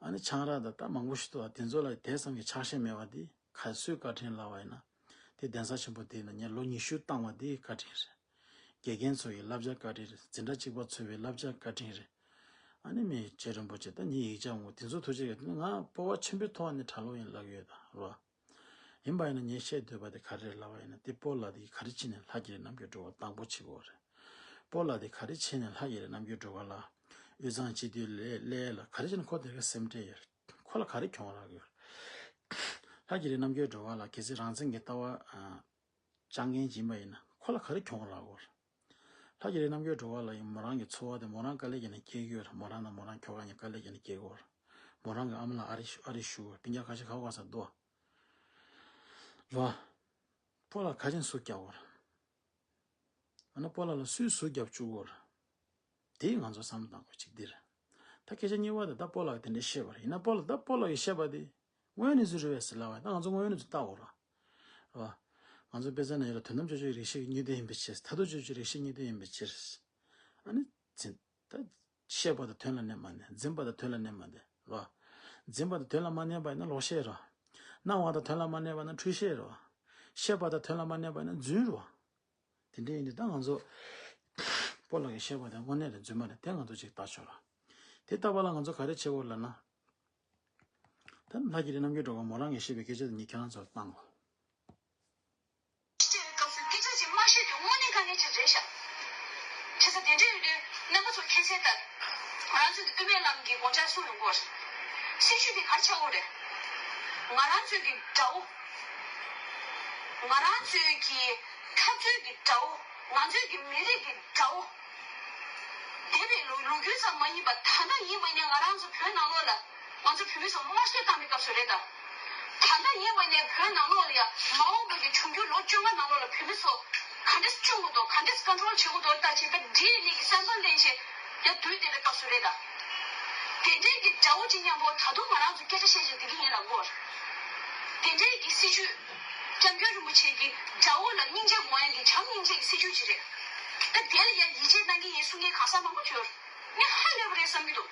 ཨ་ནི་ཆང་རག་དང་ད་མང་པོ་ཞིག་འདུག་པ། དེ་ཚོ་ལ་དེ་ཙམ་གྱི་ཆགས་ཞེན་མེད་པ་འདི་ག་སུས་བཀའ་དྲིན་ལབ་པ་ཡིན་ན། དེ་གདན་ས་ཆེན་པོ་དེ་ཡིན་ན་ངས་ལོ་ཉི་ཤུ་བཏང་བ་དེ་བཀའ་དྲིན་རེད། དགེ་རྒན་ཚོ་ཡི་བསླབ་བྱ་བཀའ་དྲིན་རེད། འཛིན་གྲྭ་གཅིག་པ་ཚོ་བའི་བསླབ་བྱ་བཀའ་དྲིན་རེད། ཨ་ནི་མི་རྗེ་རིན་པོ་ཆེ་ད་ངའི་ཡིག་ཆ་ངོ་དེ་ཚོ་ཐུགས་རྗེ་ཆེ། ང་སྤོབས་པ་ཆེན་པོའི་ཐོག་ནས་གྲྭ་ལོག་ཡིན་ལབ་ཡོད་ད་རོ། ཡིན་པ་ཡིན་ན་ངས་བཤད་འདོད་པ་དེ་ག་རེ་རེད་ལབ་པ་ཡིན་ན། དེ་སྤོ་ལགས་དེ་ག་རེ་བྱས་ནས་ལྷ་རྒྱལ་རི་རྣམ་རྒྱལ་སྒྲོལ་དཀར་དང་པོ་བྱེད་དགོས་རེད། སྤོ་ལགས་དེ་ག་རེ་བྱས་ནས་ལྷ་རྒྱལ་རི་རྣམ་རྒྱལ་སྒྲོལ་དཀར་ལ་དབུས་གཙང་སྤྱི་འཐུས་སླེབས་སླེབས་ལ་ག་རེ་བྱས་ནས་ཁོ་དེ་ག་སེམས་ཁྲལ་ཡོད་རེད། ཁོ་ལ་ག་རེ་གྱོང་རག་ཡོད་རེད། ལྷ་རྒྱལ་རི་རྣམ་རྒྱལ་སྒྲོལ་དཀར་ལ་གལ་སྲིད་རང་བཙན་གྱི་ལྟ་བ་ཨ་བཅངས་མཁན་ཡིན་པ་ཡིན་ན་ཁོ་ལ་ག་རེ་གྱོང་རག་གོ། ལྷ་རྒྱལ་རི་རྣམ་རྒྱལ་སྒྲོལ་དཀར་ལ་ཡང་མོ་རང་གི་འཚོ་བ་དེ་མོ་རང་དཀའ་ལས་བརྒྱབ་ནས་སྐྱེལ་གྱི་ཡོད་རེད། མོ་རང་དང་མོ་རང་ཁྱོ་ག་གཉིས་དཀའ་ལས་བརྒྱབ་ནས་སྐྱེལ་གྱི་ཡོད་རེད། མོ་རང་གི་ཨ་མ་ལགས་ཨ་རི་ཤུ་ཨ་རི་ཤུ་སྤུན་ཀྱག་ཁ་ཤས་ག་པར་ག་ས་འདུག་རེད་བ། སྤོ་ལགས་ག་ཅན་ཟུག་རྒྱག་གོ་རེད། ཨ་ན་སྤོ་ལགས་ལ་སུས་ཟུག་རྒྱབ་བཅུག་གོ་རེད། དེ་ང་ཚོ་བསམ་བློ་བཏང་དགོས་གཅིག་འདི་རེད། ད་སྐད་ཆ་གཉིས་པ་དེ་ད་སྤོ་ལགས་དེ་འདྲས་བཤད་པ་རེད། ཡིན་ན་སྤོ་ལགས་ད་སྤོ་ལགས་ཀྱིས་བཤད་པ་དེ་དངོས་གནས་ཚུལ་རེད་པས་ཟེར་ལབ་པ་ད་ང་ཚོ་དངོས་གནས་ཚུལ་ལྟ་དགོས་ར། རེད་བ། ང་ཚོ་དཔེ་ཆ་ནང་ཡོད་ར། དོན་དམ་ཕྱོགས་ཆོས་རིག་གཞི་གི་དངོས་དོན་ཡིན་པའི་ཕྱིར། མཐར་ཐུག་ཕྱོགས་ཆོས་རིག་གཞི་དངོས་དོན་ཡིན་པའི་ཕྱིར། ཨ་ནི་འཛིན་ད་བཤད་པ་དང་དོན་ལ་གནས་མ་གནས། འཛིན་པ་དང་དོན་ལ་གནས་མ་གནས་རེད་བ། འཛིན་པ་དང་དོན་ལ་མ་གནས་པ་ཡིན་ན་ལོག་བཤད་རེད་བ། སྣང་བ་དང་དོན་ལ་མ་གནས་པ་ཡིན་ན་འཁྲུལ་བཤད་རེད་བ། བཤད་པ་དང་དོན་ལ་མ་གནས་པ་ཡིན་ན་རྫུན་རེད་བ། དེ་འདྲ་ཡིན་དུས་ད་ང་ཚོ་སྤོ་ལགས་ཀྱིས་བཤད་པ་དེ་དངོས་གནས་རེད་རྫུན་མ་རེད་དེ་ང་ཚོ་ཅིག་ལྟ་ཆོག་ར། དེ་ལྟ་བ་ལ་ང་ཚོ་ག་རེ་བྱེད་དགོས་ལབ་ན། ད་ལྷ་རྒྱལ་རི་རྣམ་རྒྱལ་སྒྲོལ་དཀར་མོ་རང་གིས་བཤད་པའི་སྐད་ཆ་དེ་ངས་ཁྱེད་རང་ཚོར་བཏང་གོ། སྐད་ཆ་ཅིག་མ་བཤད་དུས་དངོས་གནས་དཀའ་ངལ་ཅིག་རེད་ཤག་བྱས་ཙང་དེ་འདྲ་ཡོད་དུས་རྣམ་པ་ཚོ་མཁྱེན་གསལ་ལྟར་ང་རང་ཚོ་གི་དབུ་མའི་ལམ་གྱི་དགོངས་འཆར་གསུངས་ཡོང་གི་ཡོད་རེད། སྲིད་བྱུས་དེ་ག་རེ་ཆགས་ཡོད་རེད། ང་རང་ཚོའི་གི་དགྲ་བོ། ང་རང་ཚོའི་གི་འཐབ་རྩོད་ཀྱི་དགྲ་བོ། ང་ཚོའི་གི་མི་རིགས་ཀྱི་དགྲ་བོ། འདས་པའི་ལོ་ལོ་རྒྱུས་ཙམ་མ་ཡིན་པར་ད་ལྟ་ཡིན་པ་ནས་ང་རང་ཚོ་བོད་ནང་ལོགས་ལ་ང་ཚོ་བོད་མི་ཚོ་དམར་གསོད་བཏང་བའི་སྐབས་སུ་རེད་ད། ད་ལྟ་ཡིན་པ་ནས་བོད་ནང་ལོགས་ལ་ཡ་མ་འོངས་པའི་གི་འབྱུང་འགྱུར་ལོ་བཅོ་ལྔ་ནང་ལོགས་ལ་བོད་མི་ཚོ་ག་འདྲས་སྐྱོང་དགོས་འདུག་ག་འདྲས་ཀོན་ཊོལ་བྱེད་དགོས་འདུག་ད་བྱས་པ་འདིའི་གནས་ཀྱི་བསམ་བློ་ལེན་བྱས་ཡ་དུས་འདས་པའི་སྐབས་སུ་རེད་ད། དེ་འདྲའི་གི་དགྲ་བོ་གཅིག་མཉམ་པོ་ད་དུང་ང་རང་ཚོ་སྐད་ཆ་བཤད་བྱས་བསྡད་ཀྱི་ཡིན་ལབ་དགོས། དེ་འདྲའི་གི་སྲིད་བྱུས། སྐྱབས་མགོན་རིན་པོ་ཆེ་གིས་དགྲ་བོ་ལ་སྙིང་རྗེ་དགོངས་ཡག་གི་བྱམས་སྙིང་རྗེ་གི་སྲིད་བྱུས་ཅིག་རེད། ད་དེ་ལ་ཡང་ཡིད་ཆེས་གནང་གི་ཡིན་གསུང་མཁན་གང་ཟག་མང་པོ་ཡོད། ངས་ཧ་ལས་པ་རེད་བསམ་གྱི་འདུག་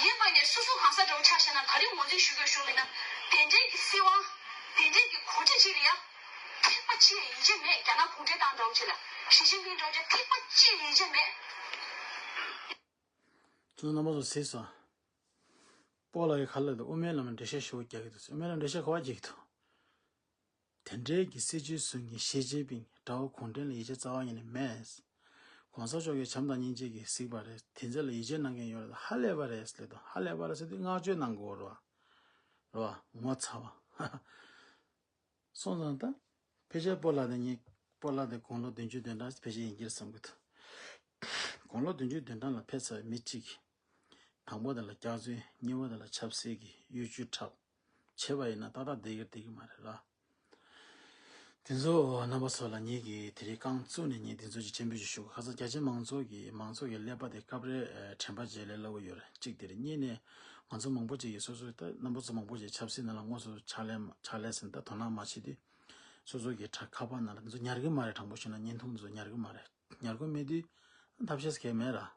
ཡིན་པ་ནས་སོ་སོ་གང་ཟག་འདྲ་བོ་ཆ་བཞག་ན་ག་རེ་ངོས་འཛིན་ཞུ་དགོས་ཞུ་ལབ་ན། དེ་འདྲའི་གི་སྲིད་དབང་། དེ་འདྲའི་གི་གོ་སྒྲིག་ཅིག་ལ་ཡང་། ཐིགས་པ་གཅིག་ཡིད་ཆེས་མེད། རྒྱ་ནག་གུང་ཁྲན་ཏང་འདྲ་བོ་ཅིག་ལ། ཞི་ཅིན་ཕིང་འདྲ་བོ་ཅིག་ཐིགས་པ་གཅིག་ཡིད་ཆེས་མེད། ཚོ་རྣམ་པ་ཚོ་གཟིགས་སོང་། སྤོ་ལགས་ཀྱིས་ག་རེ་ལབ་འདུག་དབུ་མའི་ལམ་ལ་འགྲེལ་བཤད་ཞེ་པོ་རྒྱག་གི་འདུག་དབུ་མའི་ལམ་འགྲེལ་བཤད་ག་པར་རྒྱག་གི་འདུག་དེ་འདྲའི་གི་སྲིད་བྱུས་བཟོ་མཁན་ཞི་ཅིན་ཕིང་དགྲ་བོ་གུང་ཁྲན་ལ་ཡིད་ཆེས་རྩ་བ་ཉིད་ནས་མེད། གོང་ས་མཆོག་གིས་བྱམས་དང་སྙིང་རྗེ་གིས་གཟིགས་པ་རེད། དེ་ཚོ་ལ་ཡིད་ཆེས་གནང་མཁན་ཡོད་རེད། ཧ་ལས་པ་རེད་ལབ་འདུག་ཧ་ལས་པ་རེད་ཟེར་དུས་བསྔགས་བརྗོད་གནང་དགོས་རེད་བ། རེད་བ། ངོ་ཚ་བ། སོང་ཙང་ད་ཕལ་ཆེར་སྤོ་ལགས་དེ་ཉིད་ སྤོ་ལགས་དེ་དགུང་ལོ་བདུན་ཅུ་དོན་གྲངས་ཕལ་ཆེར་ཡིན་གྱི་རེད་བསམ་གྱི་འདུག་དགུང་ལོ་བདུན་ཅུ་དོན་གྲངས་ལ་ཕེབས་ཚར་བའི་མི་གཅིག་གིས། དང་པོ་དེ་ལ་སྐྱག་རྫུན། གཉིས་པ་དེ་ལ་ཆབ་སྲིད་ཀྱི་གཡོ་ཇུས་འཁྲབ་བྱས་པ་ཡིན་ན་ཏག་ཏག་བསྡད་ཀྱི་བསྡད་ཀྱི་མ་རེད་ལ། དེ་ཚོ་རྣམ་པ་ཚོ་ལ་ངེད་ཀྱིས་དེ་རིང་རྐང་བཙུགས་ནས་ངས་དེ་ཚོ་ཅིག་སྤྱན་འབུལ་ཅིག་ཞུ་དགོས། ཁ་སང་རྒྱ་ཆེ་མང་ཚོགས་ཀྱི་མང་ཚོགས་ཀྱི་ཀླད་པ་དེ་སྐབས་རེ་དྲན་པ་བརྗེད་ལས་སླ་བོ་ཡོད་རེད། གཅིག་དེ་རེད། གཉིས་ནས་ང་ཚོ་མང་པོ་ཅིག་གིས་སོ་སོ་ད་རྣམ་པ་ཚོ་མང་པོ་ཅིག་ཆབ་སྲིད་ནང་ལ་དངོས་སུ་ཕྱག་ལས་ཕྱག་ལས་ཟིན་ད་དོ་སྣང་མ་བྱེད་དུས་སོ་སོ་གི་ཁ་པར་ནང་ལ་དེ་ཚོ་ཉར་གི་མ་རེད། དྲང་པོ་བཤད་ན་བརྙན་ཐུང་དེ་ཚོ་ཉར་གི་མ་རེད། ཉར་དགོས་མེད་དུས་ཐབས་ཤེས་གང་ཡང་མེད་ར།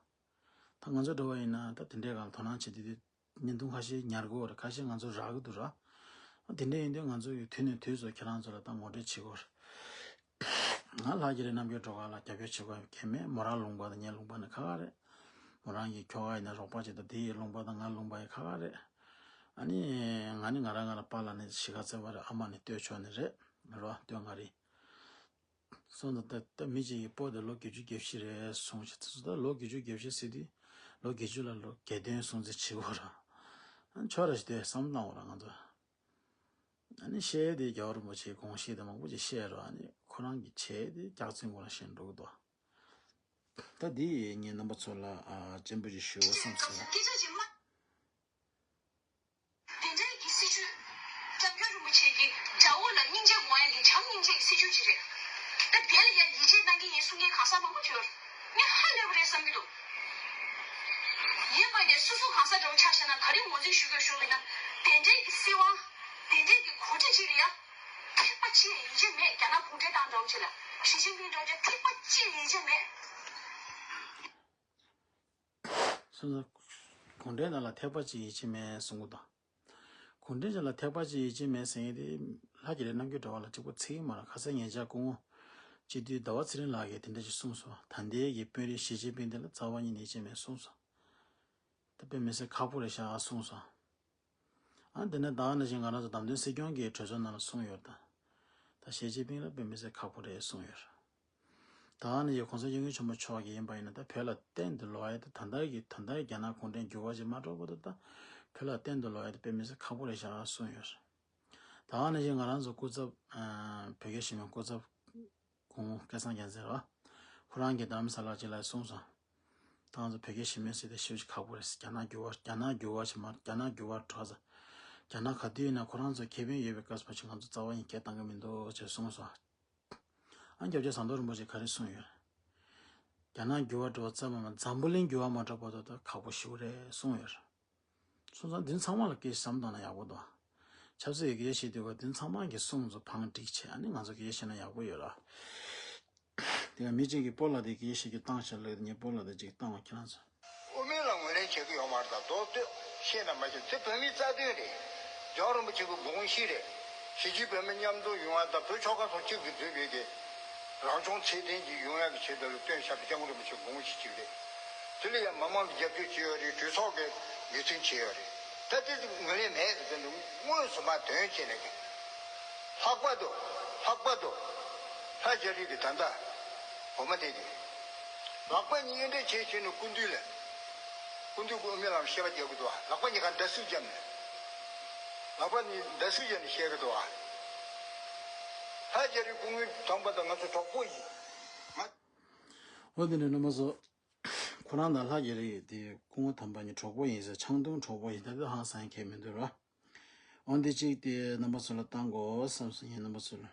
ད་ང་ཚོ་འདྲ་བ་ཡིན་ན་ད་དེ་འདྲའི་སྒང་ལ་དོ་སྣང་བྱེད་དུས་དུས་བརྙན་ཐུང་ཁ་ཤས་ཉར་དགོས་ར། ཁ་ཤས་ང་ཚོ་རག་གི་འདུག་ར། དེ་འདྲ་ཡིན་དུས་ང་ཚོ་ཡི་དུས་ནས་དུས་སུ་ཁྱེད་རང་ཚོ་ལ་ད་ངོ་སྤྲོད་བྱེད་དགོས་ར། ང་ལྷ་རྒྱ་རི་རྣམ་རྒྱལ་སྒྲོལ་དཀར་ལ་རྒྱབ་སྐྱོར་བྱེད་དགོས་མཁན་མེད། མོ་རང་ལུང་པ་དང་ངའི་ལུང་པ་ནི་ཁ་ཁ་རེད། མོ་རང་གི་ཁྱོ་ག་ཡིན་ན་རོགས་པ་བྱེད་དང་དེ་ཡི་ལུང་པ་དང་ང་ལུང་པ་ཡི་ཁ་ཁ་རེད། ཨ་ནི་ང་ནི་ང་རང་ང་ལ་པཱ་ལགས་ནི་གཞིས་ཀ་རྩེ་བ་རེད། ཨ་མ་ནི་སྟོད་ཕྱོགས་ནི་རེད། རོ་སྟོད་མངའ་རིས། སོང་ཙང་ད་ད་མི་གཅིག་གིས་སྤོ་དེ་ལོ་བརྒྱད་ཅུ་གྱ་བཞི་རེད་གསུངས་ཤག་དེ་ཚོ་ད་ལོ་བརྒྱད་ཅུ་གྱ་བཞི་ཟེར་དུས་ལོ་བརྒྱད་ཅུ་ལ་ལོ་བརྒྱད་སྟོན་སྲུང་བརྩི་བྱེད་དགོས་ར། ཨ་ཆོག་ར་ཞིག་དེ་བསམ་བློ་བཏང་དགོས་ར་ང་ཚོ། ཨ་ནི་བཤད་དེ་རྒྱལ་བ་རིན་པོ་ཆེའི་དགོངས་གཞི་དེ་མང་པོ་ཅིག་བཤད་རོགས། ཨ་ནི་ཁོ་རང་གིས་བྱས་དེ་སྐྱག་རྫུན་ཁོ་རང་བཤད་འགྲོ་གི་འདུག་ད་འདི་ངས་རྣམ་པ་ཚོ་ལ་ཨ་སྤྱན་འབུལ་ཅིག་ཞུ་བསམ་སོང་། སྐད་ཆ་ཅིག་མ། དེ་འདྲའི་གི་སྲིད་ཇུས། སྐྱབས་མགོན་རིན་པོ་ཆེ་གིས་དགྲ་བོ་ལ་སྙིང་རྗེ་དགོངས་ཡ་འདི་བྱམས་སྙིང་རྗེ་གི་སྲིད་ཇུས་ཅིག་རེད། ད་དེ་ལ་ཡ་ཡིད་ཆེས་གནང་གི་ཡིན་གསུང་མཁན་གང་ཟག་མང་པོ་ཅིག་ཡོད་རེད། ངས་ཧ་ལས་པ་རེད་བསམ་གྱི་འདུག་ཡིན་པ་ནས་སོ་སོ་གང་ཟག་འདྲ་བོ་ཆ་བཞག་ན་ག་རེ་ངོས་འཛིན་ཞུ་དགོས་ཞུ་བ་ཡིན་ན། དེ་འདྲའི་གི་སྲིད་དབང་། དེ་འདྲའི་གི་གོ་སྒྲིག་ཅིག་ལ་ཡ། ཐེག་པ་ཅིག་ཡིད་ཆེས་མེད། རྒྱ་ནག་གུང་ཁྲན་ཏང་འདྲ་བོ་ཅིག་ལ། ཞི་ཅིན་ཕིང་འདྲ་བོ་ཅིག་ཐེག་པ་ཅིག་ཡིད་ཆེས་མེད། སོང་ཙང་གུང་ཁྲན་ཏང་ལ་ཐེག་པ་ཅིག་ཡིད་ཆེས་མེད་གསུང་གི་འདུག་གུང་ཁྲན་ཏང་ལ་ཐེག་པ་ཅིག་ཡིད་ཆེས་མེད་ཟེར་མཁན་དེ་ལྷ་རྒྱ་རི་རྣམ་རྒྱལ་སྒྲོལ་དཀར་ལ་གཅིག་པོ་ཚིག་མ་རེད། ཁ་སང་ཉེ་ཆར་སྐུ་ངོ་སྤྱི་འཐུས་ཟླ་བ་ཚེ་རིང་ལགས་ཀྱིས་དེ་འདྲ་ཞིག་གསུངས་སོང་། ད་ལྟའི་གི་དཔོན་རིགས་ཞི་ཅིན་ཕིང་དེ་ལ་རྩ་བ་ཉིད་ནས་ཡིད་ཆེས་མེད་གསུངས་སོང་། ད་དཔེ་མི་སྲིད་ཁག་པོ་རེད་ཤག་གསུངས་སོང་། ཨ་དེ་ནས་ད་ག་ནང་བཞིན་ང་རང་ཚོ་བདམས་ཐོན་སྲིད་སྐྱོང་གི་གྲོས་ཚོགས་ནང་ལ་གསུངས་ཡོད་རེད་ད། ད་ཞི་ཅིན་ཕིང་ལ་དཔེ་མི་སྲིད་ཁག་པོ་རེད་གསུངས་ཡོད་རེད། ད་ག་ནང་བཞིན་གོང་ས་སྐྱབས་མགོན་ཆེན་པོ་མཆོག་གིས་ཡིན་པ་ཡིན་ན་ད་བོད་ལ་གཏན་དུ་ལོག་ཡ་ད་ད་ལྟ་གི་ད་ལྟ་གི་རྒྱ་ནག་གུང་ཁྲན་འགྱུར་བ་ཞིག་མ་འགྲོ་བར་དུ་ད་བོད་ལ་གཏན་དུ་ལོག་ཡ་ད་དཔེ་མི་སྲིད་ཁག་པོ་རེད་ཤག་གསུངས་ཡོད་རེད། ད་ག་ནང་བཞིན་ང་རང་ཚོ་སྐུ་ཚབ་ཨ་བོད་རྒྱ་ཞི་མོལ་སྐུ་ཚབ་སྐུ་ངོ་སྐལ་བཟང་རྒྱལ་མཚན་རེད་བ། ཁོ་རང་གིས་རྡ་རམ་ས་ལར་ཅིག་ལ་གསུངས་སོང་། ད་ང་ཚོ་བོད་རྒྱ་ཞི་མོལ་ཟེར་དེ་ཞེ་པོ་ཅིག་ཁག་པོ་རེད། རྒྱ་ནག་འགྱུར་བ་རྒྱ་ནག་འགྱུར་བ་ཞིག་མ་རྒྱ་ནག་འགྱུར་བ་འགྲོ་ས། རྒྱ་ནག་ག་དུས་ཡིན་ན་ཁོ་རང་ཚོ་ཁེ་ཕན་ཡོད་པའི་སྐབས་སུ་ཕལ་ཆེར་ང་ཚོ་རྩ་བ་ཡིན་སྐད་བཏང་གི་མི་འདུག་ཅེས་གསུངས་སོང་། ཨ་སྐྱབས་རྗེ་ཟམ་གདོང་རིན་པོ་ཆེ་ག་རེ་གསུངས་ཡོད། རྒྱ་ནག་འགྱུར་བ་འགྲོ་བ་ཙམ་མ་འཛམ་བུ་གླིང་འགྱུར་བ་མ་འགྲོ་བར་དུ་ད་ཁག་པོ་ཞེ་པོ་རེད་གསུངས་ཡོད། སོང་ཙང་འདི་ཚང་མ་ལ་སྐད་ཆ་བསམ་བཏང་ན་ཡག་པོ་འདུག་ཆབ་སྲིད་ཀྱི་སྐད་ཆ་བཤད་དུས་སྐབས་འདི་ཚང་མ་གི་གསུང་ཚོ་བང་བསྒྲིགས་བྱས་ཨ་ནི་ང་ཚོ་སྐད་ཆ་བཤད་ན་ཡག་པོ་ཡོད་ར། དེ་ག་མི་གཅིག་གིས་སྤོ་ལགས་དེ་སྐད་ཆ་བཤད་རྒྱུ་བཏང་བྱས་ལབ་ངས་སྤོ་ལགས་དེ་གཅིག་བཏང་བ་ཁྱེད་རང་ཚོ། དབུ་མའི་ལམ་ངོས་ལེན་བྱེད་ཀྱི་ཡོད་མ་རེད་ད་མདོ་སྟོད་བཤད་ན་མ་ཤེས་དེ་བོད་མིའི་རྩ་དོན་རེད། རྒྱལ་བ་རིན་པོ་ཆེ་གི་དགོངས་གཞི་རེད། གཞིས་བྱེས་བོད་མི་མཉམ་འཛོམས་ཡོང་ཡ་དང་བོད་ཆོལ་ཁ་གསུམ་གཅིག་གིས་འཛིན་པའི་གི་རང་སྐྱོང་ཚད་ལྡན་ཅིག་ཡོང་ཡ་གི་ཆེད་དུ་ལ་བཏོན་བཞག་པའི་སྐྱབས་མགོན་རིན་པོ་ཆེའི་དགོངས་གཞི་གཅིག་རེད། དེ་ལ་ཡང་མི་མང་གིས་རྒྱབ་སྐྱོར་བྱས་ཡོད་རེད། གྲོས་ཚོགས་ཀྱིས་ངོས་འཛིན་བྱས་ཡོད་རེད། ད་དེ་ངོས་ལེན་མེད་ཟེར་དུས་དངོས་སུ་མར་དོན་བྱས་ནས་ཀྱི་ལྷག་པར་དུ་ལྷག་པར་དུ་ལྷ་རྒྱ་རི་གི་ད་ལྟ་འོ་མ་དེ་གི་ལག་པ་གཉིས་གཡས་འདྲེན་བྱས་བྱས་ནས་སྐུ་མདུན་ལ་སྐུ་མདུན་གྱི་དབུ་མའི་ལམ་བཤད་པ་རྒྱག་གི་འདུག་ལག་པ་གཉིས་ཀ་མདའ་གསོལ་བརྒྱབ་ནས་ལག་པ་གཉིས་མདའ་གསོལ་བརྒྱབ་ནས་བཤད་གི་འདུག་ལྷ་རྒྱ་རི་སྐུ་ངོ་དམ་པ་དང་ང་ཚོ་གྲོགས་པོ་ཡིན། ང་འོ་དེ་ནས་རྣམ་པ་ཚོ། ཁོ་རང་དང་ལྷ་རྒྱ་རི་དེ་སྐུ་ངོ་དམ་པ་གཉིས་གྲོགས་པོ་ཡིན་ཟེར། ཆང་འཐུང་གྲོགས་པོ་ཡིན་ད་དེ་ཧང་སང་ཁྱད་མི་འདུག་ར། འོན་ཏེ་གཅིག་དེ་རྣམ་པ་ཚོ་ལ་བཏང་དགོས་བསམ་སོང་ངས་རྣམ་པ་ཚོ་ལ།